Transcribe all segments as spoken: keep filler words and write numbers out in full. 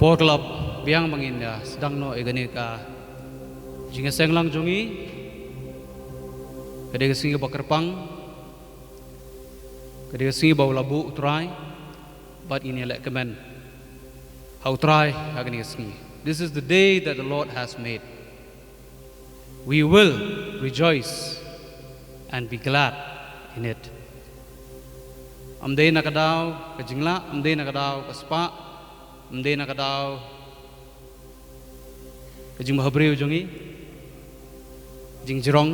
Por ka la biang ba ngin ïa sdang noh ïa kane ka jingïaseng lang jong ngi. Ka dei ka sngi kaba kyrpang, ka dei ka sngi ba u la buh U Trai, bad ngin ïa leh kmen ha U Trai ha kane ka sngi. This is the day that the Lord has made. We will rejoice and be glad in it. Ym dei na ka daw ka jinglah, ym dei na ka daw ka spah, ym dei na ka daw ka jingbhabriew jong ngi, jingjrong,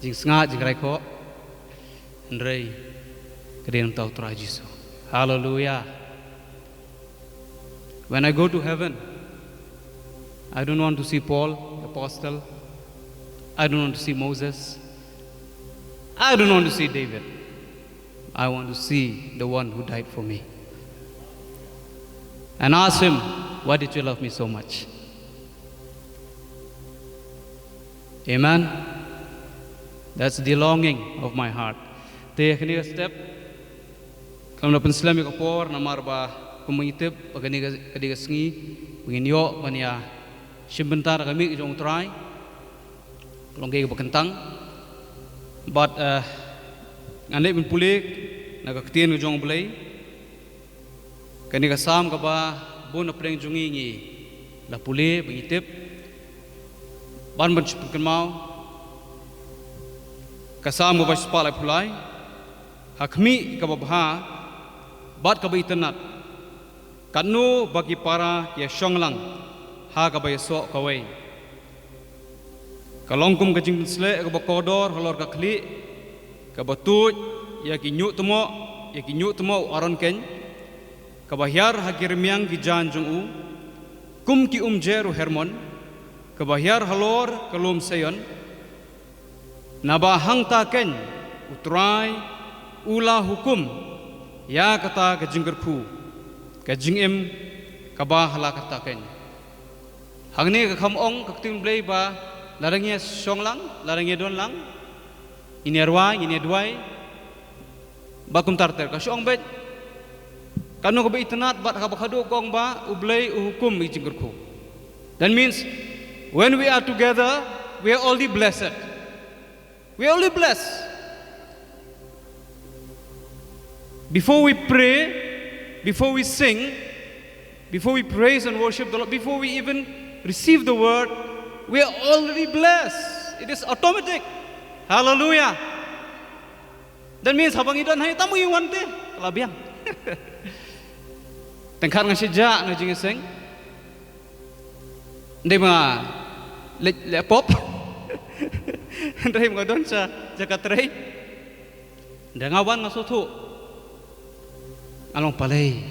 jingsngat, jingrai khoh, hynrei ka dei na U Trai Jisu. Hallelujah. When I go to heaven, I don't want to see Paul, the apostle. I don't want to see Moses. I don't want to see David. I want to see the one who died for me. And ask him, "Why did you love me so much?" Amen. That's the longing of my heart. Te kane ka step, kam da pynslem ïa ka por, namar ba kum ngi tip ba kane ka, ka dei ka sngi ba ngin ïoh ban ïa shim bynta da ka mih jong U Trai. Ka long kaei kaba kyntang. But, eh, ngan leit ban pule na ka ktien ka jong U Blei. Kane ka Salm kaba bun na pdeng jong ngi ngi la pule ba ngi tip. Ban ban shu pynkynmaw. Ka Salm kaba shispah laiphew lai. Ha khmih kaba bha bad kaba itynnad, katno ba ki para ki ïashong lang ha kaba ïasoh kawei. Ka long kum ka jingpynsleh kaba kordor halor ka khlieh, kaba tuid ïa ki ñiuhtmoh, ïa ki ñiuhtmoh u Aron keiñ, kaba hiar ha ki rmiang ki jaiñ jong u, kum ki umjer u Hermon, kaba hiar halor ka lum Seion. Naba hangta keiñ U Trai u la hukum ïa kata ka jingkyrkhu, ka jingim kaba ha la katta keiñ. Hangne ka kham ong ka ktien Blei ba lada ngi ïashong lang, lada ngi ïadon lang, ngin ïarwai, ngin ïaduwai, bad kumta ter. Ka shu ong beit, katno kaba itynnad bad kaba khadduh ka ong ba U Blei u hukum ïa ki jingkyrkhu. That means, when we are together, we are already blessed. We are already blessed. Before we pray, before we sing, before we praise and worship the Lord, before we even receive the word, we are already blessed. It is automatic. Hallelujah. That means, haba ngi don hangne, tang ba ngi wan te, ka la biang. Tang khat nga shu jah na jingïaseng. Ym dei ba nga leh, leh pop. Ym dei ba nga don sha jaka trei. Ynda nga wan nga sngewthuh, nga long balei,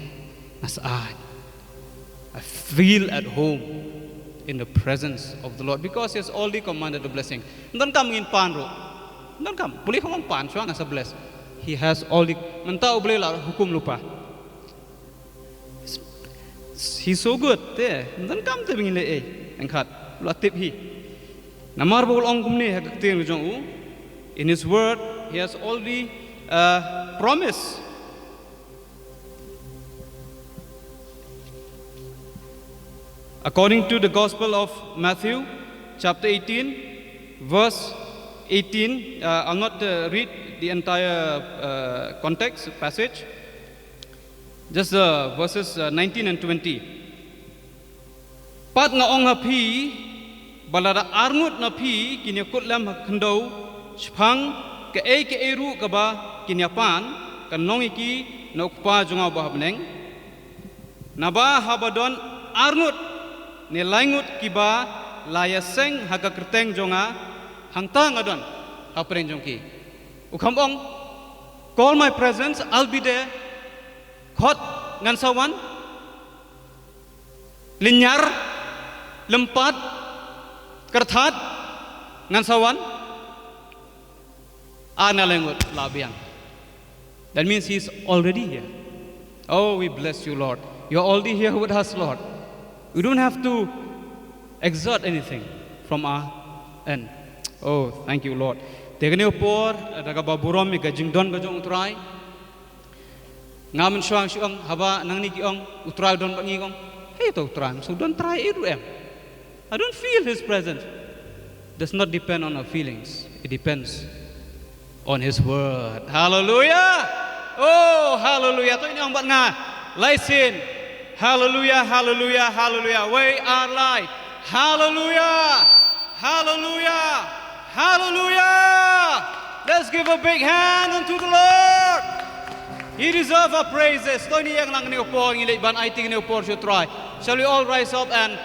nga syaid. I feel at home in the presence of the Lord because He has already commanded the blessing. Ym donkam ngin pan ruh. Ym donkam. Pule kham pan shuwa nga sa bless. He has already, mynta U Blei la hukum lypa. He's so good. Te, ym donkam te ba ngin leh ei. Tang khat, u la tip hi. Namar ba u la ong kumne ha ka ktien ka jong u. In his word, he has already, uh, promised. According to the Gospel of Matthew, chapter eighteen, verse eighteen, uh, I'll not, uh, read the entire, uh, context, passage, just the verses, uh, nineteen and twenty. Pat nga ong ha phi, ba lada arngut na phi kin ïakut lem ha khyndew shaphang kaei kaei ruh kaba kin ïapan, kan long ïa ki na U Kpa jong nga uba ha bneng. Naba haba don arngut ne laingut kiba la ïaseng ha ka kyrteng jong nga, hangta nga don hapdeng jong ki. U kham ong, "Call my presence, I'll be there." Khot, ngan sa wan. Lynñiar, lympat, kyrthat, ngan sa wan. Ar ne laingut, la biang. That means He is already here. Oh, we bless you, Lord. You're already here with us, Lord. We don't have to exert anything from our end. Oh, thank you, Lord. Te kane ka por, da kaba burom ïa ka jingdon ka jong U Trai. Nga mynshwa shu ong, haba nangne ki ong, U Trai u don bad ngi, ong, hei to U Trai, mynshwa u don Trai, i ruh em. I don't feel his presence. Does not depend on our feelings. It depends on his word. Hallelujah. Oh, hallelujah. To ngin ong bad nga. Lai sien. Hallelujah, hallelujah, hallelujah. We are light. Hallelujah. Hallelujah. Hallelujah. Let's give a big hand unto the Lord. He deserves our praises. To ngin ïeng lang kane ka por, ngin leit ban aiti kane ka por sha U Trai. Shall we all rise up and,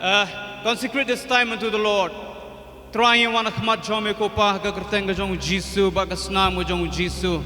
uh, consecrate this time unto the Lord? Trai, ngi wan ha khmat jong me ko Pa, ha ka kyrteng ka jong u Jisu, bad ka snam ka jong u Jisu.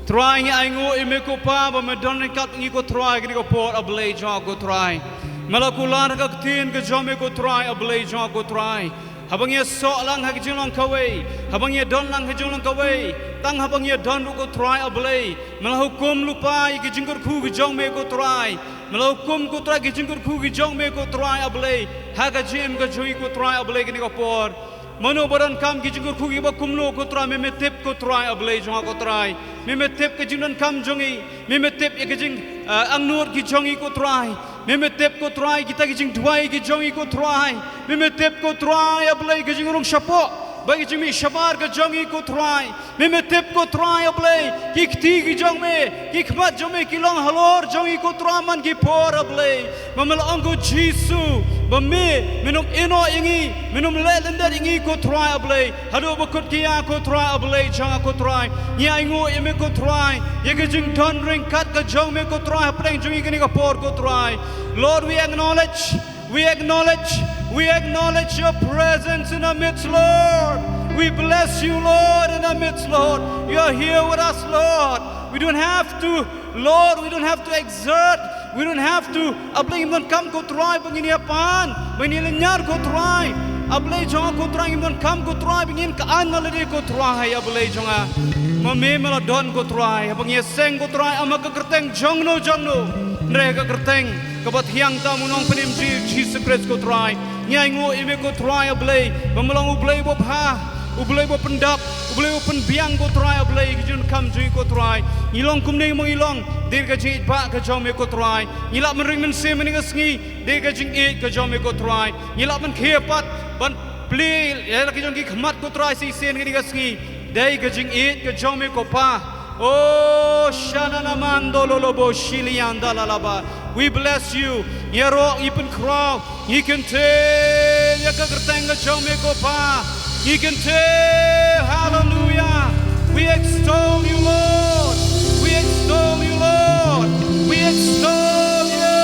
Trai, ngi ainguh ïa me ko Pa, ba me don ryngkat bad ngi ko Trai, kane ka por, A Blei jong nga ko Trai. Me la kular ha ka ktien ka jong me ko Trai, A Blei jong nga ko Trai. Haba ngi ïasoh lang ha ka jinglong kawei, haba ngi ïadon lang ha ka jinglong kawei, tang haba ngi ïadon ruh ko Trai A Blei, me la hukum lypa ïa ki jingkyrkhu ki jong me ko Trai. Me la hukum ko Trai ki jingkyrkhu ki jong me ko Trai A Blei, ha ka jingim ka jong ngi ko Trai A Blei kane ka por. Mano ba donkam ki jingkyrkhu kiba kumno ko Trai, me me tip ko Trai A Blei jong nga ko Trai. Me me tip ka jingdonkam jong ngi, me me tip ïa ka jing, eh, angnud ki jong ngi ko Trai. Me me tip ko Trai kita ki jingduwai ki jong ngi ko Trai. Me me tip ko Trai A Blei ka jingrung shapoh bad ka jingmih shabar ka jong ngi ko Trai. Me me tip ko Trai A Blei, ki kti ki jong me, ki khmat jong me ki long halor jong ngi ko Trai man ki por A Blei. Ba me la ong ko Jisu, ba me, me nym ïehnoh ïa ngi, me nym leh lyndet ïa ngi ko Trai A Blei. Haduh ba kut ki ïa ko Trai A Blei jong nga ko Trai. Ngi ainguh ïa me ko Trai, ïa ka jingdon ryngkat ka jong me ko Trai, hapdeng jong ngi kane ka por ko Trai. Lord, we acknowledge, we acknowledge, we acknowledge your presence in our midst, Lord. We bless you, Lord, in our midst, Lord. You are here with us, Lord. We don't have to, Lord, we don't have to exert. We don't have to. A Blei, ngim donkam ko Trai ba ngin ïa pan, ba ngin ïa lynñiar ko Trai. A Blei jong nga ko Trai, ngim donkam ko Trai ba ngin kylla lade ko Trai, A Blei jong nga. Ma me me la don ko Trai, haba ngi ïaseng ko Trai, ym ha ka kyrteng jongno jongno, hynrei ha ka kyrteng kaba thiang tam u Nongpynim jong ngi Jisu Khrist ko Trai. Ngi ainguh ïa me ko Trai A Blei, ba me long U Blei uba bha, U Blei uba pyndap, U Blei uba pynbiang ko Trai A Blei, ki jingdonkam jong ngi ko Trai. Ngi long kumne ma ngi long, dei ka jingïeit ba ka jong me ko Trai. Ngi lah ban ring mynsiem ha kane ka sngi, dei ka jingïeit ka jong me ko Trai. Ngi lah ban khie pat, ban plie ïa la ki jong ki khmat ko Trai shisien ha kane ka sngi, dei ka jingïeit ka jong me ko Pa. Oh, shanana mando lolobo shilianda lalaba. We bless you. Ngi ïaroh, ngi pynkhraw, ngi kyntiew ïa ka kyrteng ka jong me ko Pa. Ngi kyntiew, hallelujah. We extol you, Lord. We extol you, Lord. We extol you.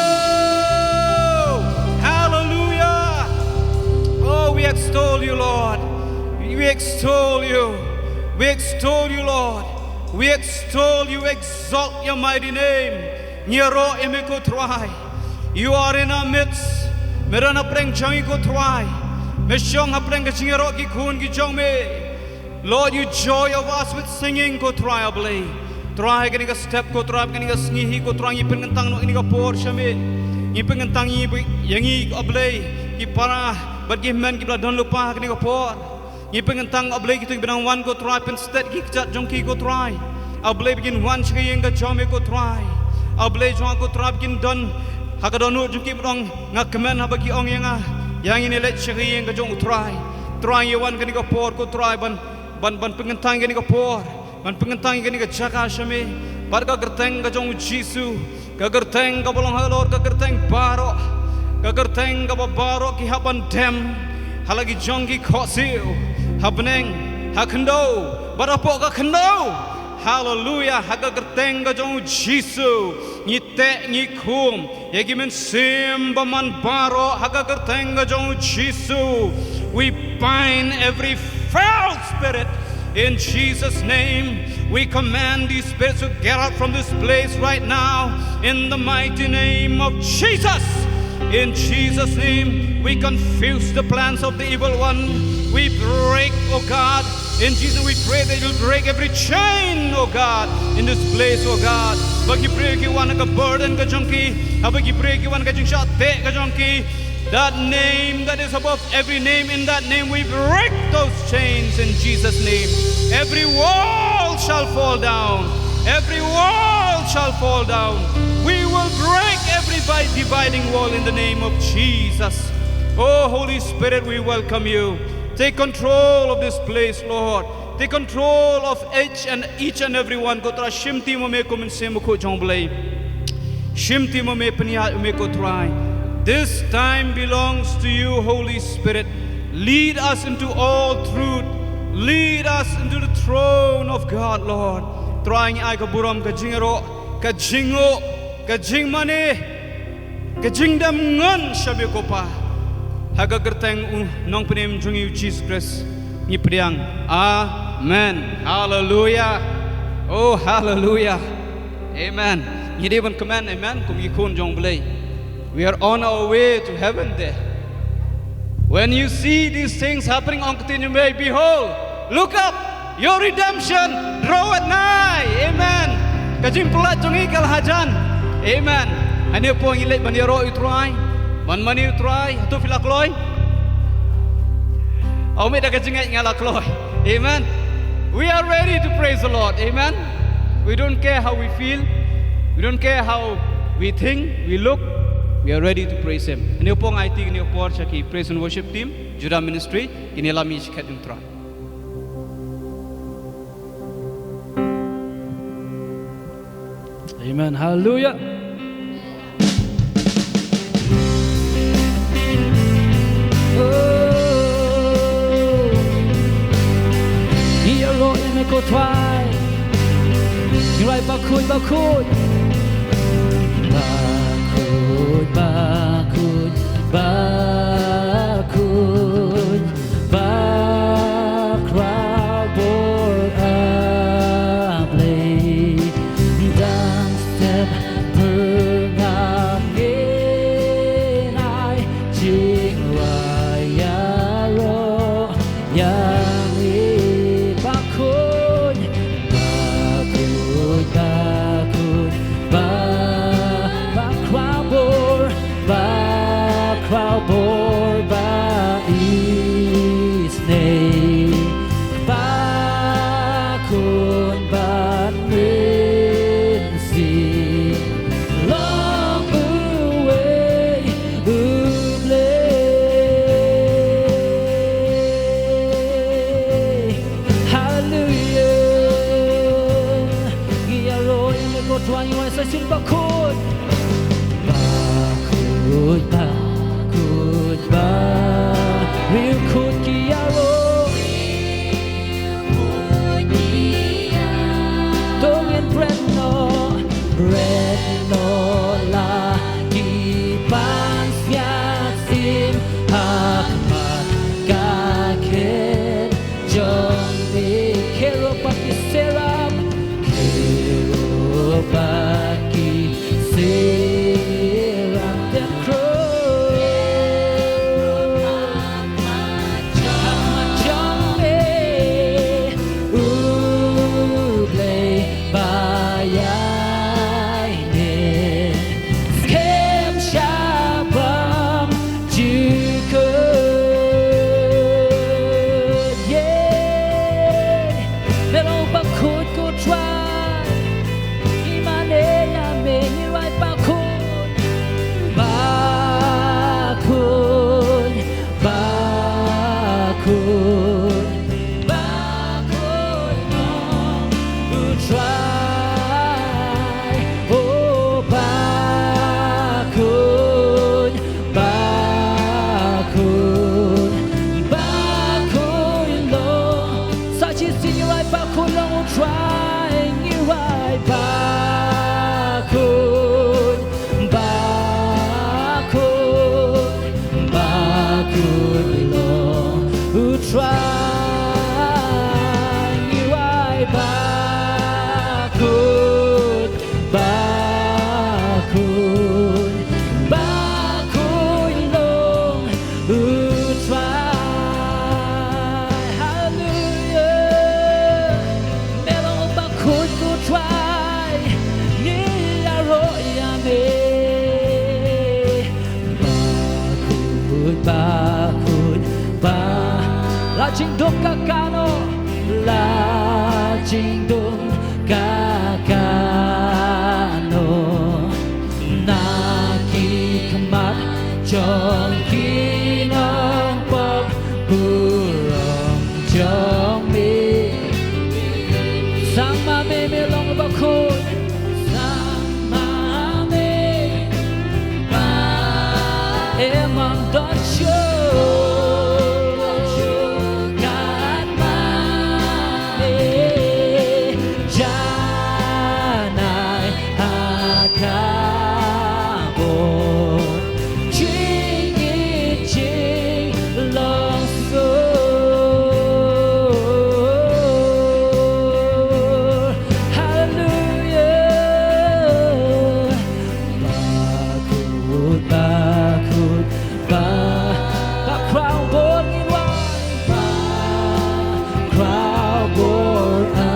Hallelujah. Oh, we extol you, Lord. We extol you. We extol you, Lord. We extol you, exalt your mighty name. Ngi ïaroh ïa me ko Trai. You are in our midst. Me don hapdeng jong ngi ko Trai. Me shong hapdeng ka jingïaroh ki khun ki jong me. Lord, you joy of us with singing ko Trai A Blei. Trai, kane ka step ko Trai, kane ka sngi hi ko Trai, ngi pynkyntang noh kane ka por sha me. Ngi pynkyntang ïa ngi A Blei, ki para bad ki hynmen kiba la don lypa ha kane ka por. Ngi pynkyntang A Blei kito kiba dang wan ko Trai, pynsted ki kjat jong ki ko Trai. A Blei ba kin wan sha ka ïing ka jong me ko Trai. A Blei jong nga ko Trai ba kin don ha ka dohnud jong ki, ba ong nga kmen haba ki ong ïa nga, ïa ngin ïaleit sha ka ïing ka jong u Trai. Trai, ngi wan kane ka por ko Trai ban, ban, ban pynkyntang kane ka por, ban pynkyntang kane ka jaka sha me. Bad ka kyrteng ka jong u Jisu, ka kyrteng kaba long halor ka kyrteng baroh, ka kyrteng kaba baroh ki hap ban dem ha la ki jong ki khohsiew, ha bneng, ha khyndew bad hapoh ka khyndew. Hallelujah. Ha ka kyrteng ka jong u Jisu ngi teh, ngi khum ïa ki mynsiem bymman baroh ha ka kyrteng ka jong u Jisu. We bind every foul spirit in Jesus' name. We command these spirits to get out from this place right now in the mighty name of Jesus. In Jesus' name, we confuse the plans of the evil one. We break, oh God, in Jesus' name, we pray that you'll break every chain, oh God, in this place, oh God. Ba ki briew ki wan ha ka burden ka jong ki, ba ki briew ki wan ha ka jingshah teh ka jong ki. That name that is above every name, in that name we break those chains in Jesus' name. Every wall shall fall down. Every wall shall fall down. We will break every bi- dividing wall in the name of Jesus. Oh, Holy Spirit, we welcome you. Take control of this place, Lord. Take control of each and each and every one. Ko Trai, shimti ma me ko Mynsiem Bakhuid jong U Blei. Shimti ma me, pynïaid ma me ko Trai. This time belongs to you, Holy Spirit. Lead us into all truth. Lead us into the throne of God, Lord. Trai, ngi ai ka burom, ka jingïaroh, ka jingnguh, ka jingmane, ka jingdem ngan sha me ko Pa. Ha ka kyrteng u Nongpynim jong ngi u Jisu Khrist ngi pdiang. Amen. Hallelujah. Oh, hallelujah. Amen. Ngi dei ban kmen, amen, kum ki khun jong U Blei. We are on our way to heaven there. When you see these things happening, ong ktien jong U Blei, behold, look up, your redemption draweth nigh. Amen. Ka jingpynlait jong ngi ka la hajan. Amen. Hangne hapoh ngi leit ban ïaroh ïa u Trai, ban mane ïa u Trai. Hato phi la kloi? Aw, mih da ka jingngeit, nga la kloi. Amen. We are ready to praise the Lord. Amen. We don't care how we feel. We don't care how we think, we look. We are ready to praise Him. Hangne hapoh nga aiti kane ka por sha ki praise and worship team, Judah Ministry, kin ïalam ïa ka jingkyrkhu. Amen. Hallelujah. Oh, ïaroh ïa me ko Trai. Ngi rai bakhuid, bakhuid. Bakhuid, bakhuid, bakhuid. Ba khraw bor A Blei, dang step pyrngam ngi ai, jingrwai ïaroh ïa ngi. Bakhuid, bakhuid, bakhuid, ba, ba khraw bor, ba khraw bor ba isynei, ba khun bad mynsiem, long uwei U Blei. Hallelujah. Ngi ïaroh ïa me ko Trai, ngi wan sa shisien. Bakhuid, bakhuid, bakhuid, ba riewkhuid ki ïaroh. To ngin bret noh, bret noh la ki pansngiat sim ha khmat ka khet jong me. Kherub bad ki seraph, kherub bad ki seraph, dep khrup ha khmat jong me. U Blei ba ïaineh, skhem sha bam jukut. Ïa me long bakhuid ko Trai. Ngi mane ïa me, ngi rai bakhuid. Bakhuid, bakhuid, bakhuid long U Trai. Oh, bakhuid, bakhuid, bakhuid long. Sa shisien ngi rai bakhuid long U Trai, ngi rai bakhuid, bakhuid, bakhuid long U Trai, ngi rai bakhuid. Bakhuid, bakhuid long U Trai. Hallelujah. Me long bakhuid ko Trai. Ngi ïaroh ïa me. Bakhuid, bakhuid, ba. La jingdum ka kano. La jingdum ka kano. Ki khmat jong ki nongpop burom jong me. Sang ma me, me long bakhuid. Sang ma me. Ba e mang dot shu. Kat ma me. Janai ha ka bor jingïeit jinglong sur. Haleluya. Bakhuid, bakhuid, ba, ba khraw bor ngi wan, ba khraw bor a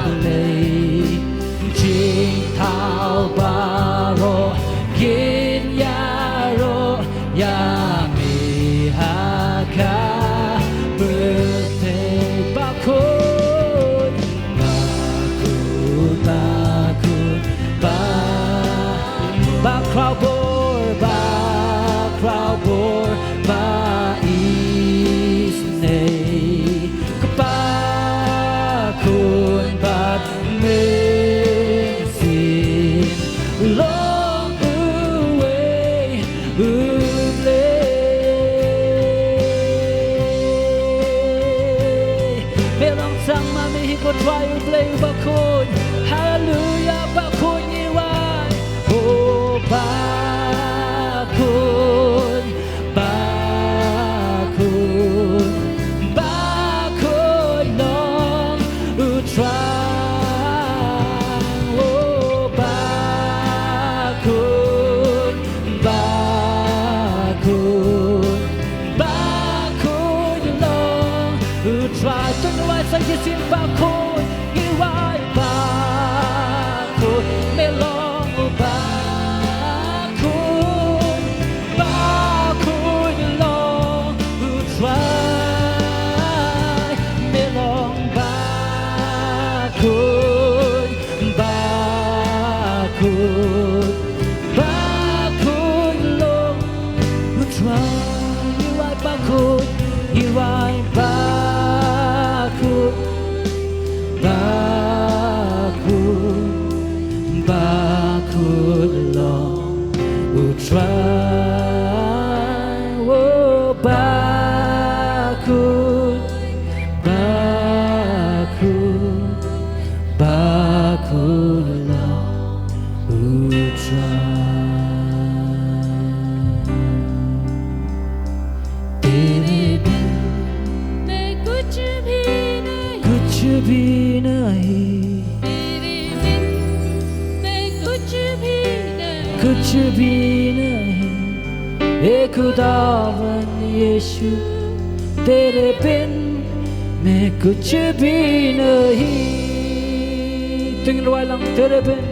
Blei. Jingthaw baroh kin ïaroh ïa me ha ka pyrthei. Bakhuid, bakhuid, bakhuid, ba, ba khraw bor, ba khraw bor ba isynei. Kpa, Khun bad Mynsiem long uwei U Blei. Me long sang ma me hi ko Trai U Blei bakhuid. Haleluya, bakhuid ngi wan. O bakhuid, bakhuid, bakhuid long U Trai. O bakhuid, bakhuid, bakhuid long U Trai. To ngi wan sa shisien. Bakhuid ngi wan, bakhuid me long bakhuid. Bakhuid long U Trai, me long bakhuid, bakhuid, bakhuid long U Trai. Ngi wan bakhuid, ngi wan bakhuid. Bakhuid, bakhuid long U Trai. O bakhuid, bakhuid, bakhuid long U Trai. तेरे बिन मैं कुछ भी नहीं, कुछ भी नहीं। तेरे बिन मैं कुछ भी नहीं, कुछ भी नहीं। ए खुदावंद यीशु, तेरे बिन मैं कुछ भी नहीं। To ngin rwai lang, तेरे बिन।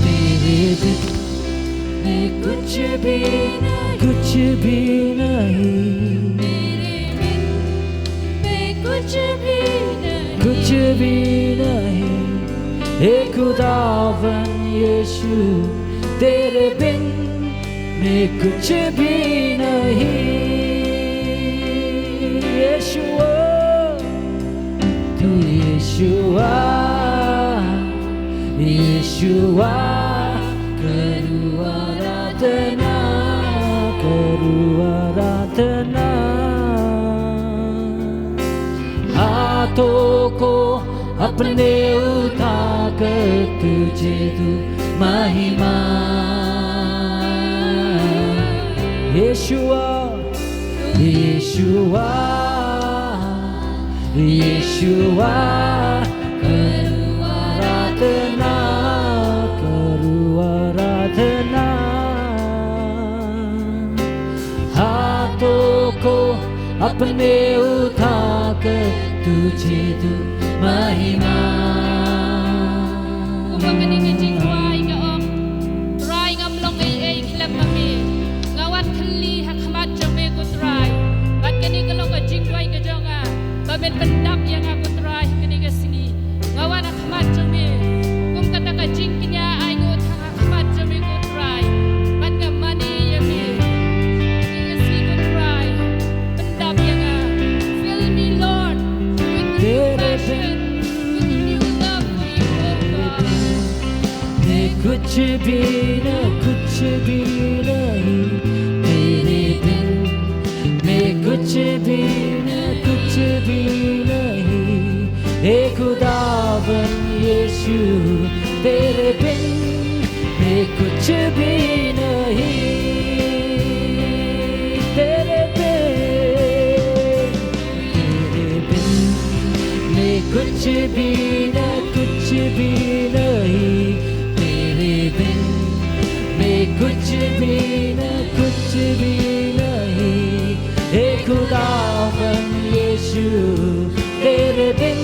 तेरे बिन मैं कुछ भी नहीं, कुछ भी नहीं। तेरे बिन मैं कुछ भी नहीं, कुछ भी नहीं। हे खुदावन यीशु, तेरे बिन मैं कुछ भी नहीं। यीशुआ, तू यीशुआ, यीशुआ, करूँ आराधना, करूँ आराधना। हाथों को अपने उठाकर तुझे दूँ महिमा। यीशुआ, यीशुआ, यीशुआ, करूँ आराधना, करूँ आराधना। हाथों को अपने उठाकर तुझे दूँ महिमा। Kumba kane ka jingduwai nga ong, Trai, ngam long ei ei khlem ma me. Nga wan khlieh ha khmat jong me ko Trai. Bad kane ka long ka jingduwai ka jong nga, ba men pyndap ïa nga ko Trai ha kane ka sngi. Nga wan ha khmat jong me kum kata ka jingkñia. कुछ भी न, कुछ भी नहीं तेरे बिन, मैं कुछ भी न, कुछ भी नहीं। हे खुदावन यीशु, तेरे बिन मैं कुछ भी नहीं, तेरे बिन, तेरे बिन मैं कुछ भी न, कुछ भी नहीं, तेरे बिन मैं कुछ भी न, कुछ भी नहीं। हे खुदावन यीशु, तेरे बिन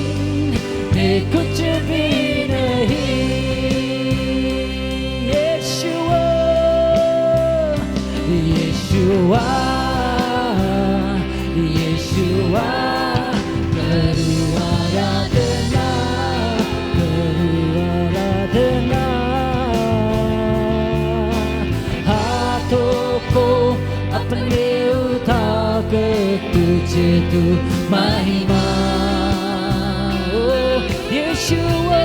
मैं कुछ भी नहीं। यीशुआ, यीशुआ, यीशुआ, करूँ आराधना, करूँ आराधना। हाथों को अपने उठा कर तुझे दूँ महिमा। ओ यीशुआ,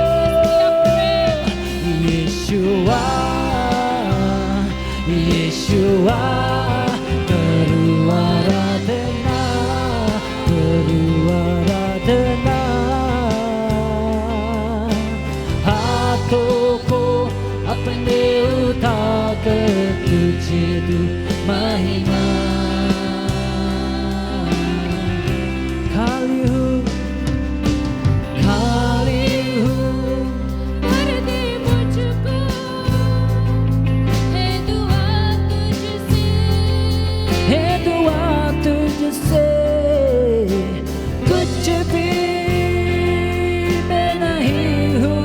यीशुआ, यीशुआ, करूँ आराधना, करूँ आराधना। हाथों को अपने उठा कर तुझे दूँ महिमा। खाली हूँ, खाली हूँ, भर दे मुझको, है दुआ तुझसे, है दुआ तुझसे। कुछ भी मैं नहीं हूँ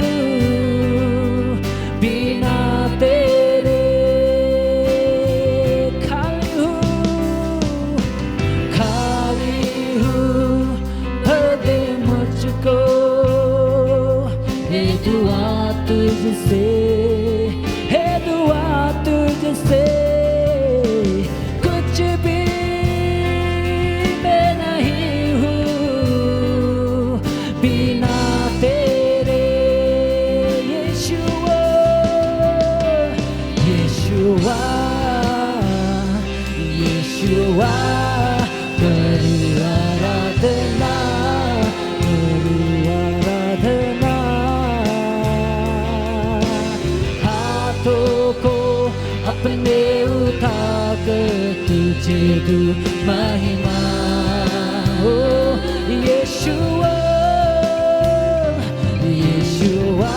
बिना तेरे। खाली हूँ, खाली हूँ, भर दे मुझको। है दुआ तुझसे, है दुआ तुझसे। कुछ भी मैं नहीं हूँ बिना तेरे। यीशुआ, यीशुआ, यीशुआ, करूँ आराधना, करूँ आराधना। हाथों को अपने उठा कर तुझे दूँ महिमा। ओ यीशुआ, यीशुआ,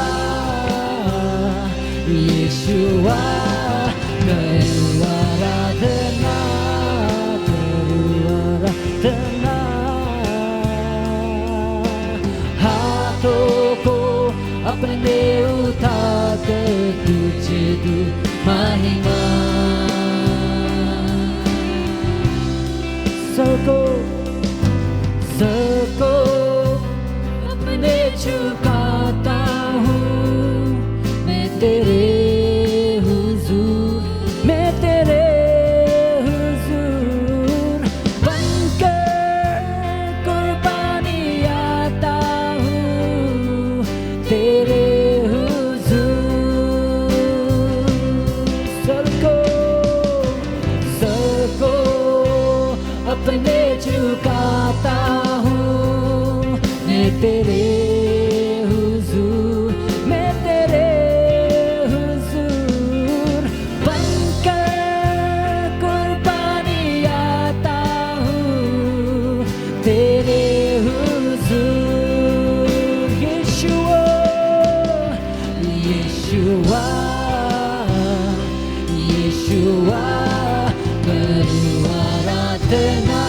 यीशुआ, करूँ आराधना, करूँ आराधना। हाथों को अपने उठा कर तुझे दूँ महिमा। सबको, सबको अपने झुकाता हूँ मैं तेरे हुजूर, मैं तेरे हुजूर। बनकर कुर्बानी आता हूँ तेरे हुजूर। सबको, सबको अपने झुकाता हूँ मैं तेरे हुजूर, मैं तेरे हुजूर। बनकर कुर्बानी आता हूँ तेरे हुजूर। यीशुआ, यीशुआ, यीशुआ, करूँ आराधना,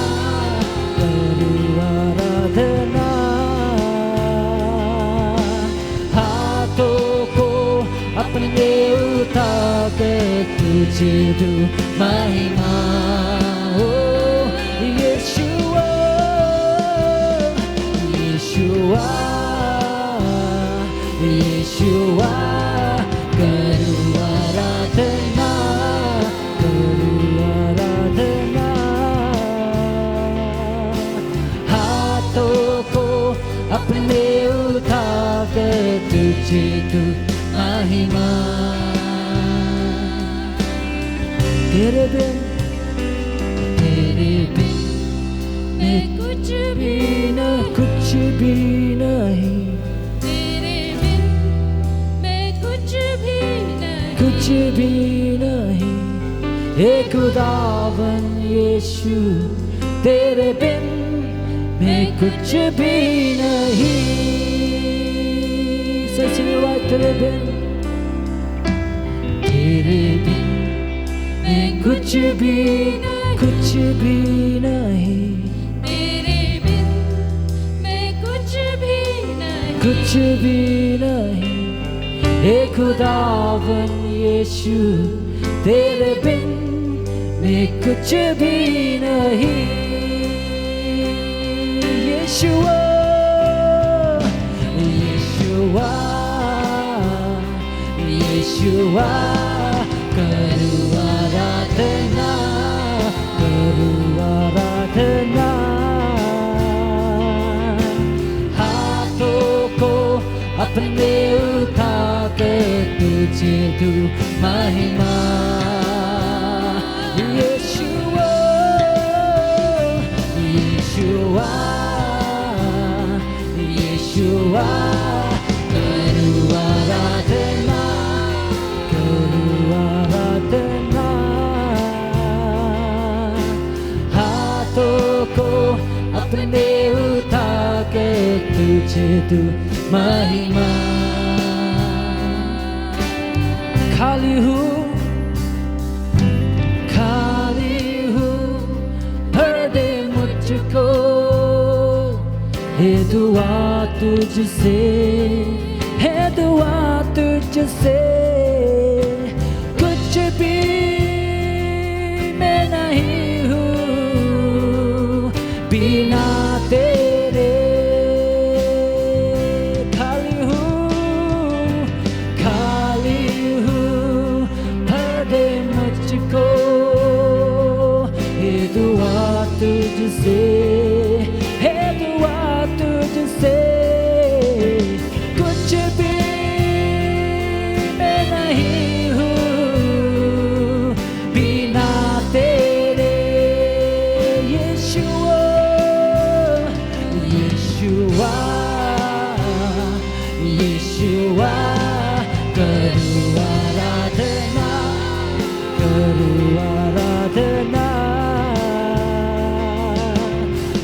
करूँ आराधना। हाथों को अपने उठा कर तुझे दूँ महिमा। ओ यीशुआ, यीशुआ, यीशुआ, करूँ आराधना, करूँ आराधना। हाथों को अपने उठा कर तुझे दूँ महिमा। तेरे बिन, तेरे बिन मैं कुछ भी नहीं, कुछ भी नहीं। तेरे बिन मैं कुछ भी नहीं, कुछ भी नहीं। हे खुदावन यीशु, तेरे बिन मैं कुछ भी नहीं। सच में बात, तेरे बिन, तेरे बिन मैं कुछ भी, कुछ भी नहीं। तेरे बिन मैं कुछ भी नहीं, कुछ भी नहीं। हे खुदावन यीशु, तेरे बिन मैं कुछ भी नहीं। यीशुआ, यीशुआ, यीशुआ, करूँ आराधना, करूँ आराधना। हाथों को अपने उठा कर तुझे दूँ महिमा। यीशुआ, यीशुआ, यीशुआ, करूँ आराधना, करूँ आराधना। हाथों को अपने उठा के तुझे दूँ महिमा। खाली हूँ, खाली हूँ, भर दे मुझको। है दुआ तुझसे, है दुआ तुझसे। कुछ भी मैं नहीं हूँ बिना तेरे। खाली हूँ, खाली हूँ, भर दे मुझको। है दुआ तुझसे, है दुआ तुझसे। कुछ भी मैं नहीं हूँ बिना तेरे। यीशुआ, यीशुआ, यीशुआ, करूँ आराधना, करूँ आराधना।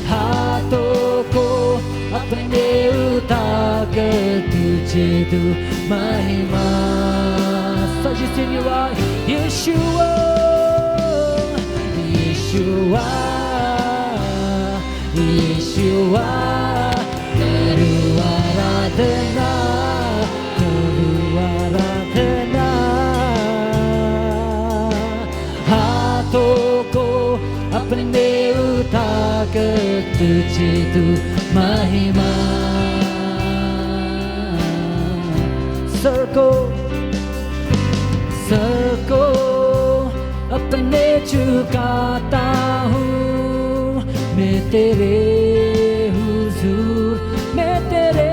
हाथों को अपने उठा कर तुझे दूँ महिमा। सजि सिनिवा यीशुआ, यीशुआ, यीशुआ, करूँ आराधना, करूँ आराधना। हाथों को अपने उठा कर तुझे दूँ महिमा। सर को, सर को अपने झुकाता हूँ मैं तेरे हुजूर, मैं तेरे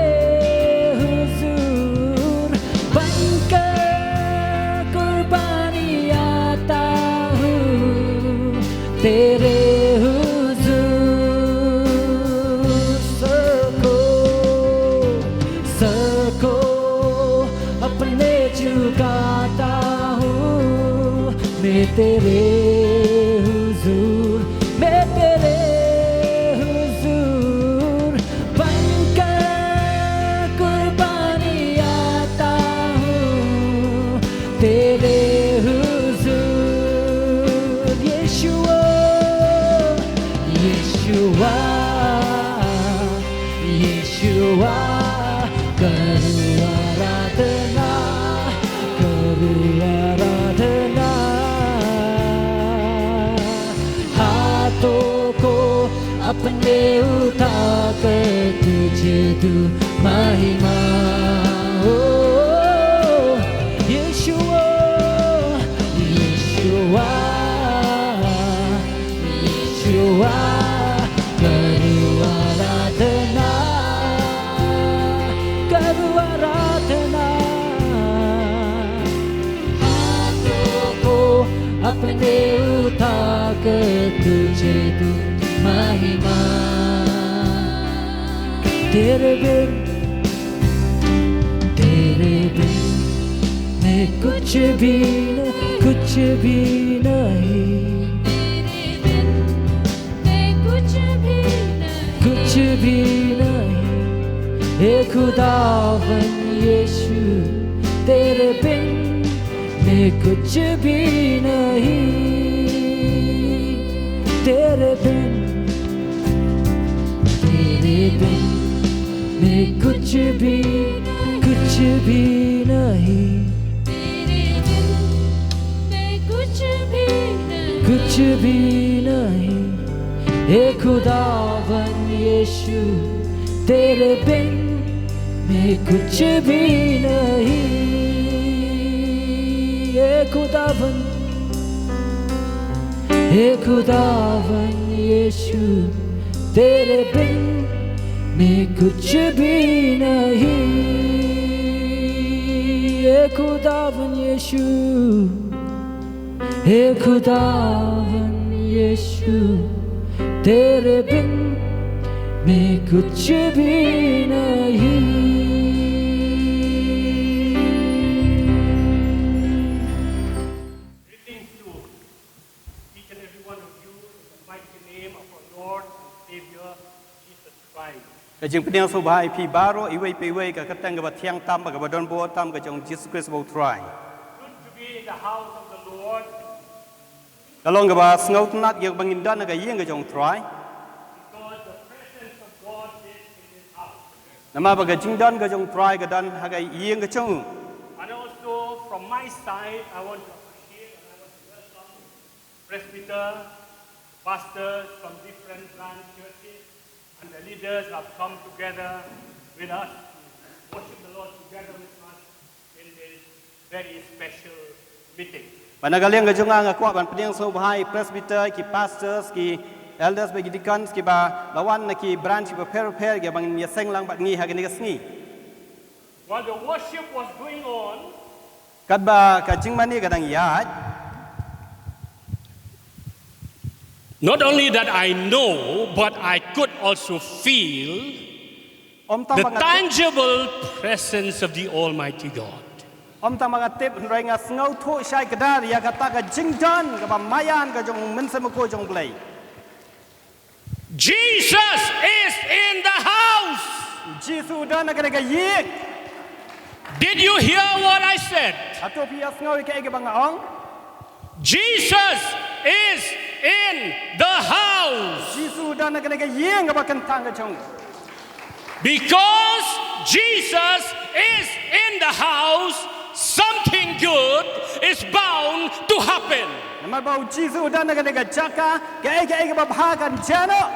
हुजूर। बनकर कुर्बानी आता हूँ तेरे हुजूर। सर को, सर को अपने झुकाता हूँ मैं तेरे हुजूर, मैं तेरे हुजूर। बनकर कुर्बानी आता हूँ तेरे हुजूर। यीशुआ, यीशुआ, यीशुआ, करूँ आराधना, करूँ आराधना। हाथों को अपने उठा कर तुझे दूँ महिमा। ओ, यीशुआ, यीशुआ, यीशुआ, करूँ आराधना, करूँ आराधना। हाथों को अपने ताकत तुझे दूं महिमा। तेरे बिन, तेरे बिन मैं कुछ भी न, कुछ भी नहीं। तेरे बिन मैं कुछ भी नहीं। कुछ भी नहीं। हे खुदावन यीशु, तेरे बिन मैं कुछ भी नहीं। तेरे बिन, तेरे बिन मैं कुछ भी, कुछ भी नहीं। तेरे बिन मैं कुछ भी नहीं। कुछ भी नहीं। हे खुदावन यीशु, तेरे बिन मैं कुछ भी नहीं। हे खुदावन, हे खुदावन यीशु, तेरे बिन मैं कुछ भी नहीं। हे खुदावन यीशु, हे खुदावन यीशु, तेरे बिन मैं कुछ भी नहीं। Greetings to each and every one of you in the mighty name of our Lord and Savior, Jesus Christ. Ka jingpdiang sngewbha ïa phi baroh, iwei pa iwei, ka kyrteng kaba thiang tam, kaba don bor tam, ka jong Jisu Khrist ba U Trai. Good to be in the house of the Lord. Ka long kaba sngewtynnat ïa kaba ngin don ha ka ïing ka jong U Trai. Because the presence of God is in this house. Namar ba ka jingdon ka jong U Trai ka don ha ka ïing ka jong u. And also from my side, I want to appreciate and I want to welcome presbyter, pastors from different branch churches, and the leaders have come together with us to worship the Lord together with us in this very special meeting. Bad na ka liang ka jong nga, nga kwah ban pdiang sngewbha ïa ki presbyter, ki pastors, ki elders bad ki deacons kiba la wan na ki branch kiba pher pher kiba ngin ïaseng lang bad ngi ha kane ka sngi. While the worship was going on, katba ka jingmane ka dang ïaid, not only that I know, but I could also feel the tangible presence of the Almighty God. Ym tang ba nga tip, hynrei nga sngewthuh shai kdar ïa kata ka jingdon kaba maïan ka jong u Mynsiem Bakhuid jong U Blei. Jesus is in the house. Jisu u don ha kane ka ïing. Did you hear what I said? Hato phi ïa sngew ïa kaei kaba nga ong? Jesus is in the house. Jisu u don ha kane ka ïing kaba kyntang ka jong. Because Jesus is in the house, something good is bound to happen. Namar ba u Jisu u don ha kane ka jaka, kaei kaei kaba bha kan jia noh.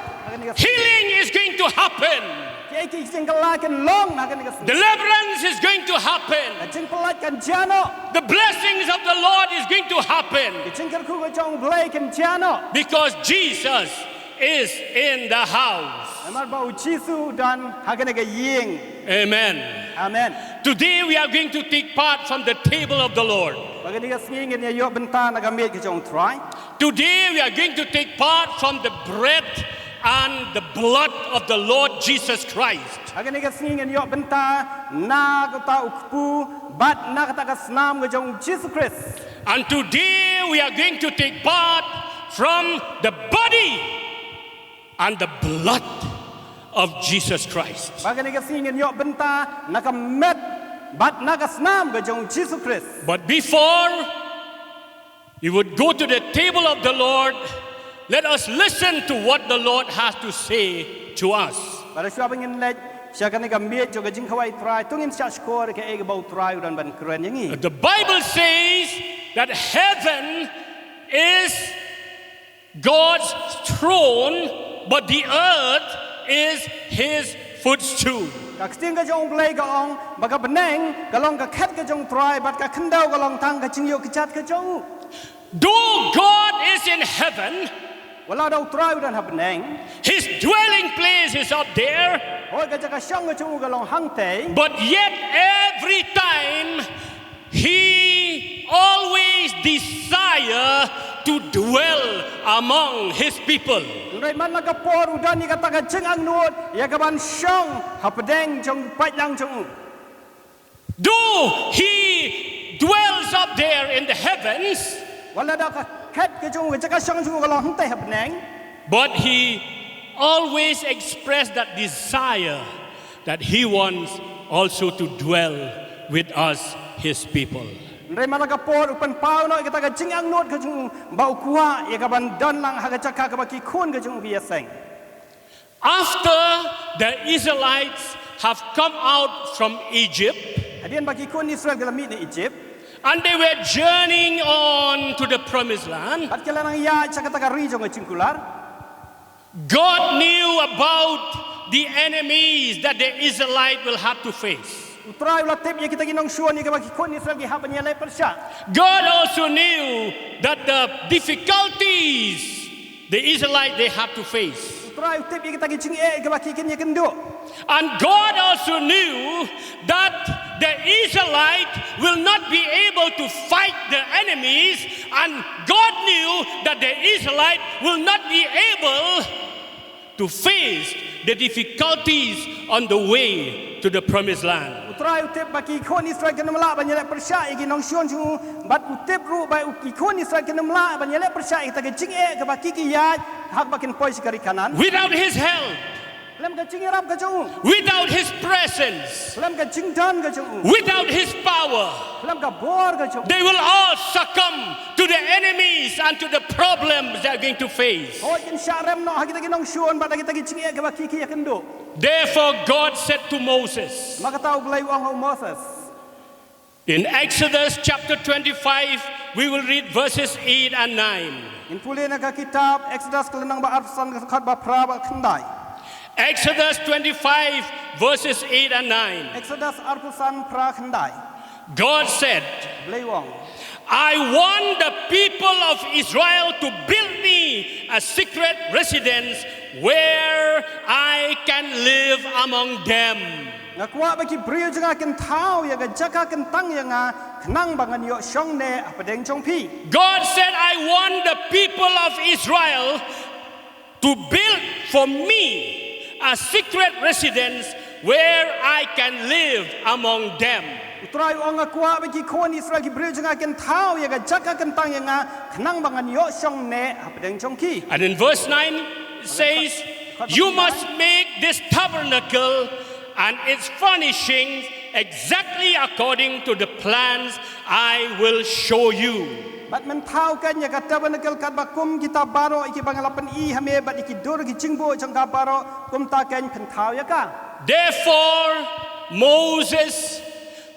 Healing is going to happen. Kaei kaei ka jingkylla kan long ha kane ka sngi. Deliverance is going to happen. Ka jingpyllait kan jia noh. The blessings of the Lord is going to happen. Ka jingkyrkhu ka jong U Blei kan jia noh. Because Jesus is in the house. Namar ba u Jisu u don ha kane ka ïing. Amen. Amen. Today we are going to take part from the table of the Lord. Ba kane ka sngi ngin ïa ïoh bynta na ka miej ka jong U Trai. Today we are going to take part from the bread and the blood of the Lord Jesus Christ. Ha kane ka sngi ngin ïoh bynta na kata u kpu bad na kata ka snam ka jong Jisu Khrist. And today we are going to take part from the body and the blood of Jesus Christ. Ba kane ka sngi ngin ïoh bynta na ka met bad na ka snam ka jong Jisu Khrist. But before we would go to the table of the Lord, let us listen to what the Lord has to say to us. Bad shuwa ba ngin leit sha kane ka miej jong ka jingkhawai Trai, to ngin shah shkor kaei kaba U Trai u don ban kren ïa ngi. The Bible says that heaven is God's throne, but the earth is his footstool. Ka ktien ka jong U Blei ka ong ba ka bneng ka long ka khet ka jong U Trai bad ka khyndew ka long tang ka jingïoh kjat ka jong u. Though God is in heaven, wat la da U Trai u don ha bneng, his dwelling place is up there. Hooid, ka jaka shong ka jong u ka long hangtei. But yet every time he always desire to dwell among his people. Hynrei man la ka por u don ïa kata ka jingangnud ïa ka ban shong hapdeng jong u paidlang jong u. Though he dwells up there in the heavens, wat la da ka khet ka jong u, ka jaka shong jong u ka long hangtei ha bneng, but he always expressed that desire that he wants also to dwell with us, his people. Hynrei man la ka por u pynpaw noh ïa kata ka jingangnud ka jong u ba u kwah ïa ka ban don lang ha ka jaka kaba ki khun ka jong u ki ïaseng. After the Israelites have come out from Egypt, hadien ba ki khun Israel ki la mih na Egypt, and they were journeying on to the promised land, bad ki la nang ïaid sha kata ka ri jong ka jingkular, God knew about the enemies that the Israelite will have to face. U Trai u la tip ïa kita ki nongshun ïa kiba ki khun Israel ki hap ban ïaleh pyrshah. God also knew that the difficulties the Israelite they have to face. U Trai u tip ïa kita ki jingeh kiba ki kin ïakynduh. And God also knew that the Israelite will not be able to fight the enemies, and God knew that the Israelite will not be able to face the difficulties on the way to the promised land. U Trai u tip ba ki khun Israel kin ym lah ban ïaleh pyrshah ïa ki nongshun jong u, bad u tip ruh ba u ki khun Israel kin ym lah ban ïaleh pyrshah ïa kita ki jingeh kiba ki ki ïaid haba kin poi sha ka ri Kanaan. Without his help, lem ka jingïarap ka jong u, without his presence, lem ka jingdon ka jong u, without his power, lem ka bor ka jong u, they will all succumb to the enemies and to the problems they are going to face. Hooid, kin shah rem noh ha kita ki nongshun bad ha kita ki jingeh kiba ki ki ïakynduh. Therefore God said to Moses, namar kata U Blei u ong ha u Moses. In Exodus chapter twenty-five, we will read verses eight and nine. Ngin pule na ka kitab Exodus ka lynnong ba arphew san, ka dkhot ba phra bad khyndai. Exodus twenty-five, verses eight and nine. Exodus arphew san, phra, khyndai. God said, Blei u ong, I want the people of Israel to build me a secret residence where I can live among them. Nga kwah ba ki briew jong nga kin thaw ïa ka jaka kyntang ïa nga khnang ba ngan ïoh shong neh hapdeng jong phi. God said, I want the people of Israel to build for me a secret residence where I can live among them. U Trai u ong, nga kwah ba ki khun Israel, ki briew jong nga, kin thaw ïa ka jaka kyntang ïa nga khnang ba ngan ïoh shong neh hapdeng jong ki. And in verse nine it says, you must make this tabernacle and its furnishings exactly according to the plans I will show you. Bad men thaw keiñ ïa ka tabernacle katba kum kita baroh ïa kiba nga la pyni ha me, bad ïa ki dur ki jingbuh jong ka baroh, kumta keiñ phin thaw ïa ka. Therefore Moses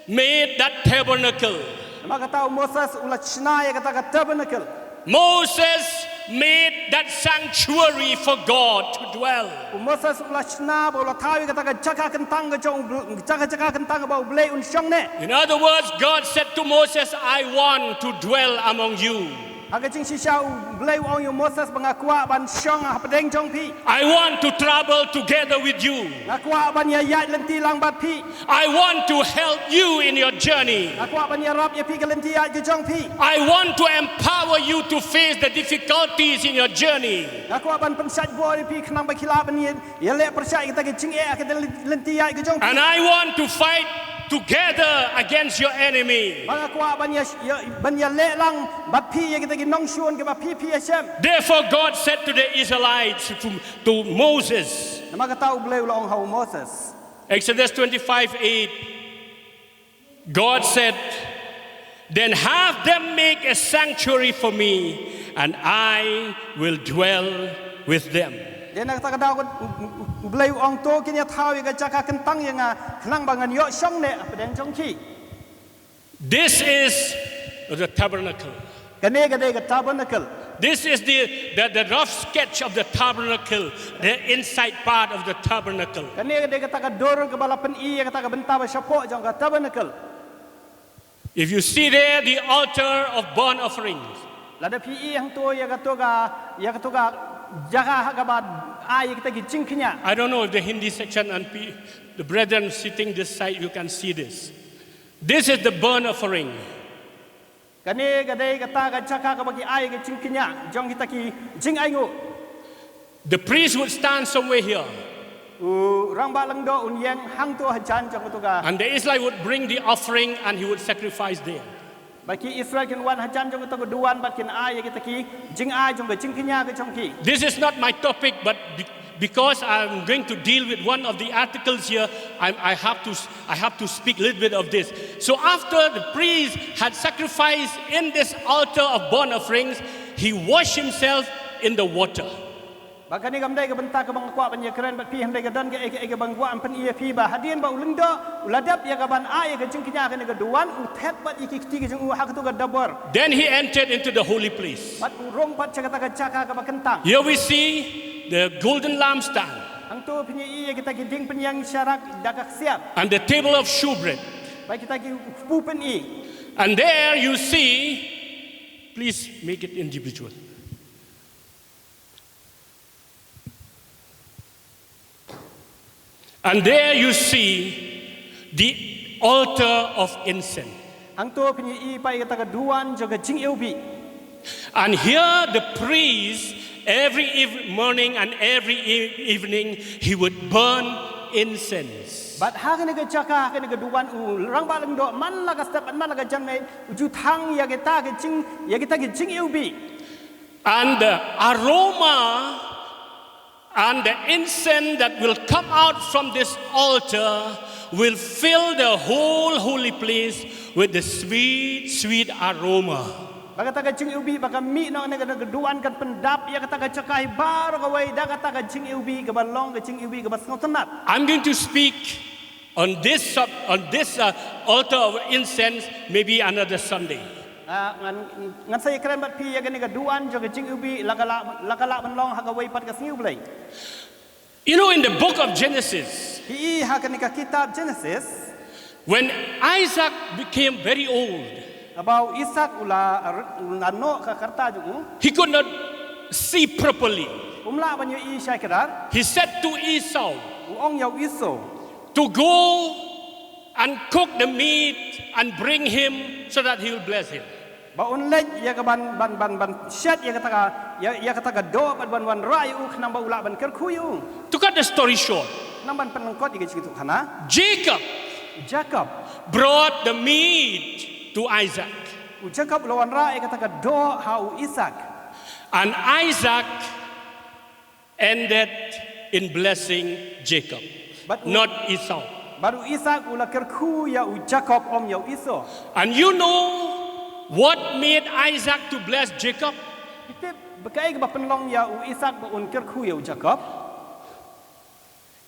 made that tabernacle. Namar kata u Moses u la shna ïa kata ka tabernacle. Moses made that sanctuary for God to dwell. U Moses u la shna ba u la thaw ïa kata ka jaka kyntang ka jong u Bl-, jaka, jaka kyntang ba U Blei un shong neh. In other words, God said to Moses, I want to dwell among you. Ha ka jingshisha U Blei u ong ïa u Moses ba nga kwah ban shong hapdeng jong phi. I want to travel together with you. Nga kwah ban ïa ïaid lynti lang bad phi. I want to help you in your journey. Nga kwah ban ïarap ïa phi ka lynti ïaid ka jong phi. I want to empower you to face the difficulties in your journey. Nga kwah ban pynshait bor ïa phi khnang ba ki lah ban ïa, ïaleh pyrshah ïa kita ki jingeh ha ka lynti ïaid ka jong phi. And I want to fight together against your enemy. Bad nga kwah ban ïa, ïa, ban ïaleh lang bad phi ïa kita ki nongshun kiba phi phi ïashem. Therefore God said to the Israelites, to, to Moses. Namar kata U Blei u la ong ha u Moses. Exodus twenty-five eight, God said, then have them make a sanctuary for me, and I will dwell with them. Te na kata ka daw ka, U, U, U Blei u ong, to kin ïa thaw ïa ka jaka kyntang ïa nga khnang ba ngan ïoh shong neh hapdeng jong ki. This is the tabernacle. Kane ka dei ka tabernacle. This is the, the, the rough sketch of the tabernacle, the inside part of the tabernacle. Kane ka dei kata ka dur kaba la pyni ïa kata ka bynta ba shapoh jong ka tabernacle. If you see there the altar of burnt offerings. Lada phi i hangto ïa kato ka, ïa kato ka jaka ha kaba ai ïa kita ki jingkñia. I don't know if the Hindi section and pe-, the brethren sitting this side, you can see this. This is the burnt offering. Kane ka dei kata ka jaka kaba ki ai ka jingkñia jong kita ki jingainguh. The priest would stand somewhere here. U rangbah lyngdoh un ïeng hangto hajan jong kato ka. And the Israelite would bring the offering and he would sacrifice there. Ba ki Israel kin wan hajan jong kato ka duwan bad kin ai ïa kita ki jingai jong ka jingkñia ka jong ki. This is not my topic, but be- because I'm going to deal with one of the articles here, I'm, I have to s- I have to speak a little bit of this. So after the priest had sacrificed in this altar of burnt offerings, he washed himself in the water. Ba kane kam dei ka bynta kaba nga kwah ban ïakren bad phi, hynrei ka don kaei kaei kaba nga kwah ban pyni ïa phi ba hadien ba u lyngdoh u la dep ïa kaban ai ïa ka jingkñia kane ka duwan, u thet pat ïa ki kti ka jong u ha kato ka dabor. Then he entered into the holy place. Bad u rung pat sha kata ka jaka kaba kyntang. Here we see the golden lampstand. Hangto phin ïohi ïa kita ki dieng pynïeng sharak da ka ksiar. And the table of shewbread. Bad kita ki kpu pyni. And there you see, please make it individual. And there you see the altar of incense. Hangto phin ïohi pat ïa kata ka duwan jong ka jingiwbih. And here the priest, every eve- morning and every e- evening, he would burn incense. Bad ha kane ka jaka, ha kane ka duwan, u rangbah lyngdoh man la ka step bad man la ka janmiet u ju thang ïa kita ki jing ïa kita ki jingiwbih. And the aroma and the incense that will come out from this altar will fill the whole holy place with the sweet, sweet aroma. Ba kata ka jingiwbih ba ka mih na kane ka duwan kan pyndap ïa kata ka jaka hi baroh kawei da kata ka jingiwbih kaba long ka jingiwbih kaba sngewtynnat. I'm going to speak on this sub- on this uh, altar of incense maybe another Sunday. Ah, ngan ngan sa ïakren bad phi ïa kane ka duwan jong ka jingiwbih la ka lah la ka lah ban long ha kawei pat ka sngi U Blei. You know, in the book of Genesis, Phi i ha kane ka kitab Genesis, when Isaac became very old, haba u Isak u la u la noh ka rta jong u, he could not see properly. Um lah ban ïohi shai kdar. He said to Esau, u ong ïa u Esau, to go and cook the meat and bring him so that he will bless him. Ba un leit ïa ka ban ban ban ban shet ïa kata ka ïa, ïa kata ka doh bad ban wanrah ïa u khnang ba u lah ban kyrkhu ïa u. To cut the story short, Khnang ban pynlyngkot ïa ka jingïathuhkhana, Jacob Jacob brought the meat to Isaac. U Jacob u la wanrah ïa kata ka doh ha u Isak. And Isaac ended in blessing Jacob, But u- not Esau. Bad u Isak u la kyrkhu ïa u Jacob, ym ïa u Esau. And you know what made Isaac to bless Jacob? Phi tip ba kaei kaba pynlong ïa u Isak ba un kyrkhu ïa u Jacob?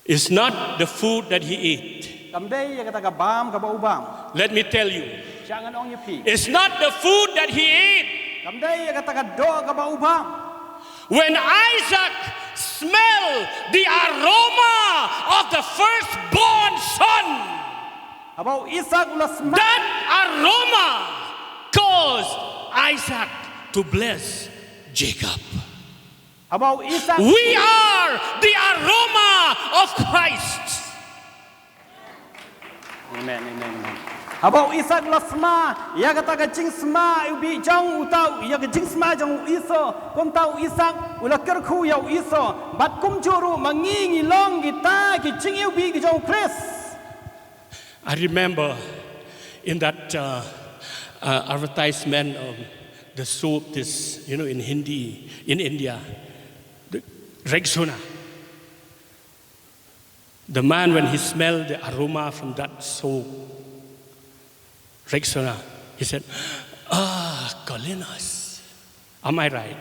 It's not the food that he ate. Kam dei ïa kata ka bam kaba u bam. Let me tell you. Sha ngan ong ïa phi. It's not the food that he ate. Kam dei ïa kata ka doh kaba u bam. When Isaac smelled the aroma of the firstborn son, Haba u Isak u la sma- that aroma caused Isaac to bless Jacob. Haba u Isak We are the aroma of Christ. Amen, amen, amen. Haba u Isak u la sma ïa kata ka jingsma iwbih jong uta u, ïa ka jingsma jong u Esau, kumta u Isak u la kyrkhu ïa u Esau. Bad kumjuh ruh ma ngi ngi long kita ki jingiwbih ki jong u Khrist. I remember in that uh, uh, advertisement of the soap, this, you know, in Hindi, in India, the Rexona. The man, when he smelled the aroma from that soap, Rexona, he said, "Ah, Colinas." Am I right?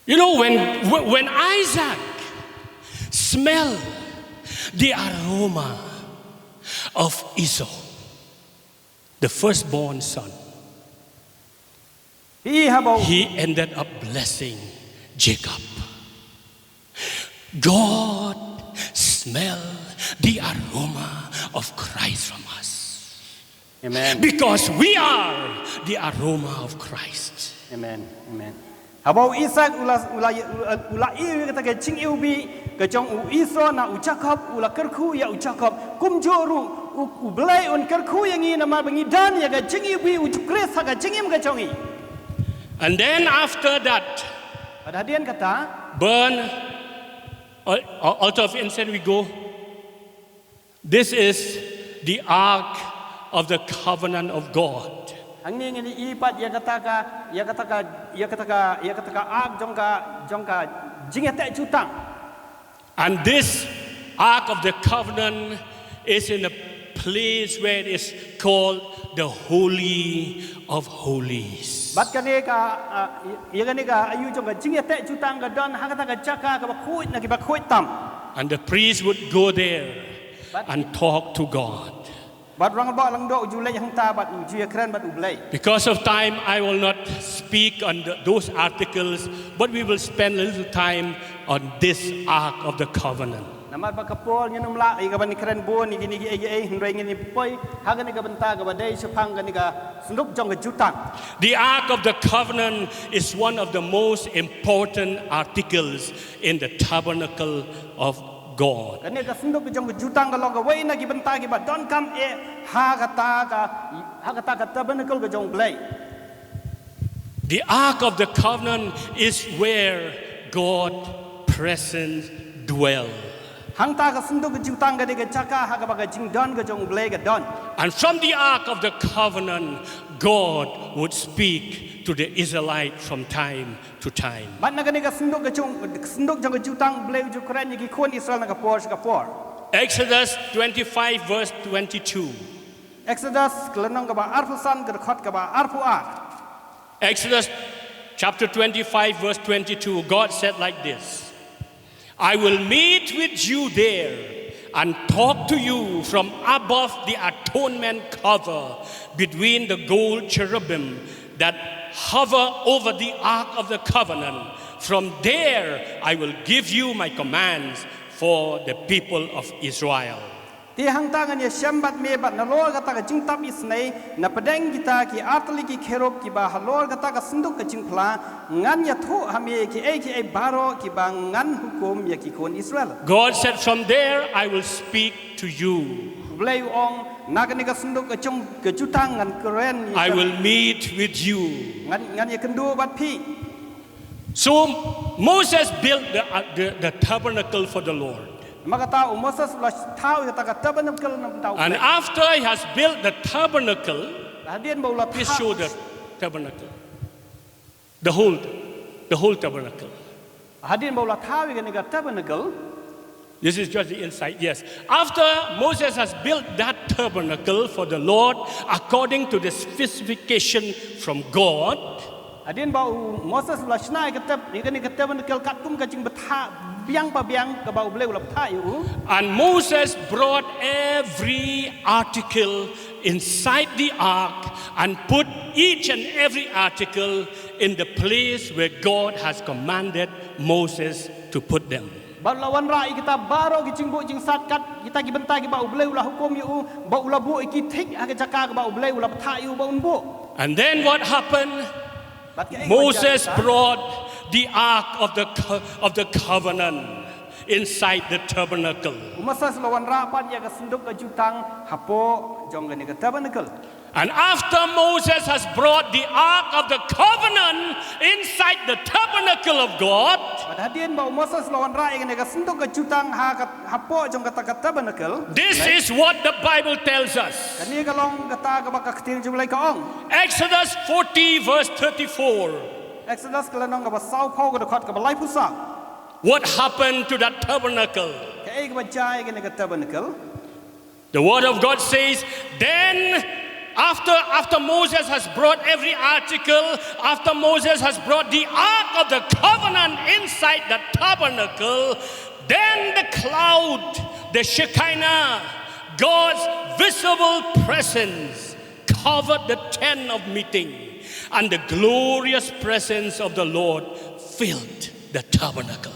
You know, when, when Isaac smelled the aroma of Esau, the firstborn son, Phi i haba u- he ended up blessing Jacob. God smell the aroma of Christ from us. Amen. Because we are the aroma of Christ. Amen. Amen. Haba u Isak u la u la u la ïohi ïa kata ka jingiwbih ka jong u Esau na u Jakob, u la kyrkhu ïa u Jakob. Kumjuh ruh U Blei un kyrkhu ïa ngi namar ba ngi don ïa ka jingïohi u Jisu Khrist ha ka jingim ka jong ngi. And then after that, Bad hadien kata, burn al- altar of incense we go. This is the ark of the covenant of God. hangne ngin ïohi pat ïa kata ka, ïa kata ka, ïa kata ka, ïa kata ka ark jong ka, jong ka jingïateh jutang. And this ark of the covenant is in a place where it is called the Holy of Holies. Bad kane ka, ah, ïa kane ka aïu jong ka jingïateh jutang ka don ha kata ka jaka kaba khuid na kiba khuid tam. And the priest would go there and talk to God. Bad u rangbah lyngdoh u ju leit hangta bad u ju ïakren bad u Blei. Because of time, I will not speak on the, those articles, but we will spend a little time on this ark of the covenant. Namar ba ka por ngin ym lah ïa kaban kren bun ïa kine kiei kiei, hynrei ngin ïa poi ha kane ka bynta kaba dei shaphang kane ka sanduk jong ka jutang. The ark of the covenant is one of the most important articles in the tabernacle of God. Kane ka sanduk jong ka jutang ka long kawei na ki bynta kiba donkam eh ha kata ka, ha kata ka tabernacle ka jong u Blei. The ark of the covenant is where God presence dwell. Hangta ka sanduk ka jutang ka dei ka jaka ha kaba ka jingdon ka jong u Blei ka don. And from the ark of the covenant, God would speak to the Israelite from time to time. Bad na kane ka sanduk ka jong, sanduk jong ka jutang u Blei u ju kren ïa ki khun Israel na ka por sha ka por. Exodus twenty-five, verse twenty-two. Exodus ka lynnong kaba arphew san ka dkhot kaba arphew ar. Exodus chapter twenty-five, verse twenty-two, God said like this, "I will meet with you there and talk to you from above the atonement cover between the gold cherubim that hover over the ark of the covenant. From there, I will give you my commands for the people of Israel." Te hangta ngan ïashem bad me bad nalor kata ka jingtap isynei, na pdeng kita ki artylli ki kherub kiba halor kata ka sanduk ka jingphla, ngan ïathuh ha me kiei kiei baroh kiba ngan hukum ïa ki khun Israel. God said, "From there I will speak to you." U Blei u ong, na kane ka sanduk ka jong ka jutang ngan kren ïa I ka- will meet with you. Ngan, ngan ïakynduh bad phi. So Moses built the, uh, the, the tabernacle for the Lord. Namar kata u Moses u la thaw ïa kata ka tabernacle na bynta u And Blei. After he has built the tabernacle, Hadien ba u la please thaw. Show the tabernacle. The whole, the whole tabernacle. Hadien ba u la thaw ïa kane ka tabernacle. This is just the inside, yes. After Moses has built that tabernacle for the Lord according to the specification from God, Hadien ba u Moses u la shna ïa ka tab-, ïa kane ka tabernacle katkum ka jingbthah biang pa biang kaba u Blei u la bthah ïa u. And Moses brought every article inside the ark and put each and every article in the place where God has commanded Moses to put them. Ba u la wanrah ïa kita baroh ki jingbuh jingsat kat kita ki bynta kiba u Blei u la hukum ïa u, ba u la buh ïa ki thik ha ka jaka kaba u Blei u la bthah ïa u ba un buh. And then what happened? Bad ka ei Moses ka- brought the ark of the co- of the covenant inside the tabernacle. U Moses u la wanrah pat ïa ka sanduk ka jutang hapoh jong kane ka tabernacle. And after Moses has brought the ark of the covenant inside the tabernacle of God, Bad hadien ba u Moses u la wanrah ïa kane ka sanduk ka jutang ha ka hapoh jong kata ka tabernacle. This is what the Bible tells us. Kane ka long kata kaba ka ktien jong u Blei ka ong. Exodus forty, verse thirty-four. Exodus ka lynnong kaba sawphew ka dkhot kaba laiphew saw. What happened to that tabernacle? Ka ei kaba jia ïa kane ka tabernacle. The word of God says, then after, after Moses has brought every article, after Moses has brought the ark of the covenant inside the tabernacle, then the cloud, the Shekinah, God's visible presence, covered the tent of meeting, and the glorious presence of the Lord filled the tabernacle.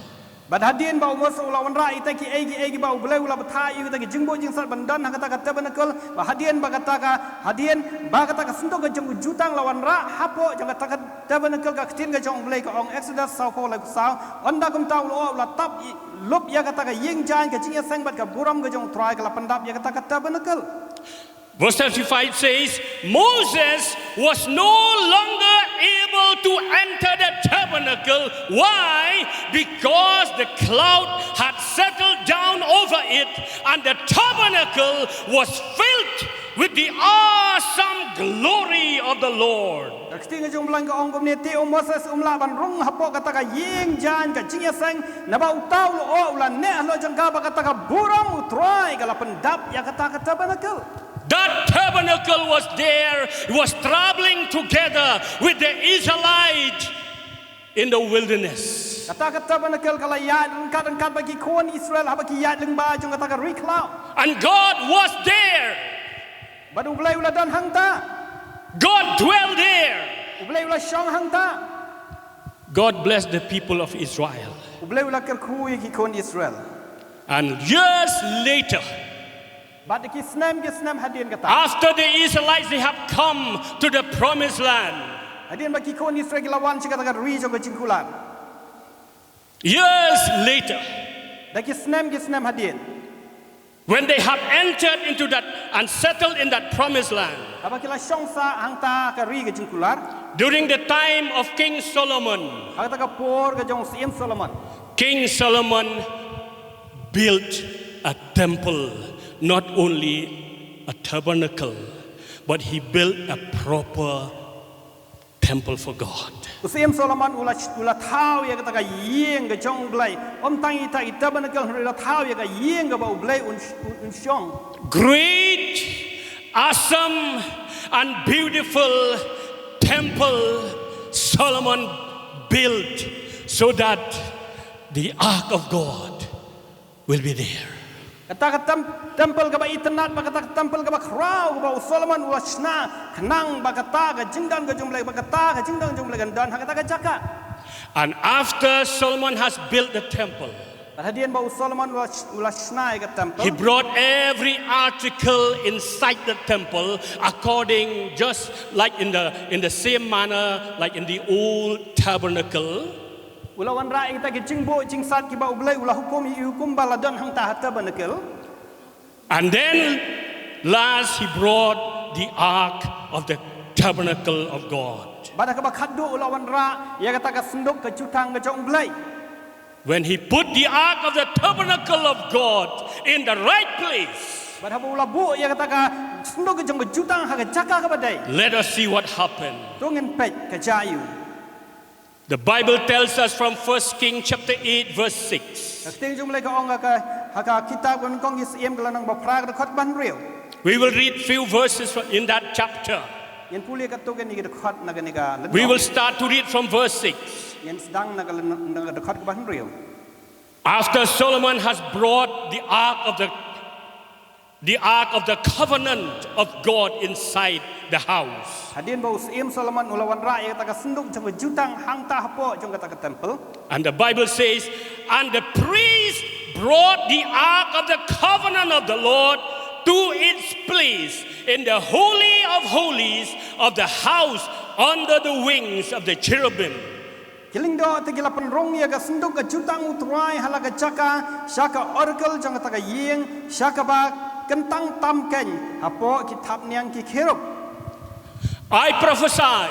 Bad hadien ba u Moses u la wanrah ïa kita ki ei ki ei kiba u Blei u la bthah ïa kita ki jingbuh jingsat ban don ha kata ka tabernacle, bad hadien ba kata ka, hadien ba kata ka sanduk ka jong u jutang la wanrah hapoh jong kata ka tabernacle, ka ktien ka jong u Blei ka ong, Exodus sawphew laiphew saw, ynda kumta u la, u la tap ï- lup ïa kata ka ïing jaiñ, ka jingïaseng bad ka burom ka jong u Trai ka la pyndap ïa kata ka tabernacle. Verse thirty-five says, Moses was no longer able to enter the tabernacle. Why? Because the cloud had settled down over it, and the tabernacle was filled with the awesome glory of the Lord. Ka ktien ka jong u Blei ka ong kumne, te u Moses um lah ban rung hapoh kata ka ïing jaiñ ka jingïaseng, naba uta u lyoh u la neh halor jong ka, ba kata ka burom u Trai ka la pyndap ïa kata ka tabernacle. That tabernacle was there, was traveling together with the Israelite in the wilderness. Kata ka tabernacle ka la ïaid ryngkat ryngkat bad ki khun Israel haba ki ïaid lyngba jong kata ka ri khlaw. And God was there. Bad u Blei u la don hangta. God dwelt there. U Blei u la shong hangta. God blessed the people of Israel. U Blei u la kyrkhu ïa ki khun Israel. And years later, bad ki snem ki snem hadien kata, after the Israelites, they have come to the promised land. Hadien ba ki khun Israel ki la wan sha kata ka ri jong ka jingkular. Years later, da ki snem ki snem hadien, when they have entered into that and settled in that promised land, haba ki la shong sah hangta ka ri ka jingkular, during the time of King Solomon, ha kata ka por ka jong u Syiem Solomon, King Solomon built a temple, not only a tabernacle, but he built a proper temple for God. U Syiem Solomon u la, u la thaw ïa kata ka ïing ka jong u Blei. Ym tang ita i tabernacle, hynrei u la thaw ïa ka ïing kaba u Blei un, un, un shong. Great, awesome, and beautiful temple Solomon built so that the ark of God will be there. Kata ka tem-, temple kaba itynnad, bad kata ka temple kaba khraw kaba u Solomon u la shna, khnang ba kata ka jingdon ka jong u Blei, ba kata ka jingdon jong u Blei kan don ha kata ka jaka. And after Solomon has built the temple, bad hadien ba u Solomon u la sh-, u la shna ïa ka temple, he brought every article inside the temple according, just like in the, in the same manner like in the old tabernacle. U la wanrah ïa kita ki jingbuh jingsat kiba u Blei u la hukum ïa u kumba la don hangta ha tabernacle. And then last he brought the ark of the tabernacle of God. Bad ha kaba khatduh u la wanrah ïa kata ka synduk ka jutang ka jong u Blei. When he put the ark of the tabernacle of God in the right place, bad haba u la buh ïa kata ka synduk ka jong ka jutang ha ka jaka kaba dei, let us see what happened. To ngin peit ka jia aiu. The Bible tells us from First King chapter eight, verse six. Ka ktien jong u Blei ka ong ha ka, ha ka kitab Kong Ki Syiem ka lynnong ba phra ka dkhot ba hynriew. We will read few verses from, in that chapter. Ngin pule katto katne ki dkhot na kane ka lynnong. We will start to read from verse six. Ngin sdang na ka lynnong, na ka dkhot ba hynriew. After Solomon has brought the ark of the the ark of the covenant of God inside the house. Hadien ba u Syiem Solomon u la wanrah ïa kata ka synduk jong ka jutang hangta hapoh jong kata ka temple. And the Bible says, and the priest brought the ark of the covenant of the Lord to its place in the holy of holies of the house under the wings of the cherubim. Ki lyngdoh te ki la pynrung ïa ka synduk ka jutang u Trai ha la ka jaka, sha ka oracle jong kata ka ïing, sha kaba kyntang tam keiñ, hapoh ki thapniang ki kherub. I prophesy,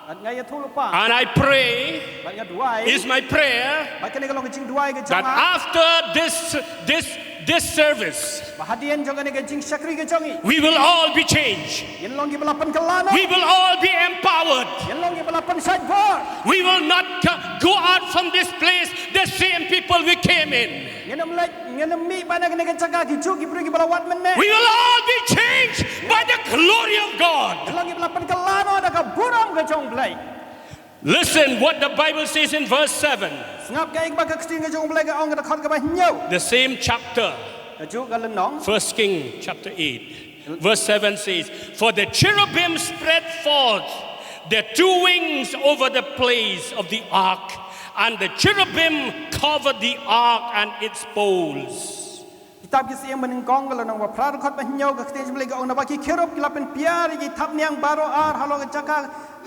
bad nga ïathuhlypa, and I pray, bad nga duwai, is my prayer, bad kane ka long ka jingduwai ka jong nga, that after this, this this service, ba hadien jong kane ka jingshakri ka jong ngi, we will all be changed. Ngin long kiba la pynkylla noh. We will all be empowered. Ngin long kiba la pynshait bor. We will not co-, go out from this place the same people we came in. Ngin ym leit, ngin ym mih pat na kane ka jaka ki juh ki briew kiba la wad mynne. We will all be changed by the glory of God. Ngin long kiba la pynkylla noh da ka burom ka jong u Blei. Listen what the Bible says in verse seven. Sngap kaei kaba ka ktien ka jong u Blei ka ong ha ka dkhot kaba hynñiew. The same chapter. Kajuh ka lynnong. First King chapter eight. Verse seven says, for the cherubim spread forth their two wings over the place of the ark, and the cherubim covered the ark and its poles. Kitab Ki Syiem banyngkong ka lynnong ba phra dkhot ba hynñiew, ka ktien jong u Blei ka ong, naba ki kherub ki la pynpiar ïa ki thapniang baroh ar halor ka jaka,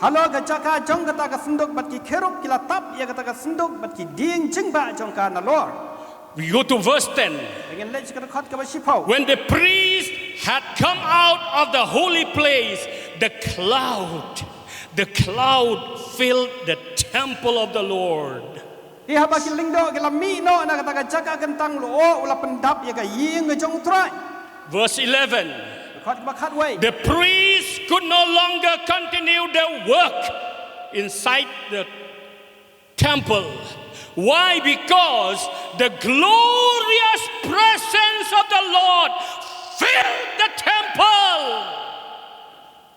halor ka jaka jong kata ka synduk, bad ki kherub ki la tap ïa kata ka synduk bad ki dieng jingbah jong ka nalor. We go to verse ten. Ngin leit sha ka dkhot kaba shiphew. When the priest had come out of the holy place, the cloud, the cloud filled the temple of the Lord. Te haba ki lyngdoh ki la mih noh na kata ka jaka kyntang, u lyoh u la pyndap ïa ka ïing ka jong U Trai. Verse eleven. Dkhot ba khatwei. The priests could no longer continue their work inside the temple. Why? Because the glorious presence of the Lord filled the temple.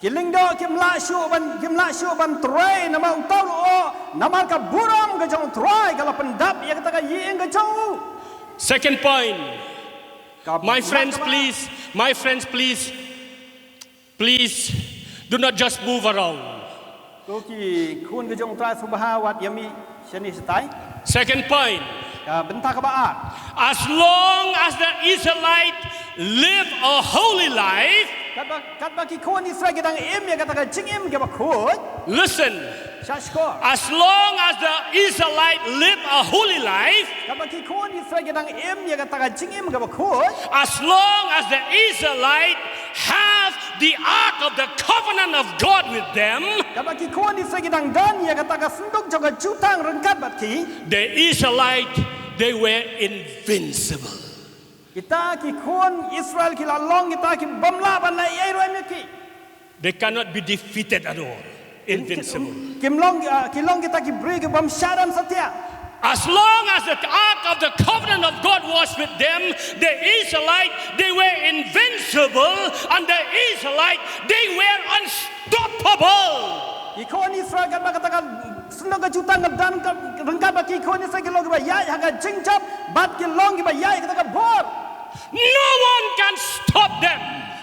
Ki lyngdoh kim lah shuh ban, kim lah shuh ban trei namar uta u lyoh, namar ka burom ka jong U Trai ka la pyndap ïa kata ka ïing ka jong u. Second point. Ka My friends, kaba please, my friends, please, please do not just move around. Ko ki khun ka jong U Trai sngewbha wat ïa mih shane shatai. Second point. Ka bynta kaba ar. As long as the Israelite live a holy life, Katba, katba ki khun Israel ki dang im ïa kata ka jingim kaba khuid. Listen. Shah shkor. As long as the Israelite live a holy life, Katba ki khun Israel ki dang im ïa kata ka jingim kaba khuid. As long as the Israelite have the ark of the covenant of God with them, Katba ki khun Israel ki dang don ïa kata ka synduk jong ka jutang ryngkat bad ki. The Israelite, they were invincible. Kita ki khun Israel ki la long kita ki bym lah ban leh ei ei ruh em ïa ki. They cannot be defeated at all. Invincible. Kim long, ah, ki long kita ki briew ki bym shah don satia. As long as the ark of the covenant of God was with them, the Israelite, they were invincible, and the Israelite, they were unstoppable. Ki khun Israel katba kata ka synduk ka jutang ka don ryngkat bad ki, khun Israel ki long kiba ïaid ha ka jingjop bad ki long kiba ïaid ha kata ka bor. No one can stop them.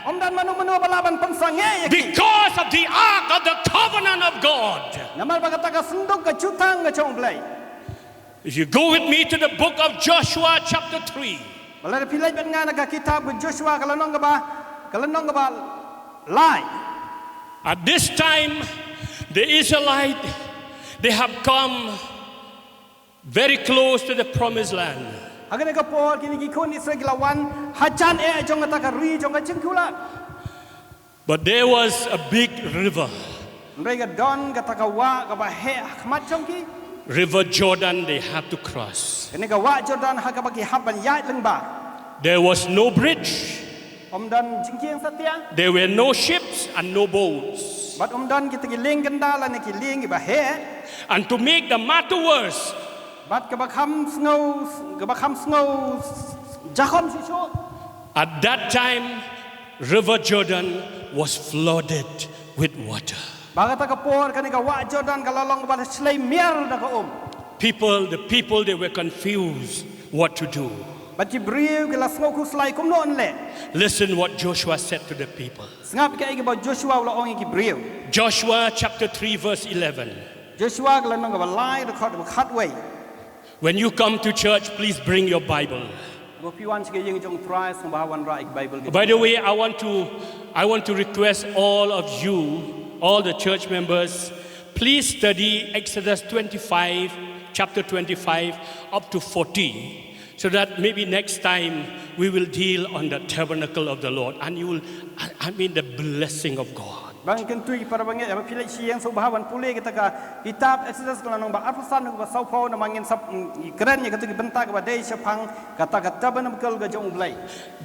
Ym don mano mano ba lah ban pynsangeh ïa ki. Because of the ark of the covenant of God. Namar ba kata ka synduk ka jutang ka jong U Blei. If you go with me to the book of Joshua chapter three. Ba lada phi leit bad nga na ka kitab ka Joshua ka lynnong kaba, ka lynnong kaba lai. At this time, the Israelite, they have come very close to the promised land. Ha kane ka por kine ki khun Israel ki la wan hajan eh jong kata ka ri jong ka jingkular. But there was a big river. Hynrei ka don kata ka wah kaba heh ha khmat jong ki. River Jordan, they have to cross. Kane ka wah Jordan ha kaba ki hap ban ïaid lyngba. There was no bridge. Ym don jingkieng satia. There were no ships and no boats. Bad ym don kita ki lieng kynda lane ki lieng kiba heh. And to make the matter worse, Bad kaba kham sngew, kaba kham sngew jakhom shisha. At that time, River Jordan was flooded with water. Ba kata ka por kane ka wah Jordan ka la long kaba la shlei miar da ka um. People, the people, they were confused what to do. Bad ki briew ki la sngew khuslai kumno yn leh. Listen what Joshua said to the people. Sngap kaei kaba Joshua u la ong ïa ki briew. Joshua chapter three, verse eleven. Joshua ka lynnong kaba lai, dkhot kaba khatwei. When you come to church, please bring your Bible. Haba phi wan sha ka ïing jong U Trai, sngewbha wanrah ïa ka Bible. By the way, I want to, I want to request all of you, all the church members, please study Exodus twenty-five, chapter twenty-five, up to forty, so that maybe next time we will deal on the tabernacle of the Lord, and you will, I, I mean, the blessing of God. Ba ngan kyntu ïa ki para bangeit, haba phi leit sha ïing sngewbha ban pule kata ka kitab Exodus ka lynnong ba arphew san, kaba sawphew, namar ngin sa, mm, kren ïa kata ki bynta kaba dei shaphang kata ka tabernacle ka jong U Blei.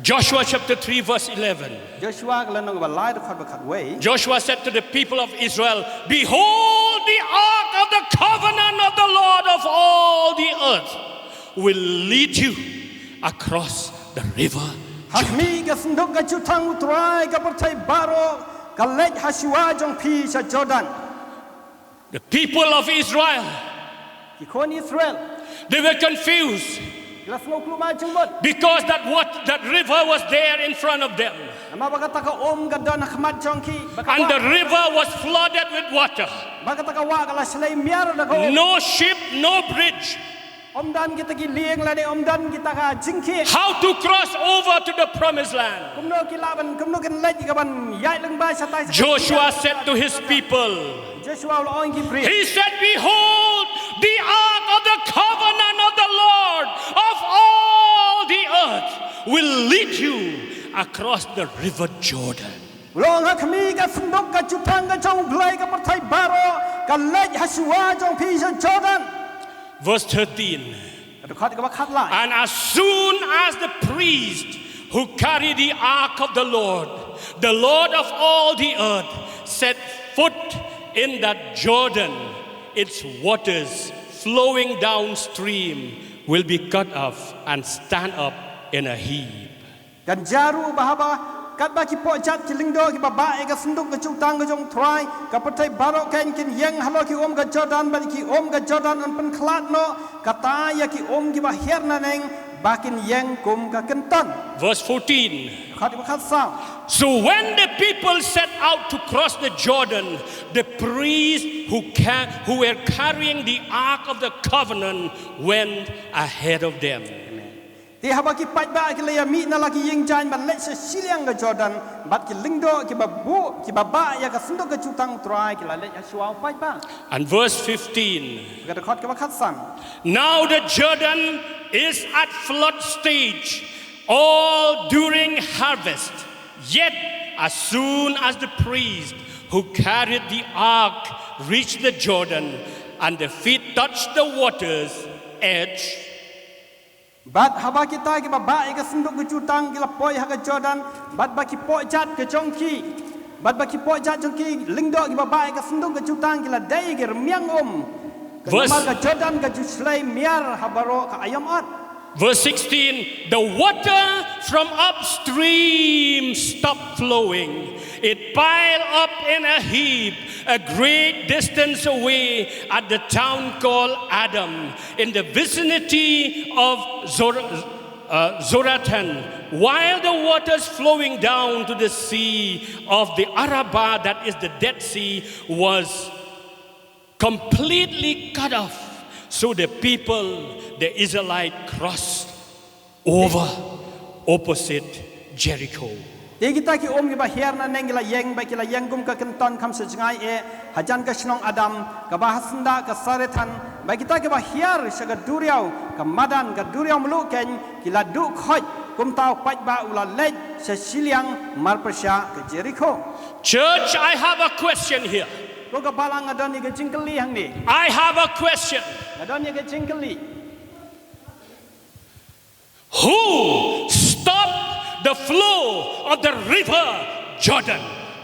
Joshua chapter three, verse eleven. Joshua ka lynnong kaba lai, dkhot ba khatwei. Joshua said to the people of Israel, "Behold, the ark of the covenant of the Lord of all the earth will lead you across the river." Ha khmih, ka synduk ka jutang U Trai ka pyrthei baroh ka leit ha shuwa jong phi sha Jordan. The people of Israel, Ki khun Israel, they were confused ki la sngew kluma jingmut. Because that, what, that river was there in front of them. Namar ba kata ka um ka don ha khmat jong ki. Ba ka wah, and the river was flooded with water. Ba kata ka wah ka la shlei miar da ka um. No ship, no bridge. Ym don kita ki lieng lane ym don kita ka jingkhie. How to cross over to the promised land? Kumno ki lah ban, kumno kin leit ka ban ïaid lyngba shatai sha. Joshua said to his people, Joshua u la ong ïa ki briew. He said, "Behold, the ark of the covenant of the Lord of all the earth will lead you across the river Jordan. U la ong ha khmih, ka synduk ka jutang ka jong U Blei ka pyrthei baroh ka leit ha shuwa jong phi sha Jordan. Verse thirteen. Ka dkhot kaba khatlai. And as soon as the priest who carried the ark of the Lord, the Lord of all the earth, set foot in that Jordan, its waters flowing downstream will be cut off and stand up in a heap. Kan jaru ba haba katba ki pohjat ki lyngdoh kiba bah ïa ka synduk ka jutang ka jong U Trai, ka pyrthei baroh kan kin ïeng halor ki um ka Jordan, bad ki um ka Jordan yn pynkhlad noh, kata ïa ki um kiba hiar naneng ba kin ïeng kum ka kynton. Verse fourteen. Khat ba khat saw. So when the people set out to cross the Jordan, the priests who, ca- who were carrying the ark of the covenant went ahead of them. Te haba ki paidbah ki la ïa mih na la ki ïing jaiñ ban leit sha shiliang ka Jordan, bad ki lyngdoh kiba buh kiba bah ïa ka synduk ka jutang U Trai ki la leit ha shuwa u paidbah. And verse fifteen. Ka dkhot kaba khat san. Now the Jordan is at flood stage all during harvest. Yet as soon as the priest who carried the ark reached the Jordan and the feet touched the water's edge, Bad haba kita kiba bah ïa ka synduk ka jutang ki la poi ha ka Jordan, bad ba ki pohjat ka jong ki, bad ba ki pohjat jong ki lyngdoh kiba bah ïa ka synduk ka jutang ki la dei ki rmiang um. Ka Verse- namar ka Jordan ka ju shlei miar ha baroh ka aïom ot. Verse sixteen, the water from upstream stopped flowing. It piled up in a heap a great distance away at the town called Adam, in the vicinity of Zor- uh, Zorathan, while the waters flowing down to the sea of the Arabah, that is the Dead Sea, was completely cut off. So the people, the Israelite, crossed over opposite Jericho. Te kita ki um kiba hiar naneng ki la ïeng, ba ki la ïeng kum ka kynton kham sha jngai eh, hajan ka shnong Adam, kaba ha syndah ka Sarethan, ba kita kiba hiar sha ka duriaw, ka madan ka duriaw mluh keiñ, ki la duh khoit, kumta u paidbah u la leit sha shiliang marpyrshah ka Jericho. Church, I have a question here. Ko ka balang, nga don ïa ka jingkylli hangne. I have a question. Nga don ïa ka jingkylli. Who stopped the flow of the river Jordan?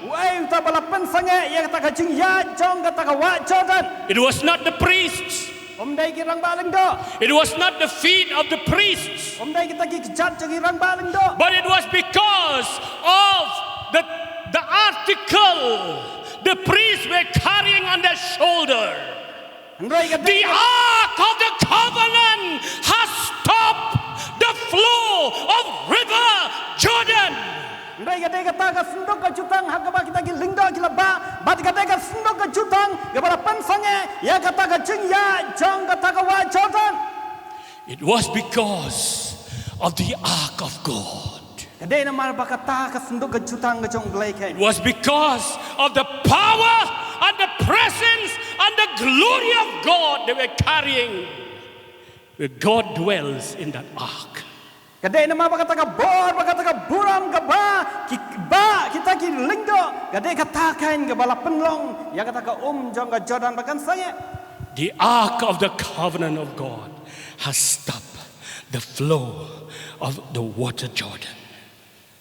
Uei uta ba la pynsangeh ïa kata ka jingïaid jong kata ka wah Jordan? It was not the priests. Um dei ki rangbah lyngdoh. It was not the feet of the priests. Um dei kita ki kjat jong ki rangbah lyngdoh. But it was because of the, the article the priests were carrying on their shoulder. Hynrei ka dei The ark of the covenant has stopped the flow of river Jordan. Hynrei ka dei kata ka synduk ka jutang ha kaba kita ki lyngdoh ki la bah, bad ka dei ka synduk ka jutang kaba la pynsangeh ïa kata ka jingïaid jong kata ka wah Jordan. It was because of the ark of God. Ka dei namar ba kata ka synduk ka jutang ka jong U Blei keiñ. It was because of the power and the presence and the glory of God they were carrying, where God dwells in that ark. Ka dei namar ba kata ka bor, ba kata ka burom kaba ki, ba kita ki lyngdoh, ka dei kata keiñ kaba la pynlong ïa kata ka um jong ka Jordan ba kan sangeh. The ark of the covenant of God has stopped the flow of the water Jordan.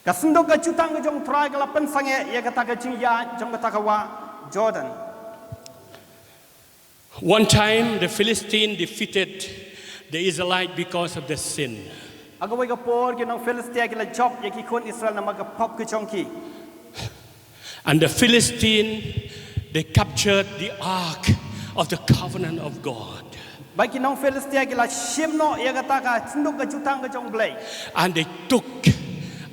Ka synduk ka jutang ka jong U Trai ka la pynsangeh ïa kata ka jingïaid jong kata ka wah Jordan. One time, the Philistine defeated the Israelite because of their sin. Ha kawei ka por ki nong Philistia ki la jop ïa ki khun Israel namar ka pop ka jong ki. And the Philistine, they captured the ark of the covenant of God. Ba ki nong Philistia ki la shim noh ïa kata ka synduk ka jutang ka jong U Blei. And they took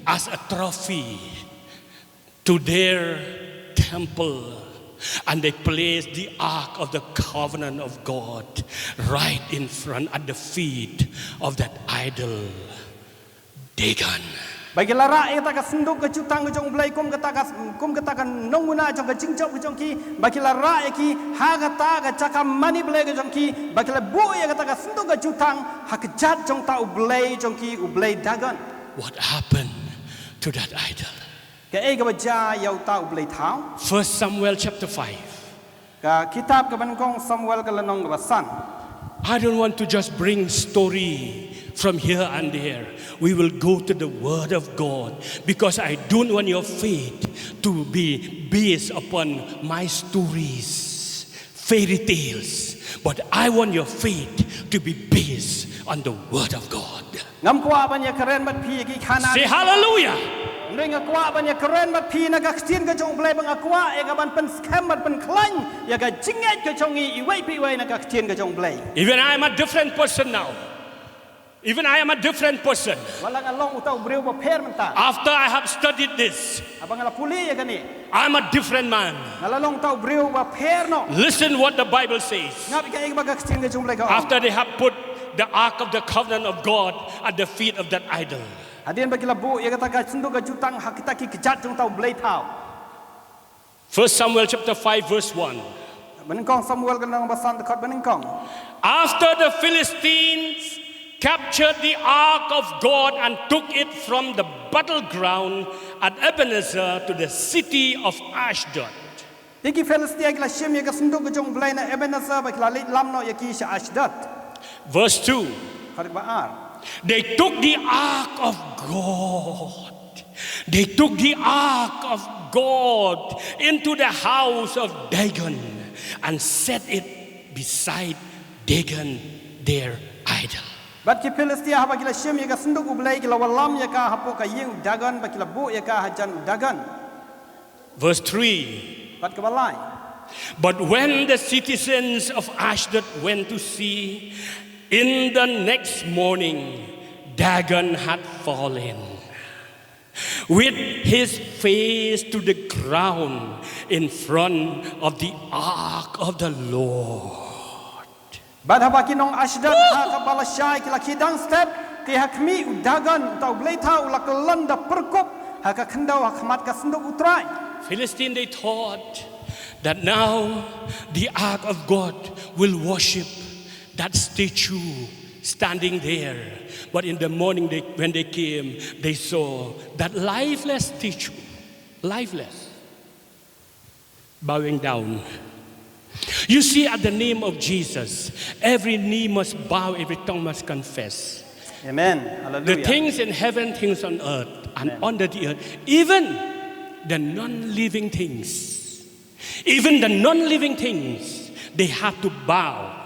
as a trophy to their temple, and they placed the ark of the covenant of God right in front at the feet of that idol Dagon. Ba ki la rah ïa kata ka synduk ka jutang ka jong U Blei kum kata ka, kum kata ka nonguna jong ka jingjop ka jong ki, ba ki la rah ïa ki ha kata ka jaka mane blei ka jong ki, ba ki la buh ïa kata ka synduk ka jutang ha kjat jong uta u blei jong ki, u blei Dagon. What happened to that idol. Kaei kaba jia ïa uta u blei thaw? First Samuel chapter five. Ka kitab kaba nyngkong Samuel ka lynnong kaba san. I don't want to just bring story from here and there. We will go to the word of God because I don't want your faith to be based upon my stories, fairy tales, but I want your faith to be based on the word of God. Ngam kwah ban ïa kren bad phi ïa ki khana. Say hallelujah. Hynrei nga kwah ban ïa kren bad phi na ka ktien ka jong u Blei ba nga kwah ïa ka ban pynskhem bad pynkhlaiñ ïa ka jingngeit ka jong ngi iwei pa iwei na ka ktien ka jong u Blei. Even I am a different person now. Even I am a different person. Wat la nga long uta u briew ba pher mynta. After I have studied this, Haba nga la pule ïa kane, I'm a different man. nga la long uta u briew ba pher noh. Listen what the Bible says. Ngap ïa kaei kaba ka ktien ka jong u Blei ka ong. After they have put the ark of the covenant of God at the feet of that idol. Hadien ba ki la buh ïa kata ka sanduk ka jutang ha kita ki kjat jong uta u blei thaw. First Samuel chapter five verse one. Ba nyngkong Samuel ka lynnong ba san, dkhot ba nyngkong. After the Philistines captured the ark of God and took it from the battleground at Ebenezer to the city of Ashdod. Te ki Philistia ki la shim ïa ka sanduk ka jong u Blei na Ebenezer bad ki la leit lam noh ïa ki sha Ashdod. Verse two. Dkhot kaba ar. They took the ark of God. They took the ark of God into the house of Dagon and set it beside Dagon, their idol. Bad ki Philistia haba ki la shim ïa ka sanduk u Blei ki la wallam ïa ka hapoh ka ïing u Dagon bad ki la buh ïa ka hajan u Dagon. Verse three. Dkhot kaba lai. But when the citizens of Ashdod went to see, in the next morning, Dagon had fallen with his face to the ground in front of the ark of the Lord. Bad haba ki nong Ashdod ha kaba lashai ki la khie dang step, te ha khmih u Dagon uta u blei thaw u la kyllon da pyrkup ha ka khyndew ha khmat ka sanduk u Trai. Philistine, they thought that now the ark of God will worship that statue standing there. But in the morning, they, when they came, they saw that lifeless statue, lifeless, bowing down. You see, at the name of Jesus, every knee must bow, every tongue must confess. Amen. Hallelujah. The things in heaven, things on earth, and Amen. Under the earth, even the non-living things, even the non-living things, they have to bow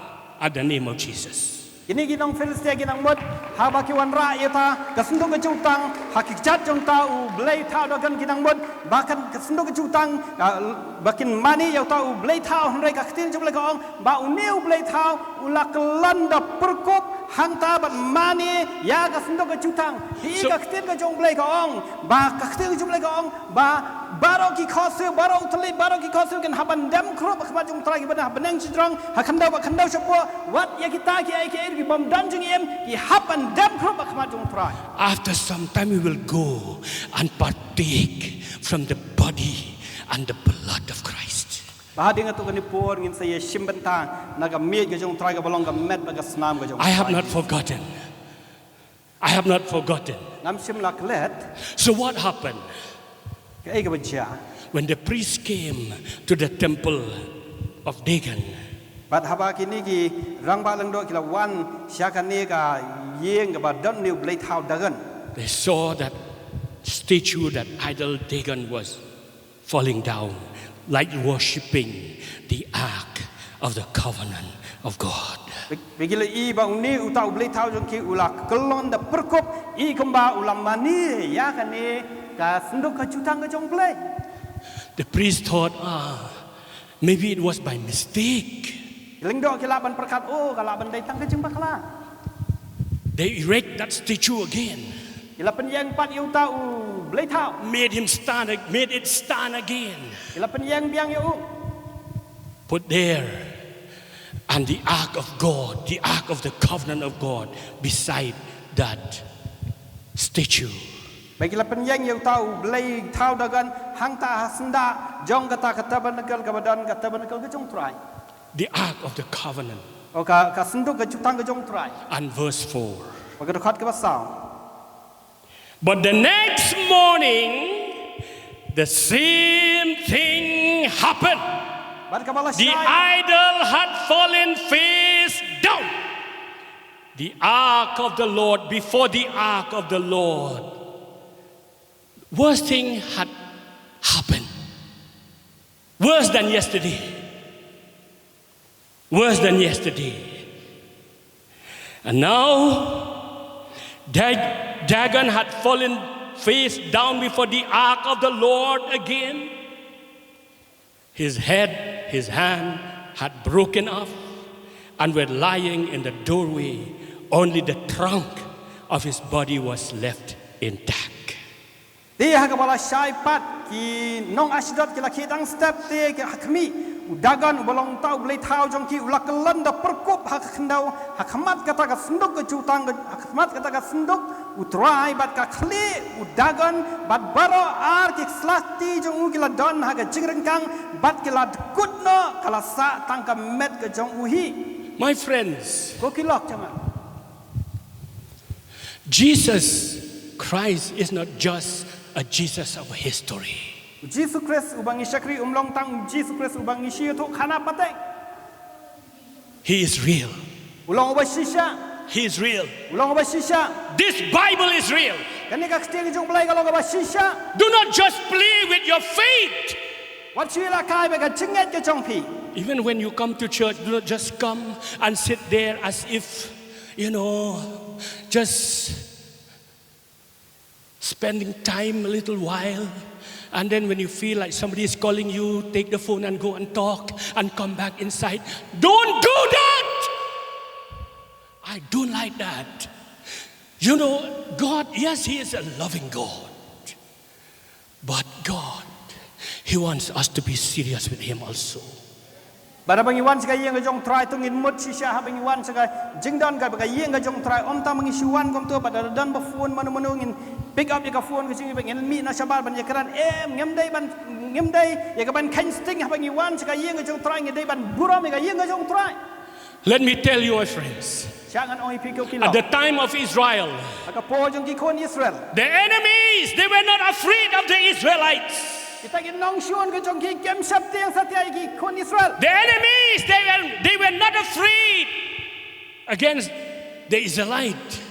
at the name of Jesus. Kine ki nong Philistia ki nang mut, haba ki wanrah ïa uta ka sanduk ka jutang ha ki kjat jong uta u blei thaw Dagon, ki nang mut ba kan ka sanduk ka jutang, ah, ba kin mane ïa uta u blei thaw, hynrei ka ktien jong u Blei ka ong ba une u blei thaw u la kyllon da pyrkup hangta bad mane ïa ka sanduk ka jutang. Hi ka ktien ka jong u Blei ka ong ba, ka ktien ka jong u Blei ka ong ba baroh ki khohsiew, baroh u thylliej, baroh ki khohsiew kin hap ban dem khrup ha khmat jong u Trai, kiba don ha bneng shajrong, ha khyndew bad khyndew shapoh, wat ïa kita kiei kiei ruh ki bym don jingim ki hap ban dem khrup ha khmat jong u Trai. After some time we will go and partake from the body and the blood of Christ. Bad hadien katto katne por ngin sa ïa shim bynta na ka miej ka jong u Trai kaba long ka met bad ka snam ka jong u Trai. I have not forgotten. I have not forgotten. Ngam shym la klet. So what happened? Kaei kaba jia? When the priest came to the temple of Dagon, bad haba kine ki rangbah lyngdoh ki la wan sha kane ka ïing kaba don une u blei thaw Dagon, they saw that statue, that idol Dagon was falling down, like worshipping the ark of the covenant of God. Ba ki la ïohi ba une uta u blei thaw jong ki u la kyllon da pyrkup, i kumba u la mane ïa kane ka sanduk ka jutang ka jong u Blei. The priest thought, ah, maybe it was by mistake. Ki lyngdoh ki lah ban pyrkhat, oh, ka lah ban dei tang ka jingbakla. They erect that statue again. Ki la pynïeng pat ïa uta u blei thaw. Made him stand, made it stand again. Ki la pynïeng biang ïa u. Put there, and the ark of God, the ark of the covenant of God, beside that statue. Bad ki la pynïeng ïa uta u blei thaw Dagon hangta ha syndah jong kata ka tabernacle kaba don ka tabernacle ka jong u Trai. The ark of the covenant. O ka, ka sanduk ka jutang ka jong u Trai. And verse four. Bad ka dkhot kaba saw. But the next morning, the same thing happened. Bad kaba la The shai idol had fallen face down. The ark of the Lord, before the ark of the Lord. Worst thing had happened. Worse than yesterday. Worse than yesterday. And now, Dag- Dagon had fallen face down before the ark of the Lord again. His head, his hand had broken off and were lying in the doorway. Only the trunk of his body was left intact. Te ha kaba la shai pat ki nong Ashdod ki la khie tang step te ki ha khmih u Dagon uba long uta u blei thaw jong ki u la kyllon da pyrkup ha ka khyndew ha khmat kata ka synduk ka jutang ka- ha khmat kata ka synduk u Trai bad ka khlieh u Dagon bad baroh ar ki slati jong u ki la don ha ka jingryngkang bad ki la kut noh ka la sah tang ka met ka jong u hi. My friends, Ko ki lok jong nga. Jesus Christ is not just a Jesus of history. U Jisu Khrist uba ngi shakri um long tang u Jisu Khrist uba ngi shi ïathuh khana patek. He is real. U long uba shisha. He is real. U long uba shisha. This Bible is real. Kane ka ktien jong u Blei ka long kaba shisha. Do not just play with your faith. Wat shu ïalehkai bad ka jingngeit ka jong phi. Even when you come to church, do not just come and sit there as if, you know, just spending time a little while. And then when you feel like somebody is calling you, take the phone and go and talk and come back inside. Don't do that! I don't like that. You know, God, yes, He is a loving God. But God, He wants us to be serious with Him also. Bad haba ngi wan sha ka ïing ka jong u Trai to ngin mut shisha haba ngi wan sha ka jingdon kaba ka ïing ka jong u Trai, ym tang ba ngi shu wan kumto bad lada don ba phone mano mano ngin pick up ïa ka phone ka jong ngi bad ngin mih noh shabar ban ïakren, em, ngim dei ban, ngim dei ïa kaban kheiñ sting haba ngi wan sha ka ïing ka jong u Trai, ngi dei ban burom ïa ka ïing ka jong u Trai. Let me tell you, my friends. Sha ngan ong ïa phi ko ki At lok. the time of Israel, Ha ka por jong ki khun Israel. the enemies, they were not afraid of the Israelites. Kita ki nongshun ka jong ki kim sheptieng satia ïa ki khun Israel. The enemies, they were, they were not afraid against the Israelite.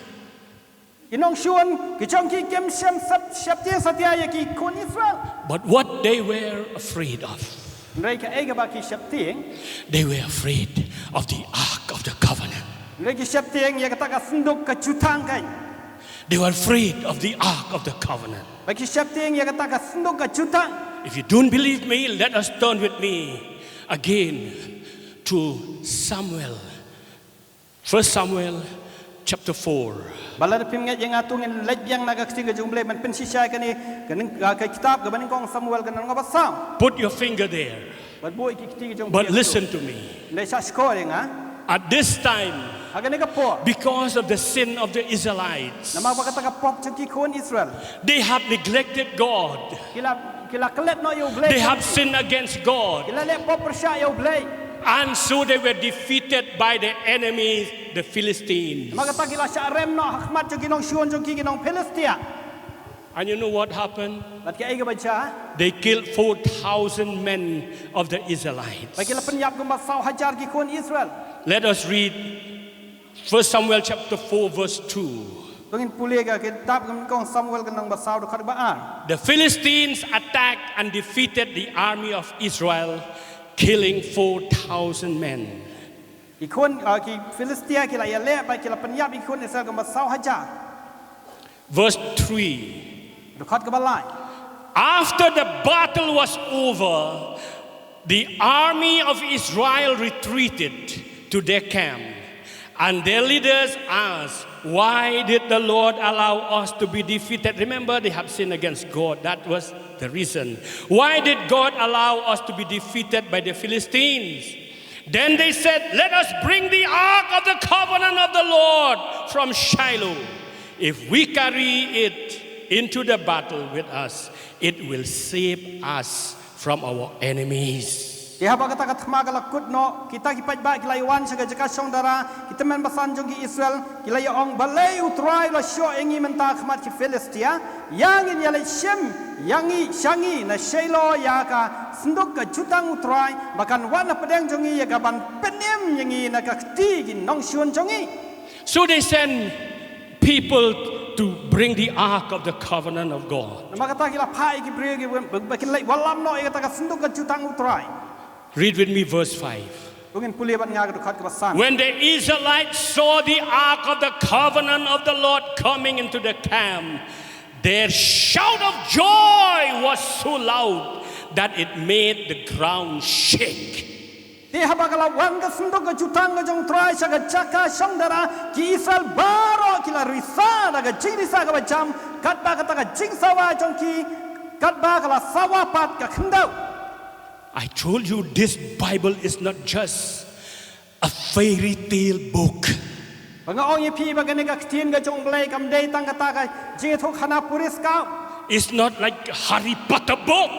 Ki nongshun ki jong ki kim shem sep sheptieng satia ïa ki khun Israel. But what they were afraid of, Hynrei kaei kaba ki sheptieng. They were afraid of the Ark of the Covenant. Hynrei ki sheptieng ïa kata ka synduk ka jutang kai. They were afraid of the Ark of the Covenant. Ba ki sheptieng ïa kata ka synduk ka jutang. If you don't believe me, let us turn with me again to Samuel. First Samuel chapter four. Ba lada phim ngeit ïa nga to ngin leit biang na ka ktien ka jong u Blei ban pynshisha ïa kane ka ning- ka kitab kaba nyngkong Samuel ka lynnong ba saw. Put your finger there. Bad buh ïa ki kti ka jong u But Blei. Listen to me. Leit shah shkor ïa nga. At this time, Ha kane ka por. Because of the sin of the Israelites, Namar ba kata ka pop jong ki khun Israel. They have neglected God. Ki la ki la klet noh ïa u Blei. They have sinned against Ki God. La leh pop pyrshah ïa u Blei. And so they were defeated by the enemies, the Philistines. Namar kata ki la shah rem noh ha khmat jong ki nongshun jong ki ki nong Philistia. And you know what happened? Bad kaei kaba jia? They killed four thousand men of the Israelites. Bad ki la pynïap kumba saw hajar ki khun Israel. Let us read First Samuel chapter four, verse two. To ngin pule ka kitab ka nyngkong Samuel ka lynnong ba saw dkhot ba ar. The Philistines attacked and defeated the army of Israel, killing four thousand men. Ki khun uh, ki Philistia ki la ïaleh bad ki la pynïap ki khun Israel kumba saw hajar. Verse three. Dkhot kaba lai. After the battle was over, the army of Israel retreated to their camp, and their leaders asked, "Why did the Lord allow us to be defeated?" Remember, they have sinned against God. That was the reason. "Why did God allow us to be defeated by the Philistines?" Then they said, "Let us bring the ark of the covenant of the Lord from Shiloh. If we carry it into the battle with us, it will save us from our enemies." Te haba kata ka thma ka la kut noh, kita ki paidbah ki la ïawan sha ka jaka shong dara, ki tymmen basan jong ki Israel, ki la ïa ong, balei U Trai u la shoh ïa ngi mynta ha khmat ki Philistia, ïa ngin ïaleit shim ïa ngi sha ngi na Shiloh ïa ka synduk ka jutang U Trai, ba kan wan hapdeng jong ngi ïa ka ban pynim ïa ngi na ka kti ki nongshun jong ngi. So they send people to bring the ark of the covenant of God. Namar kata ki la phah ïa ki briew ki ba, ba kin leit wallam noh ïa kata ka synduk ka jutang U Trai. Read with me verse five. To ngin pule bad nga ka dkhot kaba san. When the Israelites saw the ark of the covenant of the Lord coming into the camp, their shout of joy was so loud that it made the ground shake. Te haba ka la wan ka synduk ka jutang ka jong U Trai sha ka jaka shong dara, ki Israel baroh ki la risa da ka jingrisa kaba jam, katba kata ka jingsawa jong ki, katba ka la sawa pat ka khyndew. I told you this Bible is not just a fairy tale book. Ba nga ong ïa phi ba kane ka ktien ka jong U Blei kam dei tang kata ka jingïathuhkhana puriskau. It's not like Harry Potter book.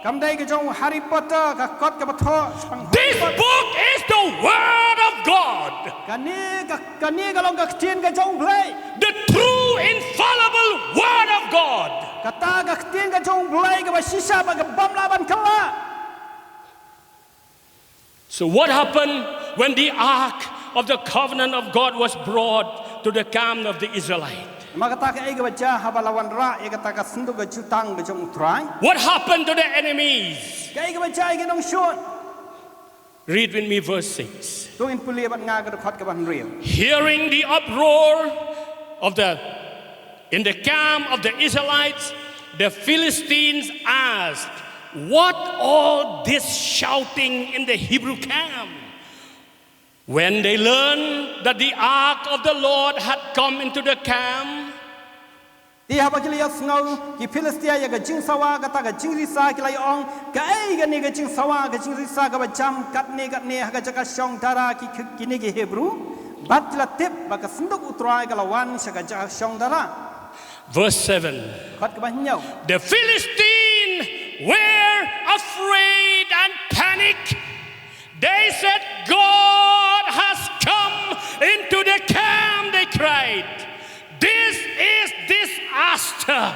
Kam dei ka jong Harry Potter ka kot kaba thoh shaphang Harry Potter. This book is the word of God. Kane ka, kane ka long ka ktien ka jong U Blei. The true infallible word of God. Kata ka ktien ka jong U Blei kaba shisha ba ka bym lah ban kylla. So what happened when the ark of the covenant of God was brought to the camp of the Israelite? Namar kata kaei kaba jia haba la wanrah ïa kata ka synduk ka jutang ka jong U Trai? What happened to the enemies? Kaei kaba jia ïa ki nongshun? Read with me verse six. To ngin pule bad nga ka dkhot kaba hynriew. Hearing the uproar of the in the camp of the Israelites, the Philistines asked, "What all this shouting in the Hebrew camp?" When they learned that the ark of the Lord had come into the camp, te haba ki la ïohsngew ki Philistia ïa ka jingsawa kata ka jingrisa, ki la ïa ong, "Kaei kane ka jingsawa ka jingrisa kaba jam katne katne ha ka jaka shong dara ki, ki, kine ki Hebru?" Bad ki la tip ba ka synduk U Trai ka la wan sha ka jaka shong dara. Verse seven. Dkhot kaba hynñiew. The Philistines were afraid and panicked. They said, "God has come into the camp," they cried. "This is disaster.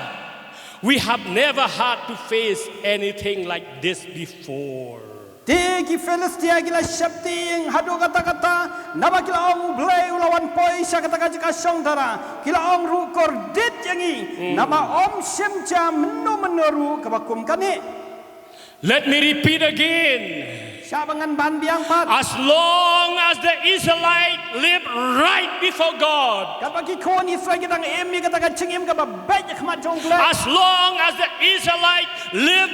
We have never had to face anything like this before." Te ki Philistia ki la sheptieng haduh katta katta, naba ki la ong, "U Blei u la wan poi sha kata ka jaka shong dara." Ki la ong ruh, "Kordit ïa ngi, naba ym shim jia mynno mynno ruh kaba kum kane." Let me repeat again. Shah ba ngan ban biang pat. As long as the Israelite live right before God, katba ki khun Israel ki dang im ïa kata ka jingim kaba beit ha khmat jong U Blei, as long as the Israelite live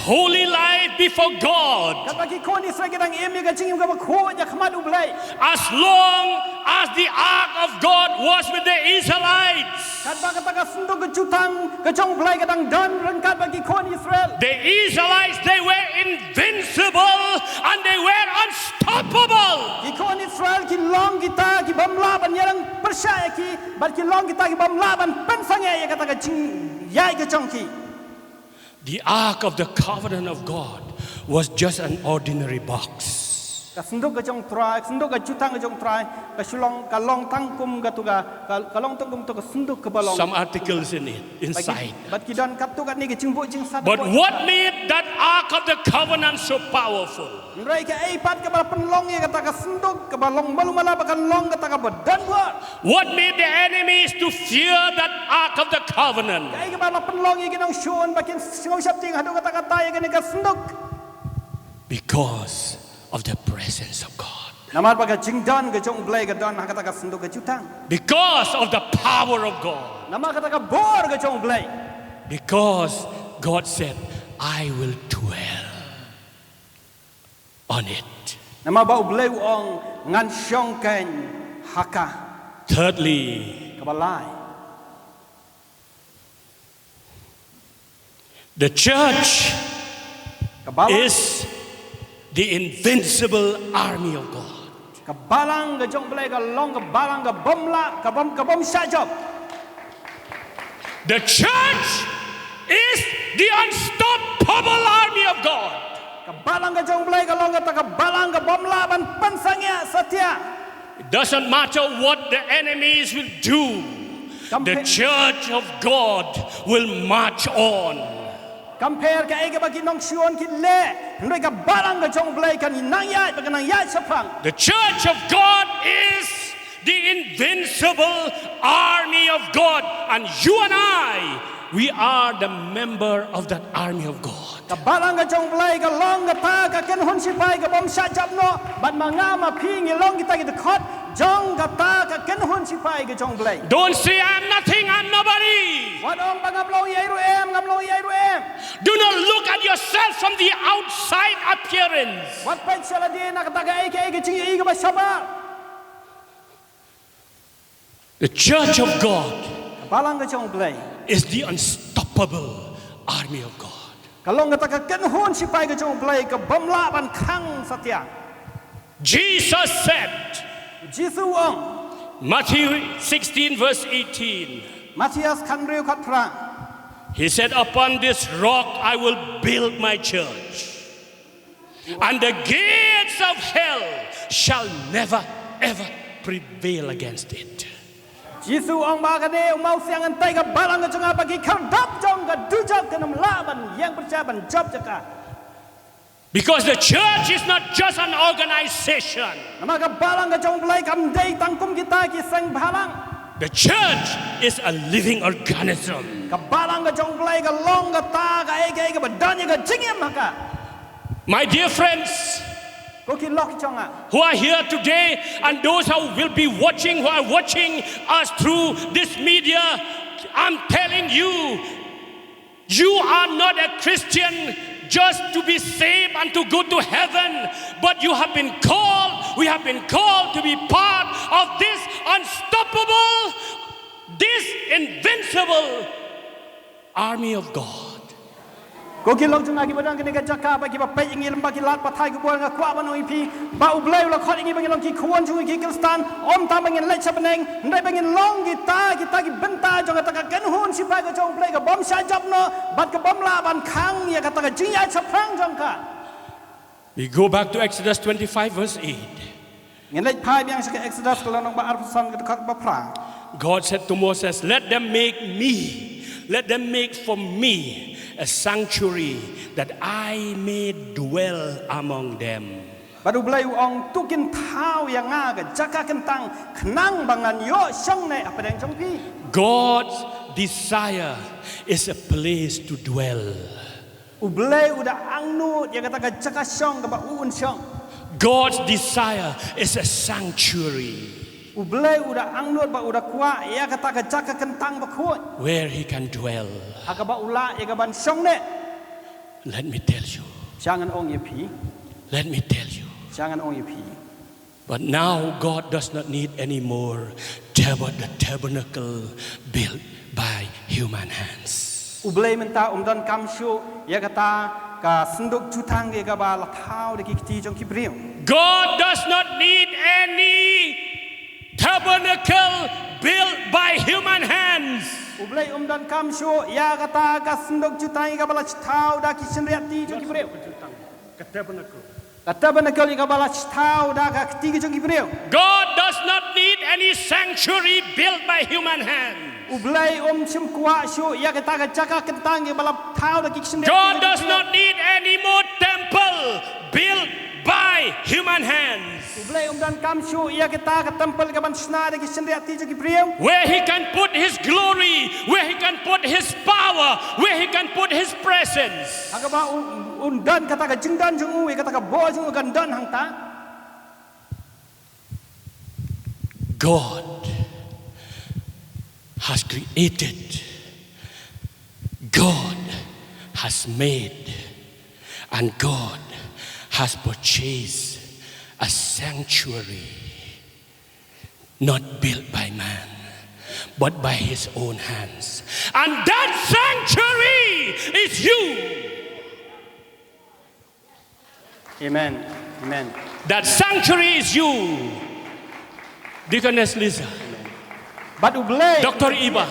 holy life before God, katba ki khun Israel ki dang im ïa ka jingim kaba khuid ha khmat U Blei, as long as the ark of God was with the Israelites, katba kata ka synduk ka jutang ka jong U Blei ka dang don ryngkat bad ki khun Israel, the Israelites, they were invincible and they were unstoppable. Ki khun Israel ki long kita ki bym lah ban ïalang pyrshah ïa ki, bad ki long kita ki bym lah ban pynsangeh ïa kata ka jingïaid ka jong ki. The ark of the covenant of God was just an ordinary box. Ka synduk ka jong U Trai, ka synduk ka jutang ka jong U Trai, ka shu long, ka long tang kum katu ka, ka, ka long tang kum katu ka synduk kaba long. Some articles in it, inside. Bad ki, bad ki don katto katne ka jingbuh jingsat. But what made that ark of the covenant so powerful? Hynrei kaei pat kaba la pynlong ïa kata ka synduk kaba long malu mala ba kan long kata kaba don buh? What made the enemies to fear that ark of the covenant? Kaei kaba la pynlong ïa ki nongshun ba kin sngew sheptieng haduh katta katta ïa kane ka synduk? Because of the presence of God. Namar ba ka jingdon ka jong U Blei ka don ha kata ka synduk ka jutang. Because of the power of God. Namar kata ka bor ka jong U Blei. Because God said, "I will dwell on it." Namar ba U Blei u ong, "Ngan shong keiñ ha ka." Thirdly, kaba lai, the church, ka balang, is the invincible army of God. Ka balang ka jong U Blei ka long ka balang ka bym lah, ka bym, ka bym shah jop. The church is the unstoppable army of God. Ka balang ka jong U Blei ka long kata ka balang ka bym lah ban pynsangeh satia. It doesn't matter what the enemies will do, the church of God will march on. Kam pher kaei kaba ki nongshun ki leh, hynrei ka balang ka jong U Blei kan nang ïaid, kan nang ïaid shaphrang. The church of God is the invincible army of God, and you and I, we are the member of that army of God. Ka balang ka jong U Blei ka long kata ka kynhun sipai ka bym shah jop noh, bad ma nga ma phi ngi long kita ki dkhot jong kata ka kynhun sipai ka jong U Blei. Don't say, "I'm nothing, I'm nobody." Wat ong ba ngam long ei ruh em, ngam long ei ruh em. Do not look at yourself from the outside appearance. Wat peit sha lade na kata kaei kaei ka jingïohi kaba shabar. The church of God Ka balang ka jong U Blei is the unstoppable army of God. Ka long kata ka kynhun sipai ka jong U Blei ka bym lah ban khang satia. Jesus said, Jisu u ong, Matthew sixteen, verse eighteen, Mathaios khathynriew khatphra. He said, "Upon this rock I will build my church, and the gates of hell shall never ever prevail against it." Jisu u ong ba kane u mawsiang, hangtai ka balang ka jong nga, ba ki khyrdop jong ka dujok kin ym lah ban ïeng pyrshah ban jop jaka. Because the church is not just an organization. Namar ka balang ka jong U Blei kam dei tang kum kita ki seng balang. The church is a living organism. Ka balang ka jong U Blei ka long kata kaei kaei kaba don ïa ka jingim ha ka. My dear friends, Ko ki lok jong nga who are here today and those who will be watching, who are watching us through this media, I'm telling you, you are not a Christian just to be saved and to go to heaven, but you have been called, we have been called to be part of this unstoppable, this invincible army of God. Ko ki lok jong nga kiba don ha kane ka jaka, ba kiba peit ïa ngi lyngba ki lad pathai khubor, nga kwah ban ong ïa phi ba U Blei u la khot ïa ngi ba ngin long ki khun jong u, ki Khristan, ym tang ba ngin leit sha bneng, hynrei ba ngin long kita, kita ki bynta jong kata ka kynhun sipai ka jong U Blei ka bym shah jop noh bad ka bym lah ban khang ïa kata ka jingïaid shaphrang jong ka. We go back to Exodus twenty-five, verse eight. Ngin leit phai biang sha ka Exodus ka lynnong ba arphew san, ka dkhot ba phra. God said to Moses, "Let them make me, let them make for me a sanctuary that I may dwell among them." Bad U Blei u ong, to kin thaw ïa nga ka jaka kyntang khnang ba ngan ïoh shong neh hapdeng jong phi. God's desire is a place to dwell. U Blei u da angnud ïa kata ka jaka shong kaba u un shong. God's desire is a sanctuary U Blei u da angnud ba u da kwah ïa kata ka jaka kyntang bakhuid where He can dwell. ha kaba u lah ïa ka ban shong neh. Let me tell you. Sha ngan ong ïa phi. Let me tell you. Sha ngan ong ïa phi. But now God does not need any more tab- the tabernacle built by human hands. U Blei mynta um donkam shuh ïa kata ka synduk jutang ïa kaba la thaw da ki kti jong ki briew. God does not need any tabernacle built by human hands. U Blei um donkam shuh ïa kata ka synduk jutang ïa kaba la thaw da ki shynriah kti jong ki briew. Ka tabernacle ïa kaba la thaw da ka kti ki jong ki briew. God does not need any sanctuary built by human hands. U Blei um shym kwah shuh ïa kata ka jaka kyntang ïa kaba la thaw da ki shynriah. God does not need any more temple built by human hands. U Blei um donkam shuh ïa kata ka temple ka ban shna da ki shynriah kti jong ki briew. Where He can put His glory, where He can put His power, where He can put His presence. Ha kaba u, un don kata ka jingdon jong u, ïa kata ka bor jong u kan don hangta. God has created, God has made, and God has purchased a sanctuary not built by man, but by His own hands. And that sanctuary is you. Amen. Amen. That sanctuary is you. Deaconess Lisa. Bad U Blei. Doctor Iba.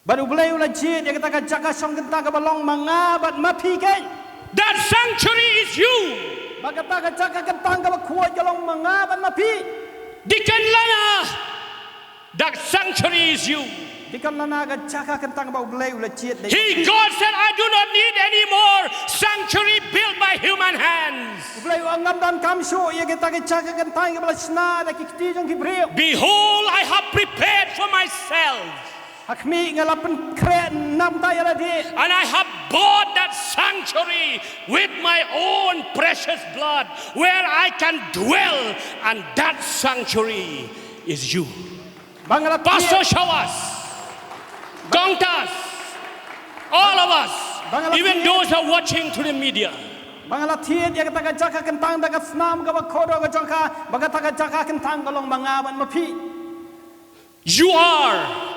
Bad U Blei u la jied ïa kata ka jaka shong kyntang kaba long ma nga bad ma phi keiñ. That sanctuary is you. Ba kata ka jaka kyntang kaba khuid ka long ma nga bad ma phi. Deacon Lana, that sanctuary is you. Deacon Lana, ka jaka kyntang ba U Blei u la jied da ïa phi. He, God said, "I do not need any more sanctuary built by human hands." U Blei u ong ngam donkam shuh ïa kata ka jaka kyntang kaba la shna da ki kti jong ki briew. Behold, I have prepared for myself. Ha khmih, nga la pynkhreh namta ïa lade. And I have bought that sanctuary with my own precious blood, where I can dwell, and that sanctuary is you. Ba nga la Pastor thied, Shawas, Kongtas, all of us, ba nga la even thied, those who are watching through the media. Ba nga la thied ïa kata ka jaka kyntang da ka snam kaba kordor ka jong ka, ba kata ka jaka kyntang ka long ma nga bad ma phi. You are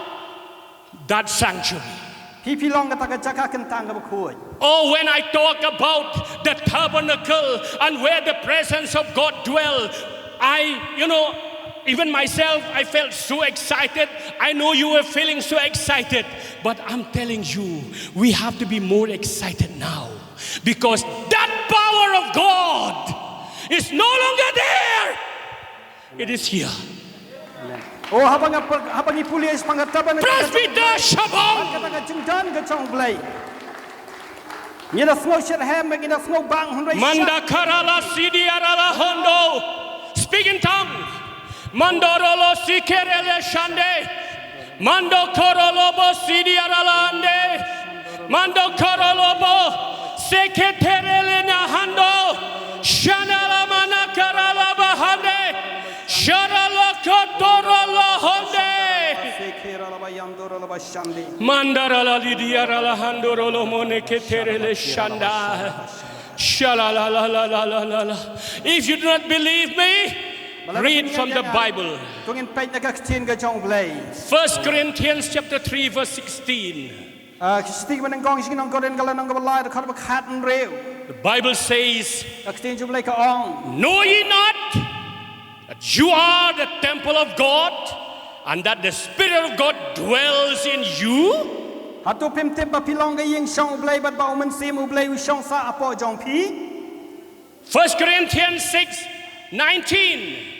that sanctuary. Phi, phi long kata ka jaka kyntang kaba khuid. Oh, when I talk about the tabernacle and where the presence of God dwell, I, you know, even myself, I felt so excited. I know you were feeling so excited. But I'm telling you, we have to be more excited now, because that power of God is no longer there. It is here. Amen. Oh, haba nga per-, haba ngi pule shaphang kata ba nga Presbyter Shalom. Kata ka jingdon ka jong U Blei. Ngi la sngew shitrhem, ngi la sngew bang hynrei Manda karala sidi arala hondo. Speak in tongue. Mandorolo sikerele shande. Mando korolobo sidi arala ande. Mando korolobo seketerele na hando. Shanala mana karala bahande. Sharala kotorolo honde. Mandara la lidia la handoro lo mone ketere le shanda. Shala la la la la la la la. If you do not believe me, read from the Bible. To ngin peit na ka ktien ka jong U Blei. First Corinthians chapter three, verse sixteen. Ah, ka shithi kaba nyngkong sha ki nong Korinth ka lynnong kaba lai, dkhot ba khathynriew. The Bible says, ka ktien jong U Blei ka ong, "Know ye not that you are the temple of God, and that the Spirit of God dwells in you?" Hato phim tip ba phi long ka ïing shong U Blei bad ba U Mynsiem U Blei u shong sah hapoh jong phi? First Corinthians six nineteen.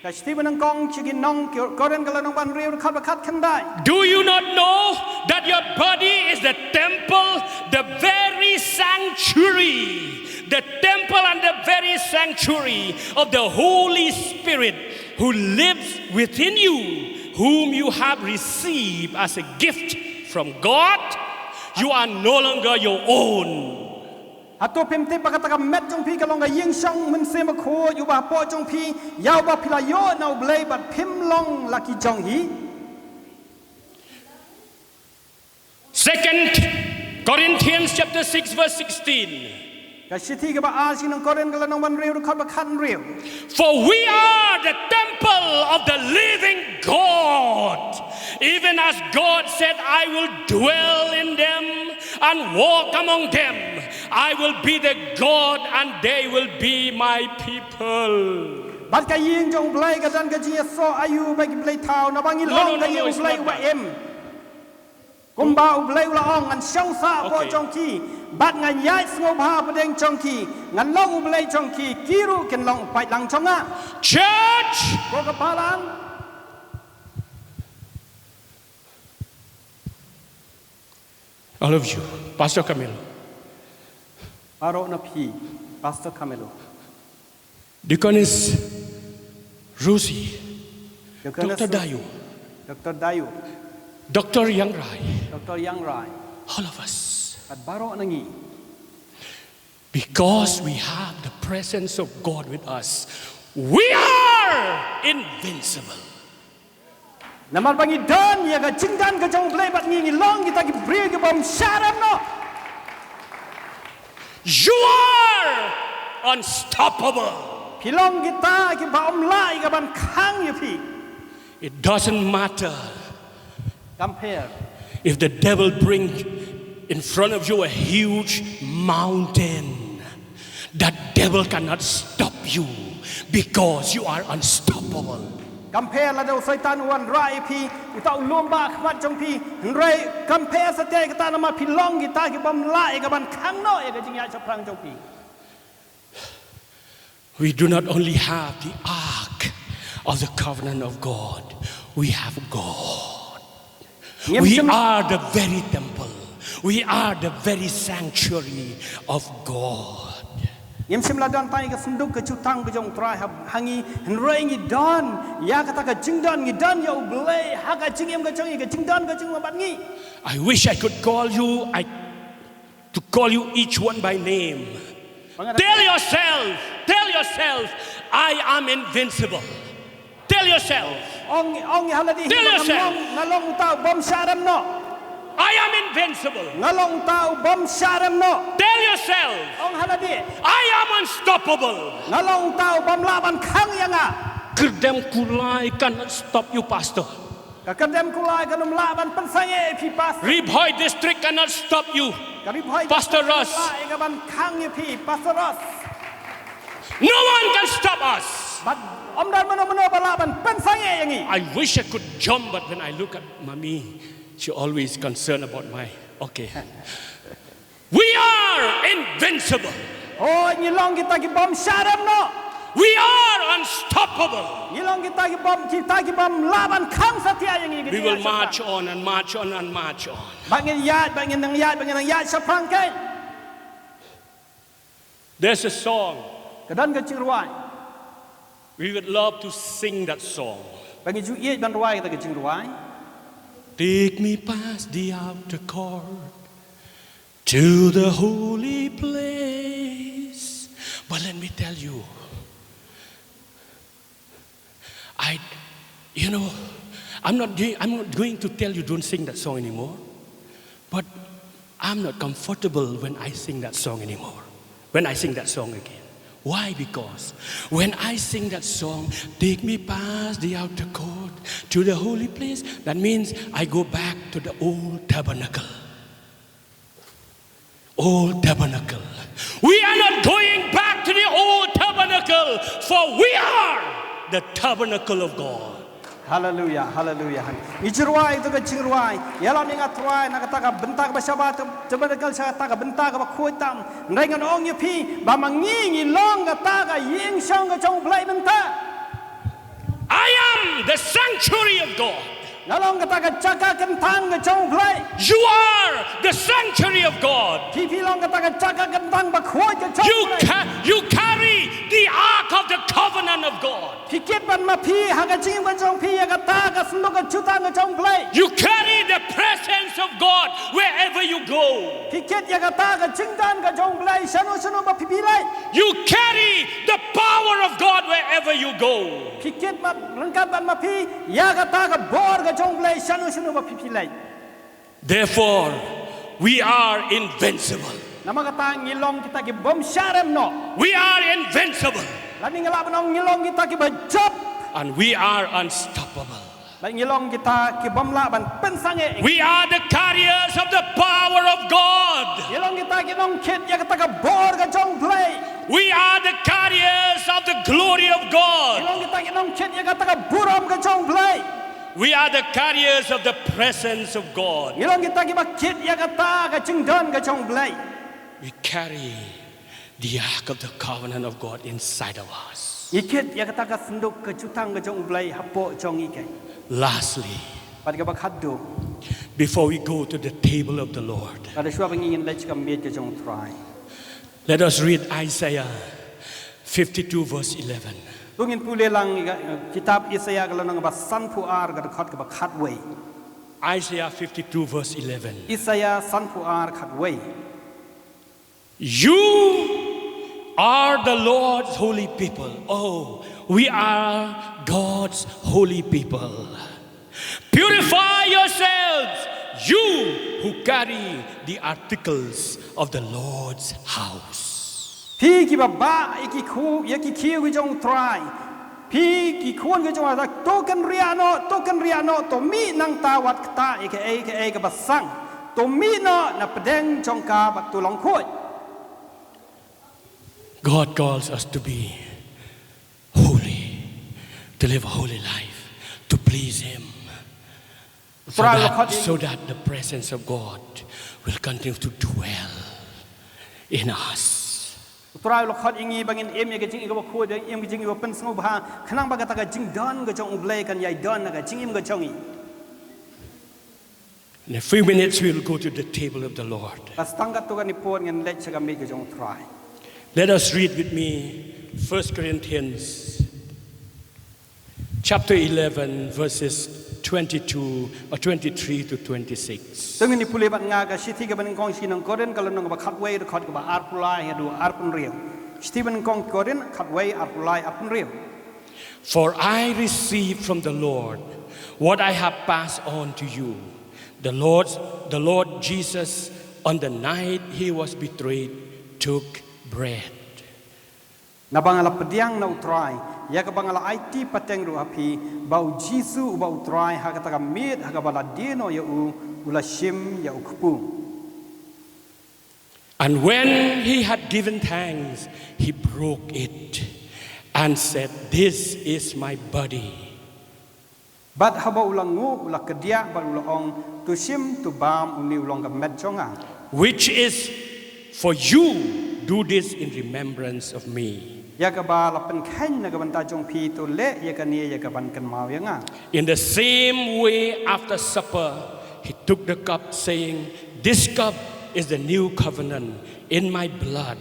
Ka shithi ba nyngkong sha ki nong Korinth ka lynnong ba hynriew, dkhot ba khatkhyndai. Do you not know that your body is the temple, the very sanctuary, the temple and the very sanctuary of the Holy Spirit who lives within you, whom you have received as a gift from God? You are no longer your own. Hato phim tip ba kata ka met jong phi ka long ka ïing shong Mynsiem Bakhuid uba hapoh jong phi, ïa uba phi la ïoh na U Blei bad phim long la ki jong hi? Second Corinthians chapter six verse sixteen. Ka shithi kaba ar sha ki nong Korinth ka lynnong ba hynriew, dkhot ba khathynriew. For we are the temple of the living God. Even as God said, "I will dwell in them and walk among them. I will be the God and they will be my people." Bad ka ïing jong U Blei ka don ka jingïasoh aïu bad ki blei thaw, naba ngi long ka ïing U Blei uba im. Kumba U Blei u la ong, ngan shong sah hapoh jong ki, bad ngan ïaid sngewbha hapdeng jong ki, ngan long U Blei jong ki, ki ruh kin long u paidlang jong nga. Church! Ko ka balang. All of you, Pastor Camilo. Baroh na phi, Pastor Camilo. Deaconess Rosie, Deaconess Doctor Ru-, Dayu, Doctor Dayu, Doctor Yangrai, Doctor Yangrai, all of us. Bad baroh na ngi. Because we have the presence of God with us, we are invincible. Namar ba ngi don ïa ka jingdon ka jong U Blei bad ngi, ngi long kita ki briew ki bym shah rem noh. You are unstoppable. Phi long kita ki bym lah ïa ka ban khang ïa phi. It doesn't matter. Compare. If the devil bring in front of you a huge mountain, that devil cannot stop you because you are unstoppable. Compare lada u Soitan u wanrah ïa phi, uta u lum ba khmat jong phi, hynrei compare satia ïa kata namar phi long kita ki bym lah ïa ka ban khang noh ïa ka jingïaid shaphrang jong phi. We do not only have the ark of the covenant of God, we have God. Ngim We shym- are the very temple. We are the very sanctuary of God. Ngim shym la don tang ïa ka synduk ka jutang ka jong u Trai ha, ha ngi, hynrei ngi don ïa kata ka jingdon, ngi don ïa u Blei ha ka jingim ka jong ngi, ka jingdon ka jong ngi bad ngi. I wish I could call you, I, to call you each one by name. Bang- Tell yourself, tell yourself, I am invincible. Tell yourself, Ong, ong ha lade hi, Tell nga yourself. long, nga long uta u bym shah rem noh. I am invincible. Nga long uta u bym shah rem noh. Tell yourself, Ong ha lade, I am unstoppable. nga long uta u bym lah ban khang ïa nga. Kyrdem Kulai cannot stop you, Pastor. Ka kyrdem Kulai kam lah ban pynsangeh ïa phi, Pastor. Ri Bhoi district cannot stop you. Ka Ri Bhoi Pastor kam Ross. lah ïa nga ban khang ïa phi, Pastor Ross. No one can stop us. Bad ym don mano mano ba lah ban pynsangeh ïa ngi. I wish I could jump, but when I look at Mummy, she always concerned about my. Okay. We are invincible. Oh, ngi long kita ki bym shah rem noh. We are unstoppable. Ngi long kita ki bym, kita ki bym lah ban khang satia ïa ngi. We will march on and march on and march on. Bad ngin ïaid, bad ngin nang ïaid, bad ngin nang ïaid shaphrang kein. There's a song. Ka don ka jingrwai. We would love to sing that song. Bad ngi ju ïeit ban rwai kata ka jingrwai. Take me past the outer court to the holy place. But let me tell you, I, you know, I'm not, doing, I'm not going to tell you don't sing that song anymore. But I'm not comfortable when I sing that song anymore. When I sing that song again. Why? Because when I sing that song, take me past the outer court to the holy place, that means I go back to the old tabernacle. Old tabernacle. We are not going back to the old tabernacle, for we are the tabernacle of God. Haleluya, haleluya. Ngi ju rwai tu ka jingrwai. Ïalam ïa nga Trai na kata ka bynta kaba shabar, tabernacle sha kata ka bynta kaba khuid tam. Hynrei ngan ong ïa phi ba ma ngi ngi long kata ka ïing shong ka jong u Blei mynta. I am the sanctuary of God. Nga long kata ka jaka kyntang ka jong u Blei. You are the sanctuary of God. Phi phi long kata ka jaka kyntang ba khuid ka jong u You, Blei. ca- you carry the ark of the covenant of God. Phi kit bad ma phi ha ka jingim ka jong phi ïa kata ka synduk ka jutang ka jong u Blei. You carry the presence of God wherever you go. Phi kit ïa kata ka jingdon ka jong u Blei shano shano ba phi phi leit. You carry the power of God wherever you go. Phi kit ma ryngkat bad ma phi ïa kata ka bor ka jong u Blei shano shano ba phi phi leit. Therefore, we are invincible. Namar kata ngi long kita ki bym shah rem noh. We are invincible. Lane ngi lah ban ong ngi long kita kiba jop. And we are unstoppable. Bad ngi long kita ki bym lah ban pynsangeh. We are the carriers of the power of God. Ngi long kita ki nongkhit ïa kata ka bor ka jong u Blei. We are the carriers of the glory of Ngi God. long kita ki nongkhit ïa kata ka burom ka jong u Blei. We are the carriers of the presence of God. Ngi long kita kiba kit ïa kata ka jingdon ka jong u Blei. We carry the ark of the covenant of God inside of us. Ngi kit ïa kata ka synduk ka jutang ka jong u Blei hapoh jong ngi kein. Lastly, Bad kaba khatduh, before we go to the table of the Lord, lada shuwa ba ngin leit sha ka miej ka jong u Trai, let us read Isaiah fifty-two, verse eleven. to ngin pule lang ïa ka kitab Isaïah ka lynnong ba sanphew ar ka dkhot kaba khatwei. Isaiah fifty-two, verse eleven. Isaïah sanphew ar khatwei. You are the Lord's holy people. Oh, we are God's holy people. Purify yourselves, you who carry the articles of the Lord's house. Phi kiba bah ïa ki khu ïa ki khiew ki jong u Trai. Phi ki khun ki jong u Trai, to kynriah noh, to kynriah noh, to mih nangta wat kata ïa kaei kaei kaba sang. To mih noh na pdeng jong ka bad to long khuid. God calls us to be holy, to live a holy life. to please Him, so Trai u la that, khot ïa so that the presence of God will continue to dwell in us. U Trai u la khot ïa ngi ba ngin im ïa ka jingim kaba khuid, im ka jingim ba pynsngewbha, khnang ba kata ka jingdon ka jong U Blei kan ïai don ha ka jingim ka jong ngi. In a few minutes, we will go to the table of the Lord. Ka stang katto katne por ngin leit sha ka miej ka jong U Trai. Let us read with me First Corinthians chapter eleven, verses twenty-two or twenty-three to twenty-six. Te ngin ïa pule bad nga ka shithi kaba nyngkong sha ki nong Korinth ka lynnong kaba khatwei, dkhot kaba arphew lai haduh arphew hynriew. Shithi ba nyngkong Korinth khatwei, arphew lai arphew hynriew. For I received from the Lord what I have passed on to you. The Lord, the Lord Jesus, on the night he was betrayed, took bread. Naba nga la pdiang na U Trai ïa kaba nga la aiti pateng ruh ha phi, ba U Jisu uba U Trai ha kata ka miet ha kaba la die noh ïa u, u la shim ïa u kpu. And when he had given thanks, he broke it and said, "This is my body." Bad haba u la nguh u la kdiah bad u la ong, "To shim, to bam, une u long ka met jong nga, which is for you. Do this in remembrance of me. Ïa kaba la pynkheiñ na ka bynta jong phi, to leh ïa kane ïa kaban kynmaw ïa nga." In the same way, after supper, he took the cup, saying, "This cup is the new covenant in my blood.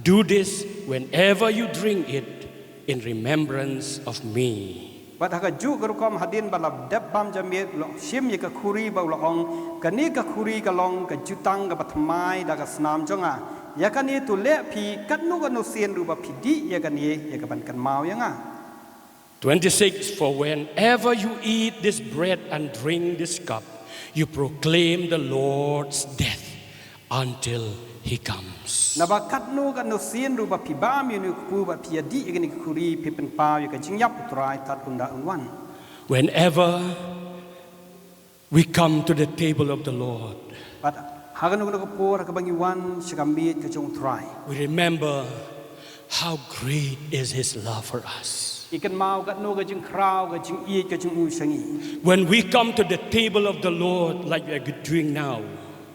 Do this whenever you drink it in remembrance of me." Bad ha kajuh ka rukom hadien ba la dep bam ja miet, u la shim ïa ka khuri bad u la ong, "Kane ka khuri ka long ka jutang kaba thymmai da ka snam jong nga. Ïa kane to leh phi katno katno sien ruh ba phi dih ïa kane ïa kaban kynmaw ïa nga." Twenty-six, "For whenever you eat this bread and drink this cup, you proclaim the Lord's death until he comes." Naba katno katno sien ruh ba phi bam ïa une u kpu bad phi ïa dih ïa kane ka khuri, phi pynpaw ïa ka jingïap U Trai tad ynda un wan. Whenever we come to the table of the Lord, Bad ha kano kano ka por ha kaba ngi wan sha ka miej ka jong U Trai, we remember how great is his love for us. ngi kynmaw katno ka jingkhraw ka jingïeit ka jong u sha ngi. When we come to the table of the Lord, like we are doing now,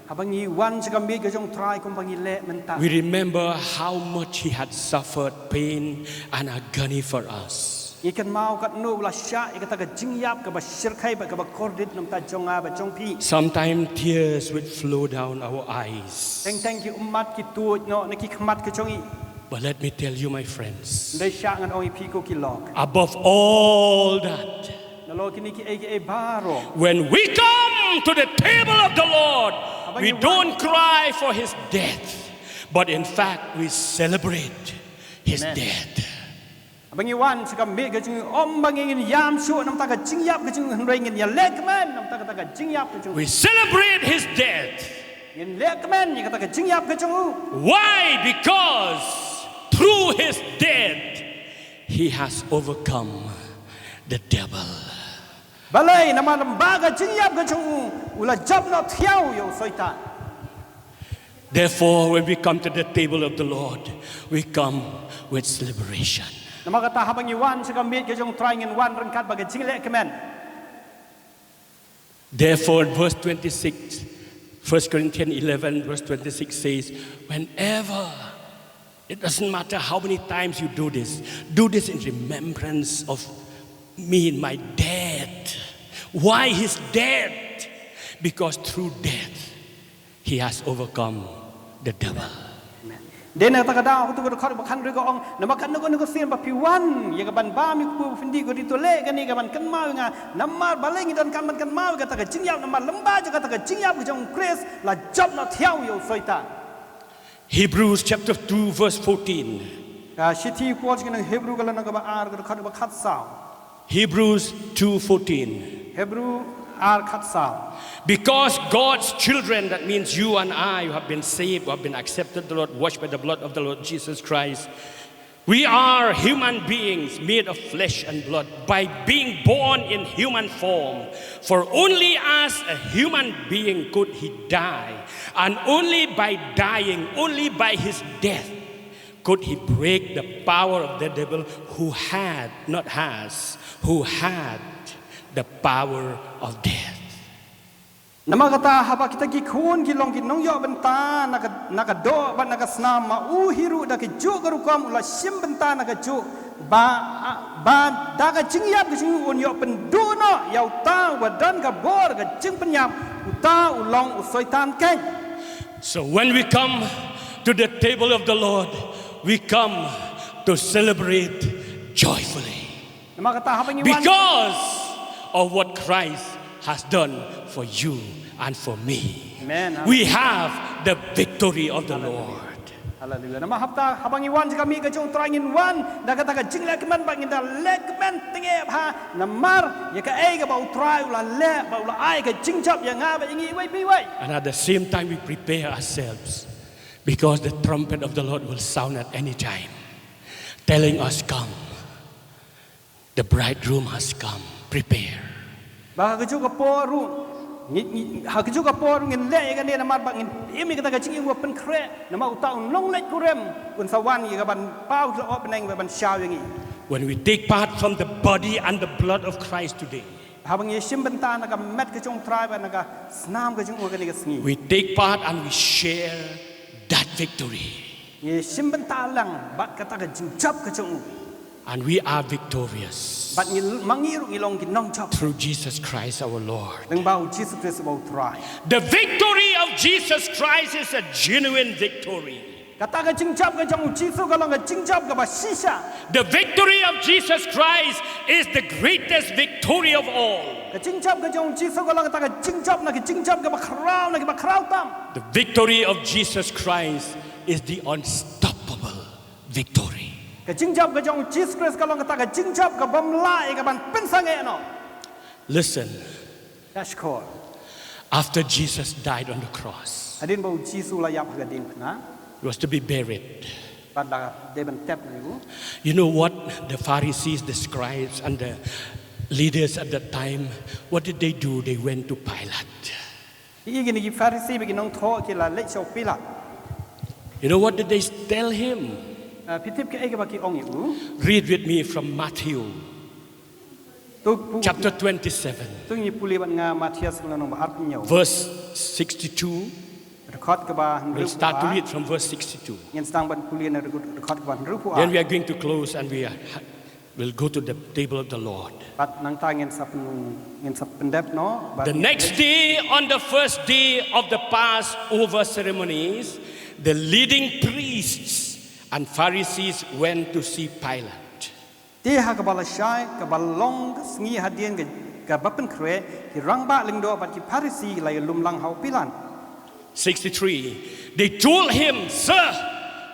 Haba ngi wan sha ka miej ka jong U Trai kumba ngi leh mynta, we remember how much he had suffered pain and agony for us. Ngi kynmaw katno u la shah ïa kata ka jingïap kaba shyrkhei bad kaba kordit na ka bynta jong nga bad jong phi. Sometimes tears would flow down our eyes. Teng teng ki ummat ki tuid noh na ki khmat ka jong ngi. But let me tell you, my friends, Hynrei shah ngan ong ïa phi ko ki lok, above all that, nalor kine kiei kiei baroh, when we come to the table of the Lord, we don't cry for his death, but in fact, we celebrate his Amen. death. Haba ngi wan sha ka miej ka jong u, ym ba ngi ngin ïam shuh na ka bynta ka jingïap ka jong u, hynrei ngin ïaleh kmen na ka bynta kata ka jingïap ka jong u. We celebrate his death. Ngin leh kmen ïa kata ka jingïap ka jong u. Why? Because through his death, he has overcome the devil. Balei? Namar lyngba ka jingïap ka jong u, u la jop noh thiaw ïa u Soitan. Therefore, when we come to the table of the Lord, we come with celebration. Namar kata haba ngi wan sha ka miej ka jong U Trai ngin wan ryngkat bad ka jingleh kmen. Therefore, verse twenty-six, First Corinthians eleven, verse twenty-six says, "Whenever, it doesn't matter how many times you do this, do this in remembrance of me in my death." Why his death? Because through death, he has overcome the devil. Dei na kata ka daw, ha kato ka dkhot ba khathynriew ka ong, namar katno katno ka sien ba phi wan ïa kaban bam ïa u kpu, phin dih, ko dei to leh kane kaban kynmaw ïa nga. Namar balei ngi donkam ban kynmaw ïa kata ka jingïap? Namar lyngba jong kata ka jingïap ka jong u Khrist la jop noh thiaw ïa u Soitan. Hebrews chapter two, verse fourteen. Ka shithi Paul sha ki nong Hebru ka lynnong kaba ar, ka dkhot kaba khatsaw. Hebrews two fourteen. Hebru ar khatsaw. Because God's children, that means you and I, who have been saved, who have been accepted the Lord, washed by the blood of the Lord Jesus Christ, we are human beings made of flesh and blood, by being born in human form. For only as a human being could he die, and only by dying, only by his death, could he break the power of the devil who had, not has, who had the power of death. Namar kata haba kita ki khun ki long ki nongïoh bynta na ka, na ka doh bad na ka snam, ma u hi ruh da kajuh ka rukom u la shim bynta na kajuh ba, ba da ka jingïap ka jong u un ïoh pynduh noh ïa uta uba don ka bor ka jingpynïap, uta u long u Soitan keiñ. So when we come to the table of the Lord, we come to celebrate joyfully Namar kata haba ngi wan because of what Christ has done for you and for me. Amen. We have the victory of the Lord. Haleluia. Namar haba, haba ngi wan jaka mih ka jong u Trai ngin wan da kata ka jinglehkmen ba ngin da lehkmen teng eh bha namar ïa kaei kaba u Trai u la leh, ba u la ai ka jingjop ïa nga bad ïa ngi iwei pa iwei. And at the same time, we prepare ourselves because the trumpet of the Lord will sound at any time, telling us, "Come, the bridegroom has come, prepare." Ba ha kajuh ka por ruh ngi, ngi, ha kajuh ka por ruh ngin leh ïa kane namar ba ngin im ïa kata ka jingim ba pynkhreh, namar uta u nongleit kurim un sa wan ïa kaban paw ïa la u bneng ba ban shaw ïa ngi. When we take part from the body and the blood of Christ today, Haba ngi shim bynta na ka met ka jong u Trai bad na ka snam ka jong u kane ka sngi, we take part and we share that victory. Ngi shim bynta lang bad kata ka jingjop ka jong u. And we are victorious Bad ngi, ma ngi ruh ngi long ki nongjop through Jesus Christ our Lord. lyngba u Jisu Khrist uba u Trai. The victory of Jesus Christ is a genuine victory. Kata ka jingjop ka jong u Jisu ka long ka jingjop kaba shisha. The victory of Jesus Christ is the greatest victory of all. Ka jingjop ka jong u Jisu ka long kata ka jingjop na ka jingjop kaba khraw na kaba khraw tam. The victory of Jesus Christ is the unstoppable victory. Ka jingjop ka jong u Jisu Khrist ka long kata ka jingjop kabym lah ïa kaban pynsangeh noh. Listen, Dashkor. after Jesus died on the cross, Hadien ba u Jisu u la ïap ha ka diengphna, he was to be buried. bad la dei ban tep noh ïa u. You know what the Pharisees, the scribes, and the leaders at that time, what did they do? They went to Pilate. Ki, kine ki Pharisi bad ki nongthoh ki la leit sha u Pilat. You know what did they tell him? Uh, phi tip kaei kaba ki ong ïa u? Read with me from Matthew To pu-, chapter twenty-seven, to ngi pule bad nga Mathaios lynnong ba arphew hynñiew. Verse sixty-two. Dkhot kaba hynriew. We'll start to read from verse sixty-two. Ngin sdang ban pule na dkhot kaba hynriewphew ar. Then we are going to close and we are, we'll go to the table of the Lord. Bad nangta ngin sa pyn-, ngin sa pyndep noh. Bad The next day, on the first day of the Passover ceremonies, the leading priests and Pharisees went to see Pilate. Te ha kaba lashai, kaba long ka sngi hadien ka, kaba pynkhreh, ki rangbah lyngdoh bad ki Pharisi ki la ïalum lang ha u Pilat. Sixty-three. They told him, "Sir,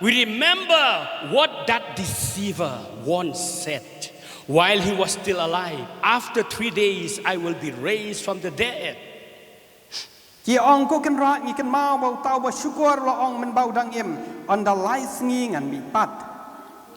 we remember what that deceiver once said while he was still alive. 'After three days, I will be raised from the dead.'" Ki ong, "Ko Kynrad, ngi kynmaw ba uta uba shukor u la ong mynba u dang im, 'Ynda lai sngi ngan mih pat.'"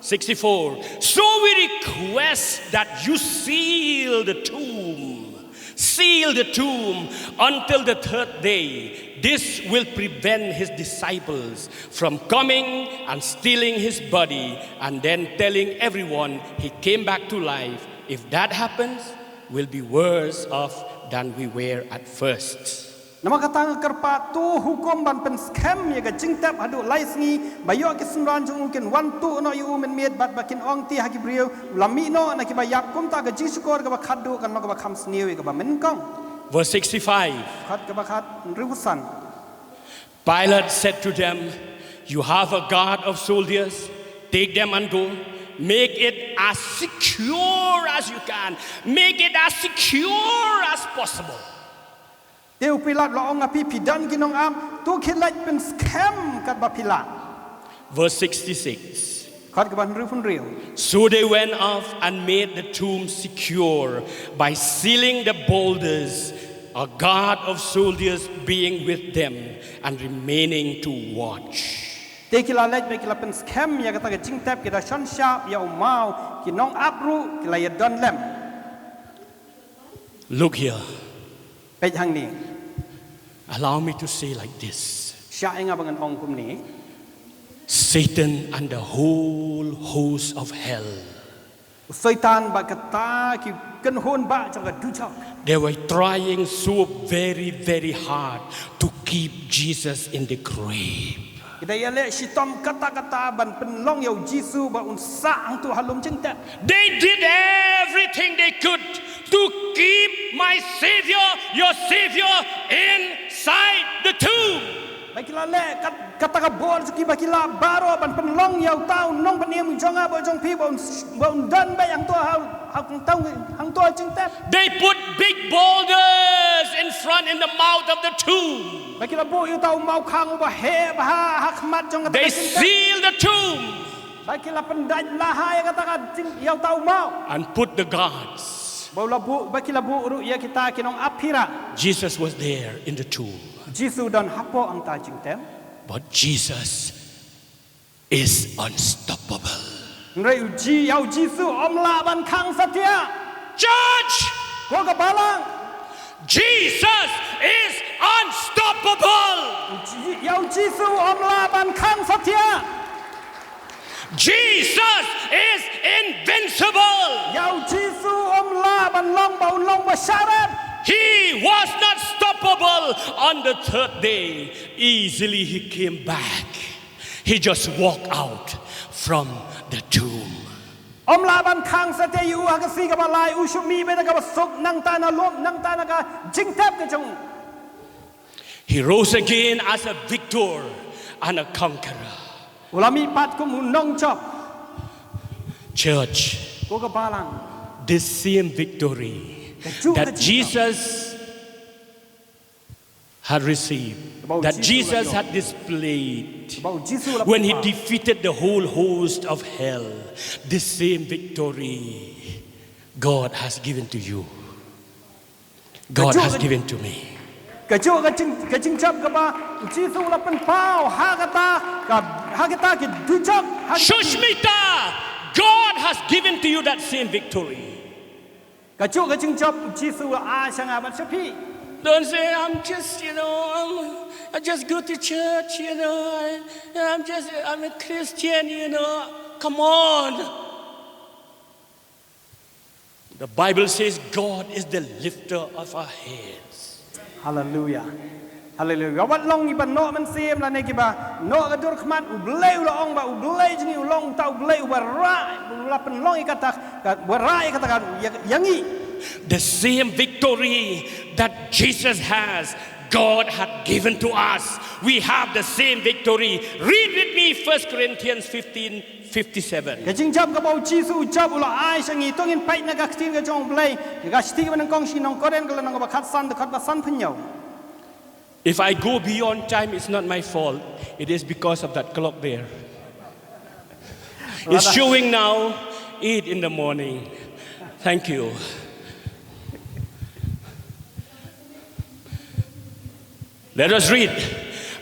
Sixty-four. "So we request that you seal the tomb, seal the tomb until the third day. This will prevent his disciples from coming and stealing his body and then telling everyone he came back to life. If that happens, we'll be worse off than we were at first." Namar kata nga kyrpad, to hukum ban pynskhem ïa ka jingtep haduh lai sngi, ba ïoh ki synran jong u kin wan tuh noh ïa u mynmiet bad ba kin ong te ha ki briew, u la mih noh na kiba ïap. Kumta ka jingshukor kaba khatduh kan long kaba kham sniew ïa kaba mynnyngkong. Verse sixty-five. Dkhot kaba khat, hynriewphew san. Pilate said to them, "You have a guard of soldiers, take them and go. Make it as secure as you can. Make it as secure as possible." Te u Pilat u la ong ha phi, phi don ki nongap, to khie leit pynskhem katba phi lah. Verse sixty-six. Dkhot kaba hynriewphew hynriew. So they went off and made the tomb secure by sealing the boulders, a guard of soldiers being with them and remaining to watch. Te ki la leit bad ki la pynskhem ïa kata ka jingtep, ki da shon shap ïa u maw, ki nongap ruh ki la ïadon lem. Look here. Peit hangne. Allow me to say like this. Shah ïa nga ba ngan ong kumne. Satan and the whole host of hell Soitan bad kata ki kynhun ba jong ka dujok. They were trying so very, very hard to keep Jesus in the grave. Ki da ïaleh shitom katta katta ban pynlong ïa u Jisu ba un sah hangto ha lum jingtep. They did everything they could to keep my Savior, your Savior, inside the tomb. Ba ki la leh kat-, katta ka bor jong ki, ba ki la baroh ban pynlong ïa uta u nongpynim jong nga bad jong phi ba un, ba un don beit hangto ha, ha, hangto, hangto ha jingtep. They put big boulders in front, in the mouth of the tomb. Ba ki la buh ïa uta u mawkhang uba heh bha ha khmat jong kata ka jingtep. They seal the tomb. Ba ki la pyndait lahai ïa kata ka jing-, ïa uta u maw. And put the guards. Ba u la buh, ba ki la buh ruh ïa kita ki nongap phira. Jesus was there in the tomb. Jisu don hapoh hangta jingtep. But Jesus is unstoppable. Hynrei u Ji-, ïa u Jisu um lah ban khang satia. Church! Ko ka balang. Jesus is unstoppable. U Ji-, ïa u Jisu um lah ban khang satia. Jesus is invincible. Ïa u Jisu um lah ban long ba un long ba sharem. He was not stoppable on the third day. Easily he came back. He just walked out from the tomb. Um lah ban khang satia ïa u ha ka sngi kaba lai, u shu mih beit na kaba suk, nangta na lum, nangta na ka jingtep ka jong u. He rose again as a victor and a conqueror. U la mih pat kum u nongjop. Church, ko ka balang. This same victory that Jesus had received, that Jesus had displayed when he defeated the whole host of hell, this same victory God has given to you. God has given to me. Ka juh ka jing, ka jingjop kaba u Jisu u la pynpaw ha kata, ka, ha kata ki dujok, ha kata ki Sushmita, God has given to you that same victory. Ka juh ka jingjop u Jisu u la ai sha nga bad sha phi. Don't say, "I'm just, you know, I'm, I just go to church, you know, I, I'm just, I'm a Christian, you know." Come on. The Bible says God is the lifter of our heads. Hallelujah. Hallelujah. Wat long kiba noh mynsiem lane kiba noh ka dur khmat, U Blei u la ong ba U Blei jong ngi u long uta U Blei uba rah, u la pynlong ïa kata ka, uba rah ïa kata ka, ïa, ïa ngi. The same victory that Jesus has, God had given to us. We have the same victory. Read with me First Corinthians fifteen fifty-seven. Ka jingjop kaba u Jisu u jop u la ai sha ngi, to ngin peit na ka ktien ka jong U Blei, ka shithi kaba nyngkong sha ki nong Korinth, ka lynnong kaba khatsan, dkhot ba sanphew hynñiew. If I go beyond time, it's not my fault. It is because of that clock there. It's showing now eight in the morning. Thank you. Let us read.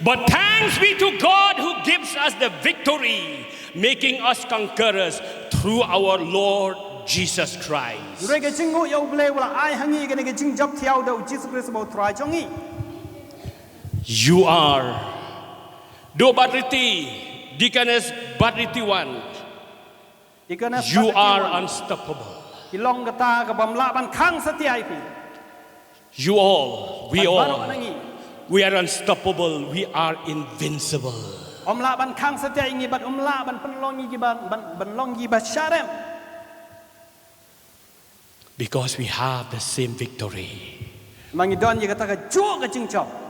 But thanks be to God who gives us the victory, making us conquerors through our Lord Jesus Christ. Hynrei ka jingnguh ïa U Blei uba la ai ha ngi kane ka jingjop thiaw da U Jisu Khrist uba U Trai jong ngi. You are. Duh Batriti, Deaconess Batriti Wan. Deaconess Batriti Wan. You are unstoppable. Phi long kata kabym lah ban khang satia ïa phi. You all, we all, bad baroh na ngi, we are unstoppable, we are invincible. Ym lah ban khang satia ïa ngi bad ym lah ban pynlong ïa ngi ban, ban, ban long kiba sharem. Because we have the same victory. Namar ngi don ïa kata ka juh ka jingjop.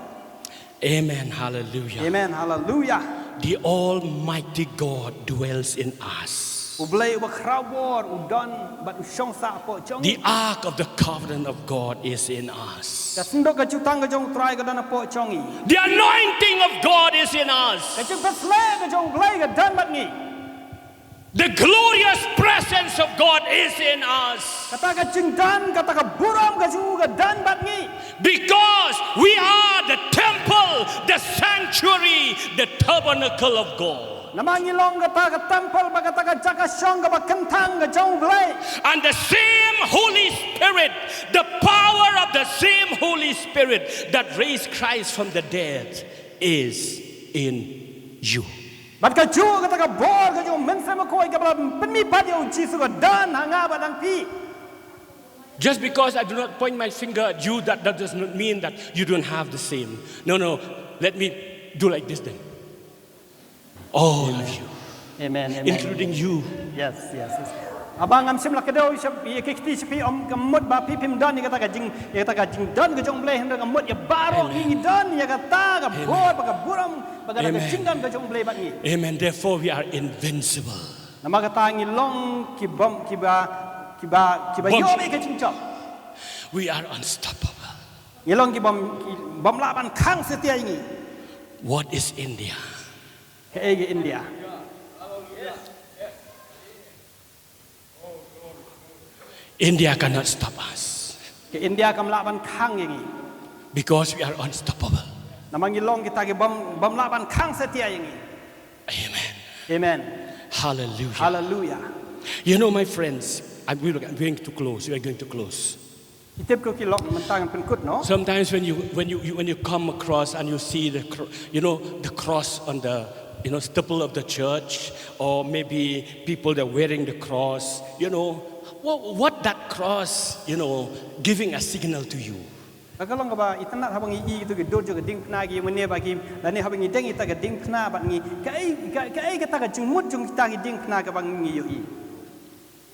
Amen, hallelujah. Amen, hallelujah. The Almighty God dwells in us. U Blei uba khraw bor u don bad u shong sah hapoh jong ngi. The ark of the covenant of God is in us. Ka synduk ka jutang ka jong U Trai ka don hapoh jong ngi. The anointing of God is in us. Ka jingpynshlur ka jong U Blei ka don bad ngi. The glorious presence of God is in us. Kata ka jingdon, kata ka burom ka jong U ka don bad ngi. Because we are the temple, the sanctuary, the tabernacle of God. Namar ngi long kata ka temple bad kata ka jaka shong kaba kynthang ka jong U Blei. And the same Holy Spirit, the power of the same Holy Spirit that raised Christ from the dead is in you. Bad kajuh kata ka bor ka jong u Mynsiem Bakhuid kaba la pynmihpat ïa u Jisu ka don ha nga bad ha phi. Just because I do not point my finger at you, that, that does not mean that you don't have the same. No, no. Let me do like this then. All of you, Amen, amen. Including you. Yes, yes, yes. Haba ngam shym la kdew ïa ki kti sha phi, ym ka mut ba phi phim don ïa kata ka jing, ïa kata ka jingdon ka jong U Blei, hynrei ka mut ïa baroh ngi ngi don ïa kata ka bor bad ka burom bad ka jingdon ka jong U Blei bad ngi. Amen. Therefore, we are invincible. Namar kata ngi long ki bym, kiba, kiba, kiba ïoh ïa ka jingjop. We are unstoppable. Ngi long ki bym, ki bym lah ban khang satia ïa ngi. What is India? Kaei ka India? India cannot stop us. Ka India kam lah ban khang ïa ngi. Because we are unstoppable. Namar ngi long kita ki bym, bym lah ban khang satia ïa ngi. Amen. Amen. Hallelujah. Hallelujah. You know, my friends, I'm, we're going to close. We are going to close. Ki tip ko ki lok mynta ngan pynkut noh. Sometimes when you, when you, you, when you come across and you see the cro-, you know, the cross on the, you know, steeple of the church, or maybe people that are wearing the cross, you know, what, what that cross, you know, giving a signal to you? Ka long kaba itynnad haba ngi i kito ki dur jong ka diengphna ki ïa mane ba ki, lane haba ngi deng ïa kita ka diengphna bad ngi, kaei, ka, kaei kata ka jingmut jong kita ki diengphna kaba ngi ïohi?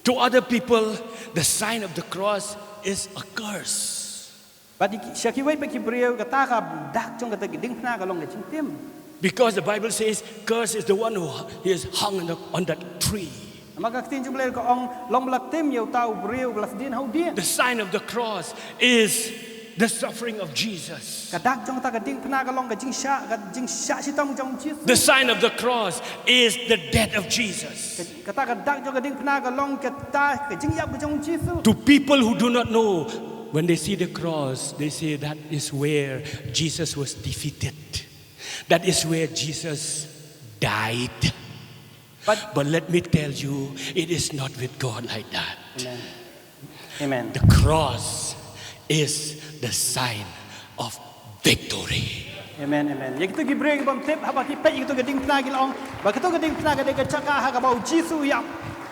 To other people, the sign of the cross is a curse. Bad sha kiwei pat ki briew kata ka dak jong kata ka diengphna ka long ka jingtim. Because the Bible says, "Curse is the one who is hung on, the, on that tree." Namar ka ktien jong U Blei ka ong, long ba la tim ïa uta u briew ba la sdien ha u dieng. The sign of the cross is the suffering of Jesus. Ka dak jong kata ka diengphna ka long ka jingshah, ka jingshah shitom jong U Jisu. The sign of the cross is the death of Jesus. Ka, kata ka dak jong ka diengphna ka long kata ka jingïap ka jong U Jisu. To people who do not know, when they see the cross, they say, "That is where Jesus was defeated. That is where Jesus died." But let me tell you, it is not with God like that. Amen. Amen. The cross is the sign of victory. Amen, amen. Ïa kito ki briew ki bym tip, haba ki peit ïa kito ki diengphna ki la ong ba kito ki diengphna ka dei ka jaka ha kaba U Jisu u ïap,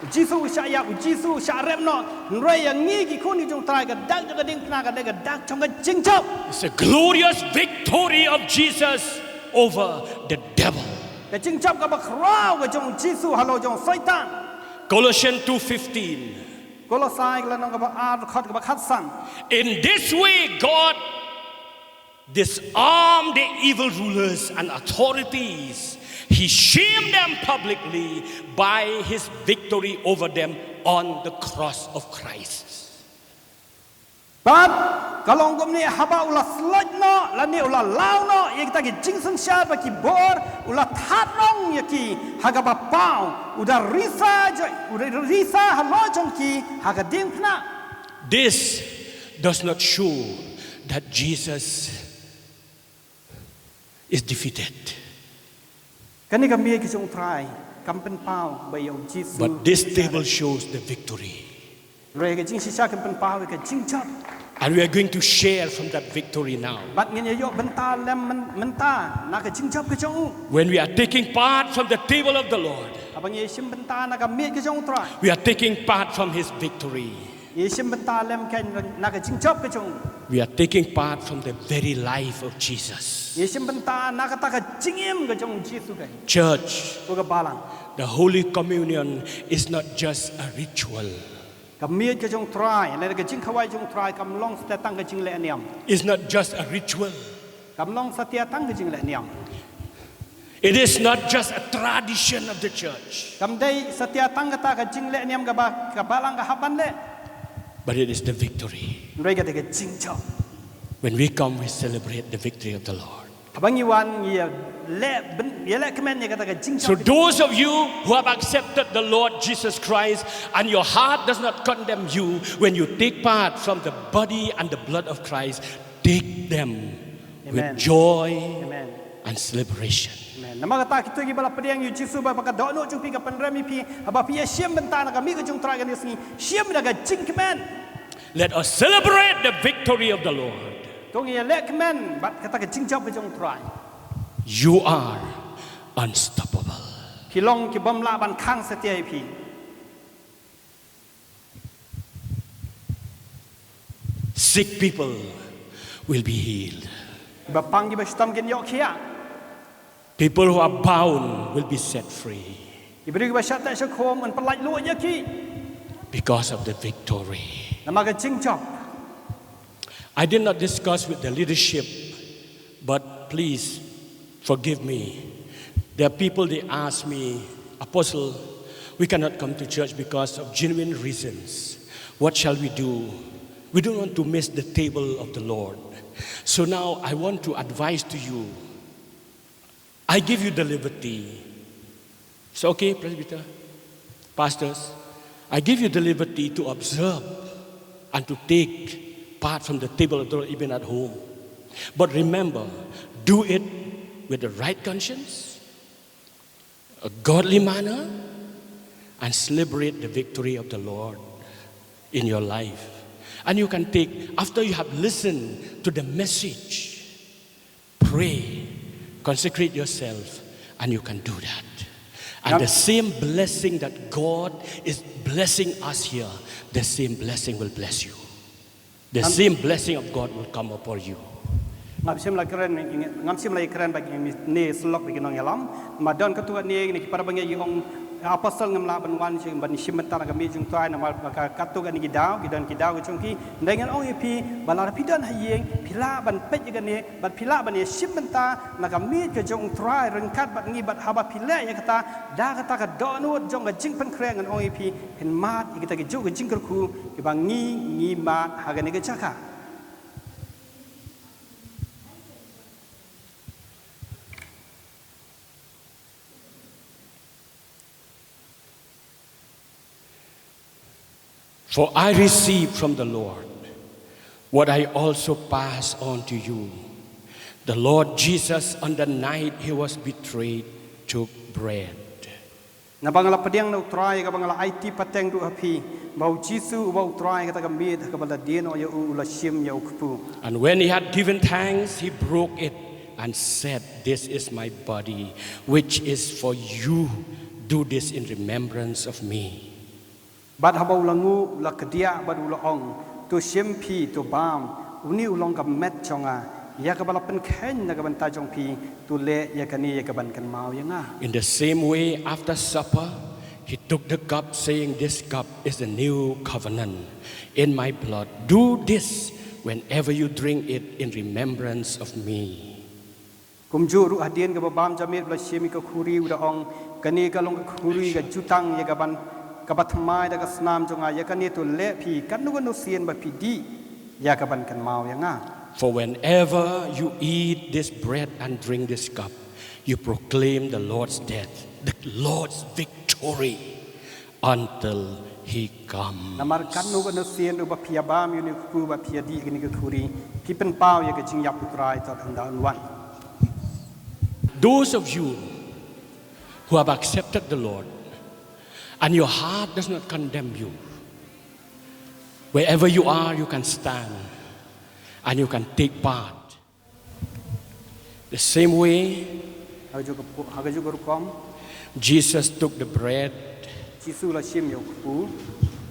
U Jisu u shah ïap, U Jisu u shah rep noh. Hynrei ïa ngi ki khun ki jong U Trai, ka dak jong ka diengphna ka dei ka dak jong ka jingjop. It's a glorious victory of Jesus over the devil. Ka jingjop kaba khraw ka jong U Jisu halor jong Soitan. Colossians two fifteen. Kolosai ka lynnong kaba ar, dkhot kaba khatsan. In this way, God disarmed the evil rulers and authorities. He shamed them publicly by his victory over them on the cross of Christ. Bad ka long kumne, haba u la slot noh lane u la law noh ïa kita ki jingsynshar bad ki bor, u la thad rong ïa ki ha kaba paw, u da risa, u da risa halor jong ki ha ka diengphna. This does not show that Jesus is defeated. Kane ka miej ka jong U Trai kam pynpaw ba ïa U Jisu. But this table shows the victory. Hynrei ka jingshisha kan pynpaw ïa ka jingjop. And we are going to share from that victory now. Bad ngin ïa ïoh bynta lem myn-, mynta na ka jingjop ka jong u. When we are taking part from the table of the Lord, haba ngi ïa shim bynta na ka miej ka jong U Trai, we are taking part from his victory. Ngi shim bynta lem kein na ka jingjop ka jong u. We are taking part from the very life of Jesus. Ngi shim bynta na kata ka jingim ka jong U Jisu kein. Church, ko ka balang, the Holy Communion is not just a ritual. Ka miej ka jong U Trai, lane ka jingkhawai jong U Trai kam long satia tang ka jingleh niam. It's not just a ritual. Kam long satia tang ka jingleh niam. It is not just a tradition of the church. Kam dei satia tang kata ka jingleh niam kaba ka balang ka hap ban leh. But it is the victory. Hynrei ka dei ka jingjop. When we come, we celebrate the victory of the Lord. Haba ngi wan ngi ïa leh byn-, ïa leh kmen ïa kata ka jingjop. So those of you who have accepted the Lord Jesus Christ and your heart does not condemn you, when you take part from the body and the blood of Christ, take them with joy and celebration. Amen. Namar kata kito kiba la pdiang ïa U Jisu ba ka dohnud jong phi ka pynrem ïa phi, haba phi ïa shim bynta na ka miej ka jong U Trai kane ka sngi, shim da ka jingkmen. Let us celebrate the victory of the Lord. To ngin ïa leh kmen bad kata ka jingjop ka jong U Trai. You are unstoppable. Ki long ki bym lah ban khang satia ïa phi. Sick people will be healed. Kiba pang kiba shitom kin ïoh khiah. People who are bound will be set free. Ki briew kiba shah teh shah khum yn pyllait luid ïa ki. Because of the victory. Namar ka jingjop. I did not discuss with the leadership, but please forgive me. There are people, they ask me, "Apostle, we cannot come to church because of genuine reasons. What shall we do? We don't want to miss the table of the Lord." So now I want to advise to you. I give you the liberty. It's okay, Presbyter, pastors. I give you the liberty to observe and to take part from the table of the Lord, even at home. But remember, do it with the right conscience, a godly manner, and celebrate the victory of the Lord in your life. And you can take, after you have listened to the message, pray, consecrate yourself, and you can do that. And the same blessing that God is blessing us here, the same blessing will bless you. The same blessing of God will come upon you. Ngam shym la kren, ngam shym la kren ba ngi ne syllok ba ki nongïalam. Ma don katto katne ngi ne ki para bangeit ki ong, "Apostle, ngam lah ban wan sha ban shim bynta na ka miet jong U Trai namar ba ka katto katne ki daw, ki don ki daw ki jong ki." Hynrei ngan ong ïa phi ba lada phi don ha ïing, phi lah ban peit ïa kane, bad phi lah ban ïa shim bynta na ka miet ka jong U Trai ryngkat bad ngi, bad haba phi leh ïa kata, da kata ka dohnud jong ka jingpynkhreh ngan ong ïa phi, phin mad ïa kita ki juh ki jingkyrkhu kiba ngi ngi mad ha kane ka jaka. For I received from the Lord what I also passed on to you. The Lord Jesus, on the night he was betrayed, took bread. Naba nga la pdiang na U Trai, kaba nga la aiti pateng ruh ha phi, ba U Jisu uba U Trai, kata ka miet ha kaba la die noh ïa u, u la shim ïa u kpu. And when he had given thanks, he broke it and said, "This is my body, which is for you. Do this in remembrance of me." Bad haba u la nguh, u la kdiah bad u la ong, "To shim phi, to bam, une u long ka met jong nga, ïa kaba la pynkheiñ na ka bynta jong phi, to leh ïa kane ïa kaban kynmaw ïa nga." In the same way, after supper, he took the cup, saying, "This cup is the new covenant in my blood. Do this whenever you drink it in remembrance of me." Kumjuh ruh hadien kaba bam ja miet u la shim ïa ka khuri, u da ong, "Kane ka long ka khuri ka jutang ïa kaban, kaba thymmai da ka snam jong nga, ïa kane to leh phi kano kano sien ba phi dih ïa kaban kynmaw ïa nga." For whenever you eat this bread and drink this cup, you proclaim the Lord's death, the Lord's victory, until he comes. Namar kano kano sien ruh ba phi ïa bam ïa une u kpu, ba phi ïa dih ïa kane ka khuri, phi pynpaw ïa ka jingïap U Trai tad haduh ba un wan. Those of you who have accepted the Lord and your heart does not condemn you, wherever you are, you can stand and you can take part. The same way, ha kajuh ka pu-, ha kajuh ka rukom, Jesus took the bread. Jisu u la shim ïa u kpu.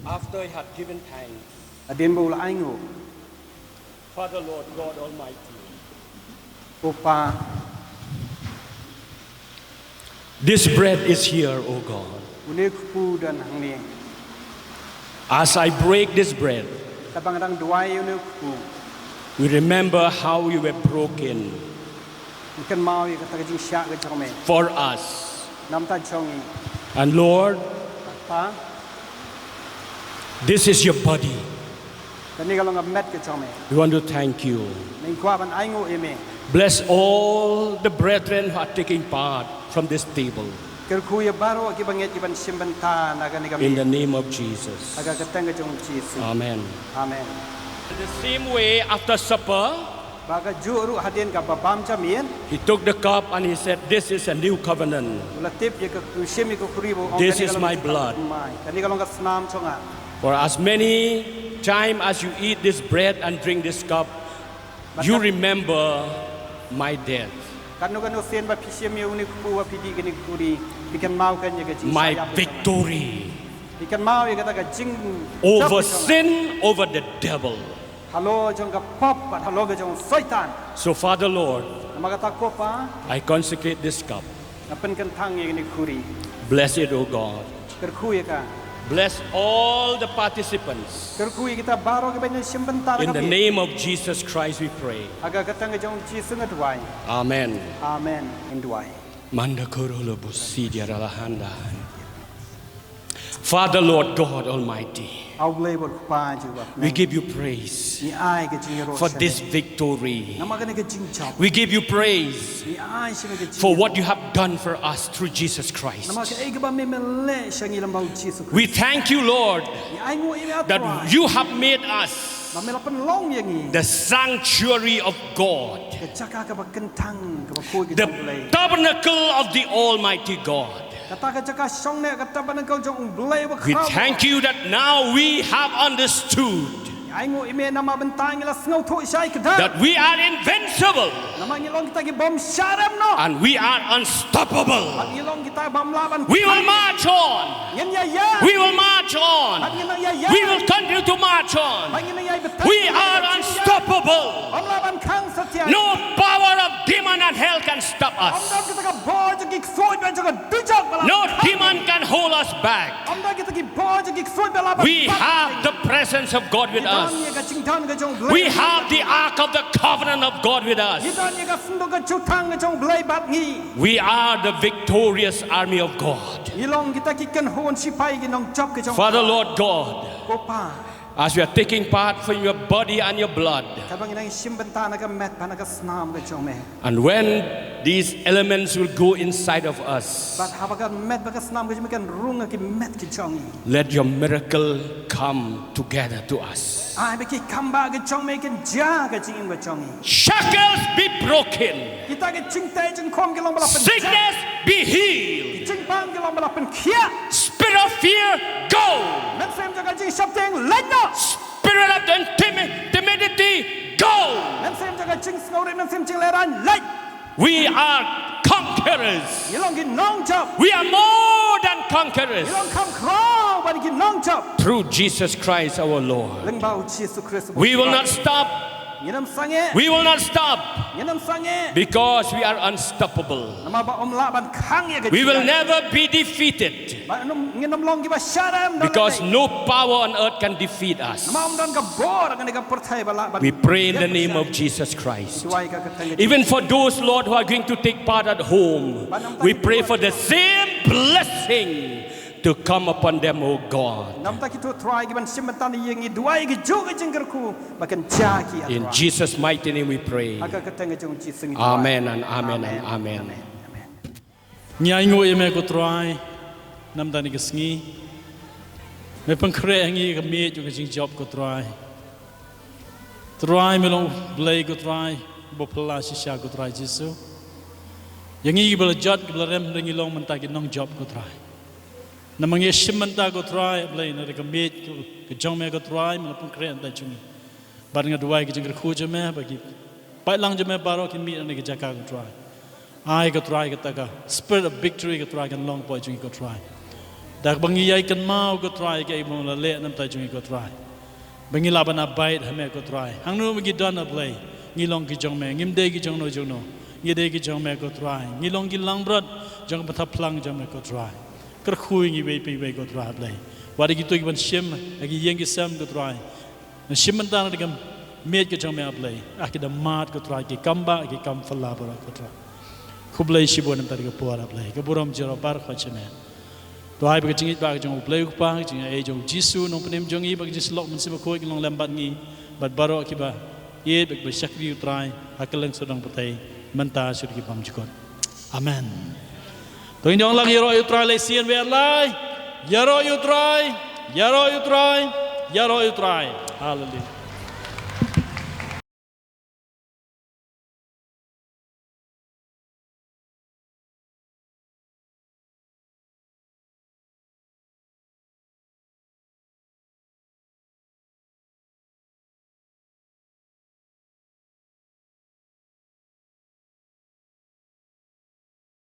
After he had given thanks. Hadien ba u la ainguh. Father, Lord God Almighty. Ko Pa. This bread is here, O God. Une u kpu u don hangne. As I break this bread, katba nga dang duwai ïa une u kpu, we remember how you were broken. Ngi kynmaw ïa kata ka jingshah ka jong me. For us. Namar jong ngi. And Lord, Pa, this is your body. Kane ka long ka met ka jong me. We want to thank you. Ngi kwah ban ainguh ïa me. Bless all the brethren who are taking part from this table. Kyrkhu ïa baroh kiba ngeit kiban shim bynta na kane ka miet. In the name of Jesus. Ha ka kyrteng ka jong U Jisu. Amen. Amen. In the same way, after supper, ba kajuh ruh hadien kaba bam ja miet, he took the cup and he said, "This is a new covenant. U la tip ïa ka, u shim ïa ka khuri bad u ong, this is my blood. Kane ka long ka snam jong nga." For as many time as you eat this bread and drink this cup, you remember my death. Kano kano sien ba phi shim ïa une u kpu ba phi dih kane ka khuri, phi kynmaw kan ïa ka jing, my victory. Phi kynmaw ïa kata ka jing over sin, over the devil. Halor jong ka pop bad halor ka jong Soitan. So Father Lord, namar kata ko Pa, I consecrate this cup. Nga pynkyntang ïa kane ka khuri. Bless it, O God. Kyrkhu ïa ka. Bless all the participants. Kyrkhu ïa kita baroh kiba ïashim bynta. In the name of Jesus Christ we pray. Ha ka kyrteng ka jong Jisu nga duwai. Amen. Amen. Ngi duwai. Manda koro lo busi dia ralahanda. Father Lord God Almighty. A U Blei bad Kpa jong ngi. We give you praise. Ngi ai ka jingïaroh for this victory. Namar kane ka jingjop. We give you praise. Ngi ai sha me ka jing. For what you have done for us through Jesus Christ. Namar kaei kaba me me leh sha ngi lyngba U Jisu Khrist. We thank you, Lord, ngi ainguh ïa me, that Trai, you have made us, ba me la pynlong ïa ngi, the sanctuary of God. Ka jaka kaba kyntang, kaba khuid ka jong U Blei. The tabernacle of the Almighty God. Kata ka jaka shongneh, ka tabernacle jong U Blei Bakhraw. We thank you that now we have understood. Ngi ainguh ïa me namar mynta ngi la sngewthuh shai kdar. That we are invincible. Namar ngi long kita ki bym shah rem noh. And we are unstoppable. Bad ngi long kita bym lah ban. We will march on. Ngin ïa ïa. We will march on. Bad ngin nang ïa ïa. We will continue to march on. Bad ngin nang ïa bteng. We are unstoppable. Bym lah ban khang satia. No power of demon and hell can stop us. Ym don kita ki bor jong ki ksuid bad jong ka dujok ba lah ban khang. No demon can hold us back. Ym don kita ki bor jong ki ksuid ba lah ban. We have the presence of God with us. Ngi don ïa ka jingdon ka jong U Blei. We have the ark of the covenant of God with us. Ngi don ïa ka synduk ka jutang ka jong U Blei bad ngi. We are the victorious army of God. Ngi long kita ki kynhun shipai ki nongjop ka jong U Blei. Father Lord God, ko Pa, as we are taking part from your body and your blood, katba ngi nang shim bynta na ka met bad na ka snam ka jong me. And when these elements will go inside of us, bad haba ka met bad ka snam ka jong me kan rung ha ki met ki jong ngi, let your miracle come together to us. Ai ba ki kambah ka jong me kin jia ha ka jingim ka jong ngi. Shackles be broken. Kita ki jingteh jingkhum ki long ba la pynjah. Sickness be healed. Ki jingbam ki long ba la pynkhiah. Spirit of fear, go. Mynsiem jong ka jingsheptieng, leit noh. Spirit of intimi-, timidity, go. Mynsiem jong ka jingsngewrit, mynsiem jinglehrain, leit. We are conquerors. Ngi long ki nongjop. We are more than conquerors. Ngi long kham khraw ban ki nongjop. Through Jesus Christ our Lord. Lyngba U Jisu Khrist. We will not stop. Ngin ym sangeh. We will not stop. Ngin ym sangeh. Because we are unstoppable. Namar ba ym lah ban khang ïa ka jingim. We will never be defeated. Ba ngin ym long kiba shah rem. Because no power on earth can defeat us. Namar ym don ka bor ha kane ka pyrthei ba lah ban. We pray in the name of Jesus Christ. Duwai ha ka kyrteng. Even for those, Lord, who are going to take part at home, we pray for the same blessing to come upon them, O God. Namar kita ki Trai kiban shim bynta na ïing, ngi duwai ki juh ki jingkyrkhu ba kan jia ki, A Trai. In Jesus' mighty name we pray. Ha ka kyrteng ka jong U Jisu ngi duwai. Amen and amen and amen. Amen. Amen. Ngi ainguh ïa me ko Trai, namar kane ka sngi. Me pynkhreh ha ngi ka miej ka jingjop ko Trai. Trai me long U Blei ko Trai, ba phylla shisha ko Trai Jisu. Ïa ngi kiba la jot kiba la rem hynrei ngi long mynta ki nongjop ko Trai. Namar ngi shim bynta ko Trai, A Blei, na ka miej ka jong me ko Trai, me la pynkhreh hangtai jong ngi. Bad nga duwai ka jingkyrkhu jong me ba ki paidlang jong me baroh kin mih na ka jaka ko Trai. Ai ko Trai kata ka spirit of victory ko Trai kan long hapoh jong ngi ko Trai. Da kaba ngi ïai kynmaw ko Trai kaei ba me la leh na ka bynta jong ngi ko Trai. Ba ngi lah ban abide ha me ko Trai. Hangno ba ngi don A Blei, ngi long ki jong me, ngim dei ki jongno jongno. Ngi dei ki jong me ko Trai. Ngi long ki langbrot jong ka bynta phlang jong me ko Trai. Kyrkhu ïa ngi iwei pa iwei ko Trai A Blei. Wat ïa kito kiban shim ha ki ïing ki sem ko Trai. Ngi shim bynta na ka miej ka jong me A Blei. Ah, ki da mad ko Trai, ki kam bah, ki kam phylla baroh ko Trai. Khublei shibun namar kata ka por A Blei. Ka burom jong ngi baroh ka jong me. To ai ba ka jingïeit ba ka jong U Blei U Kpa, ka jingïeit jong U Jisu Nongpynim jong ngi, bad ka jingsyllok Mynsiem Bakhuid kin long lem bad ngi bad baroh kiba ïeit bad kiba shakri U Trai ha kylleng sawdong pyrthei mynta shuh ki bymjukut. Amen. To ngin ïa ong lang, ïaroh ïa U Trai, leit sien bad ïaleh. Ïaroh ïa U Trai, ïaroh ïa U Trai, ïaroh ïa U Trai. Haleluia.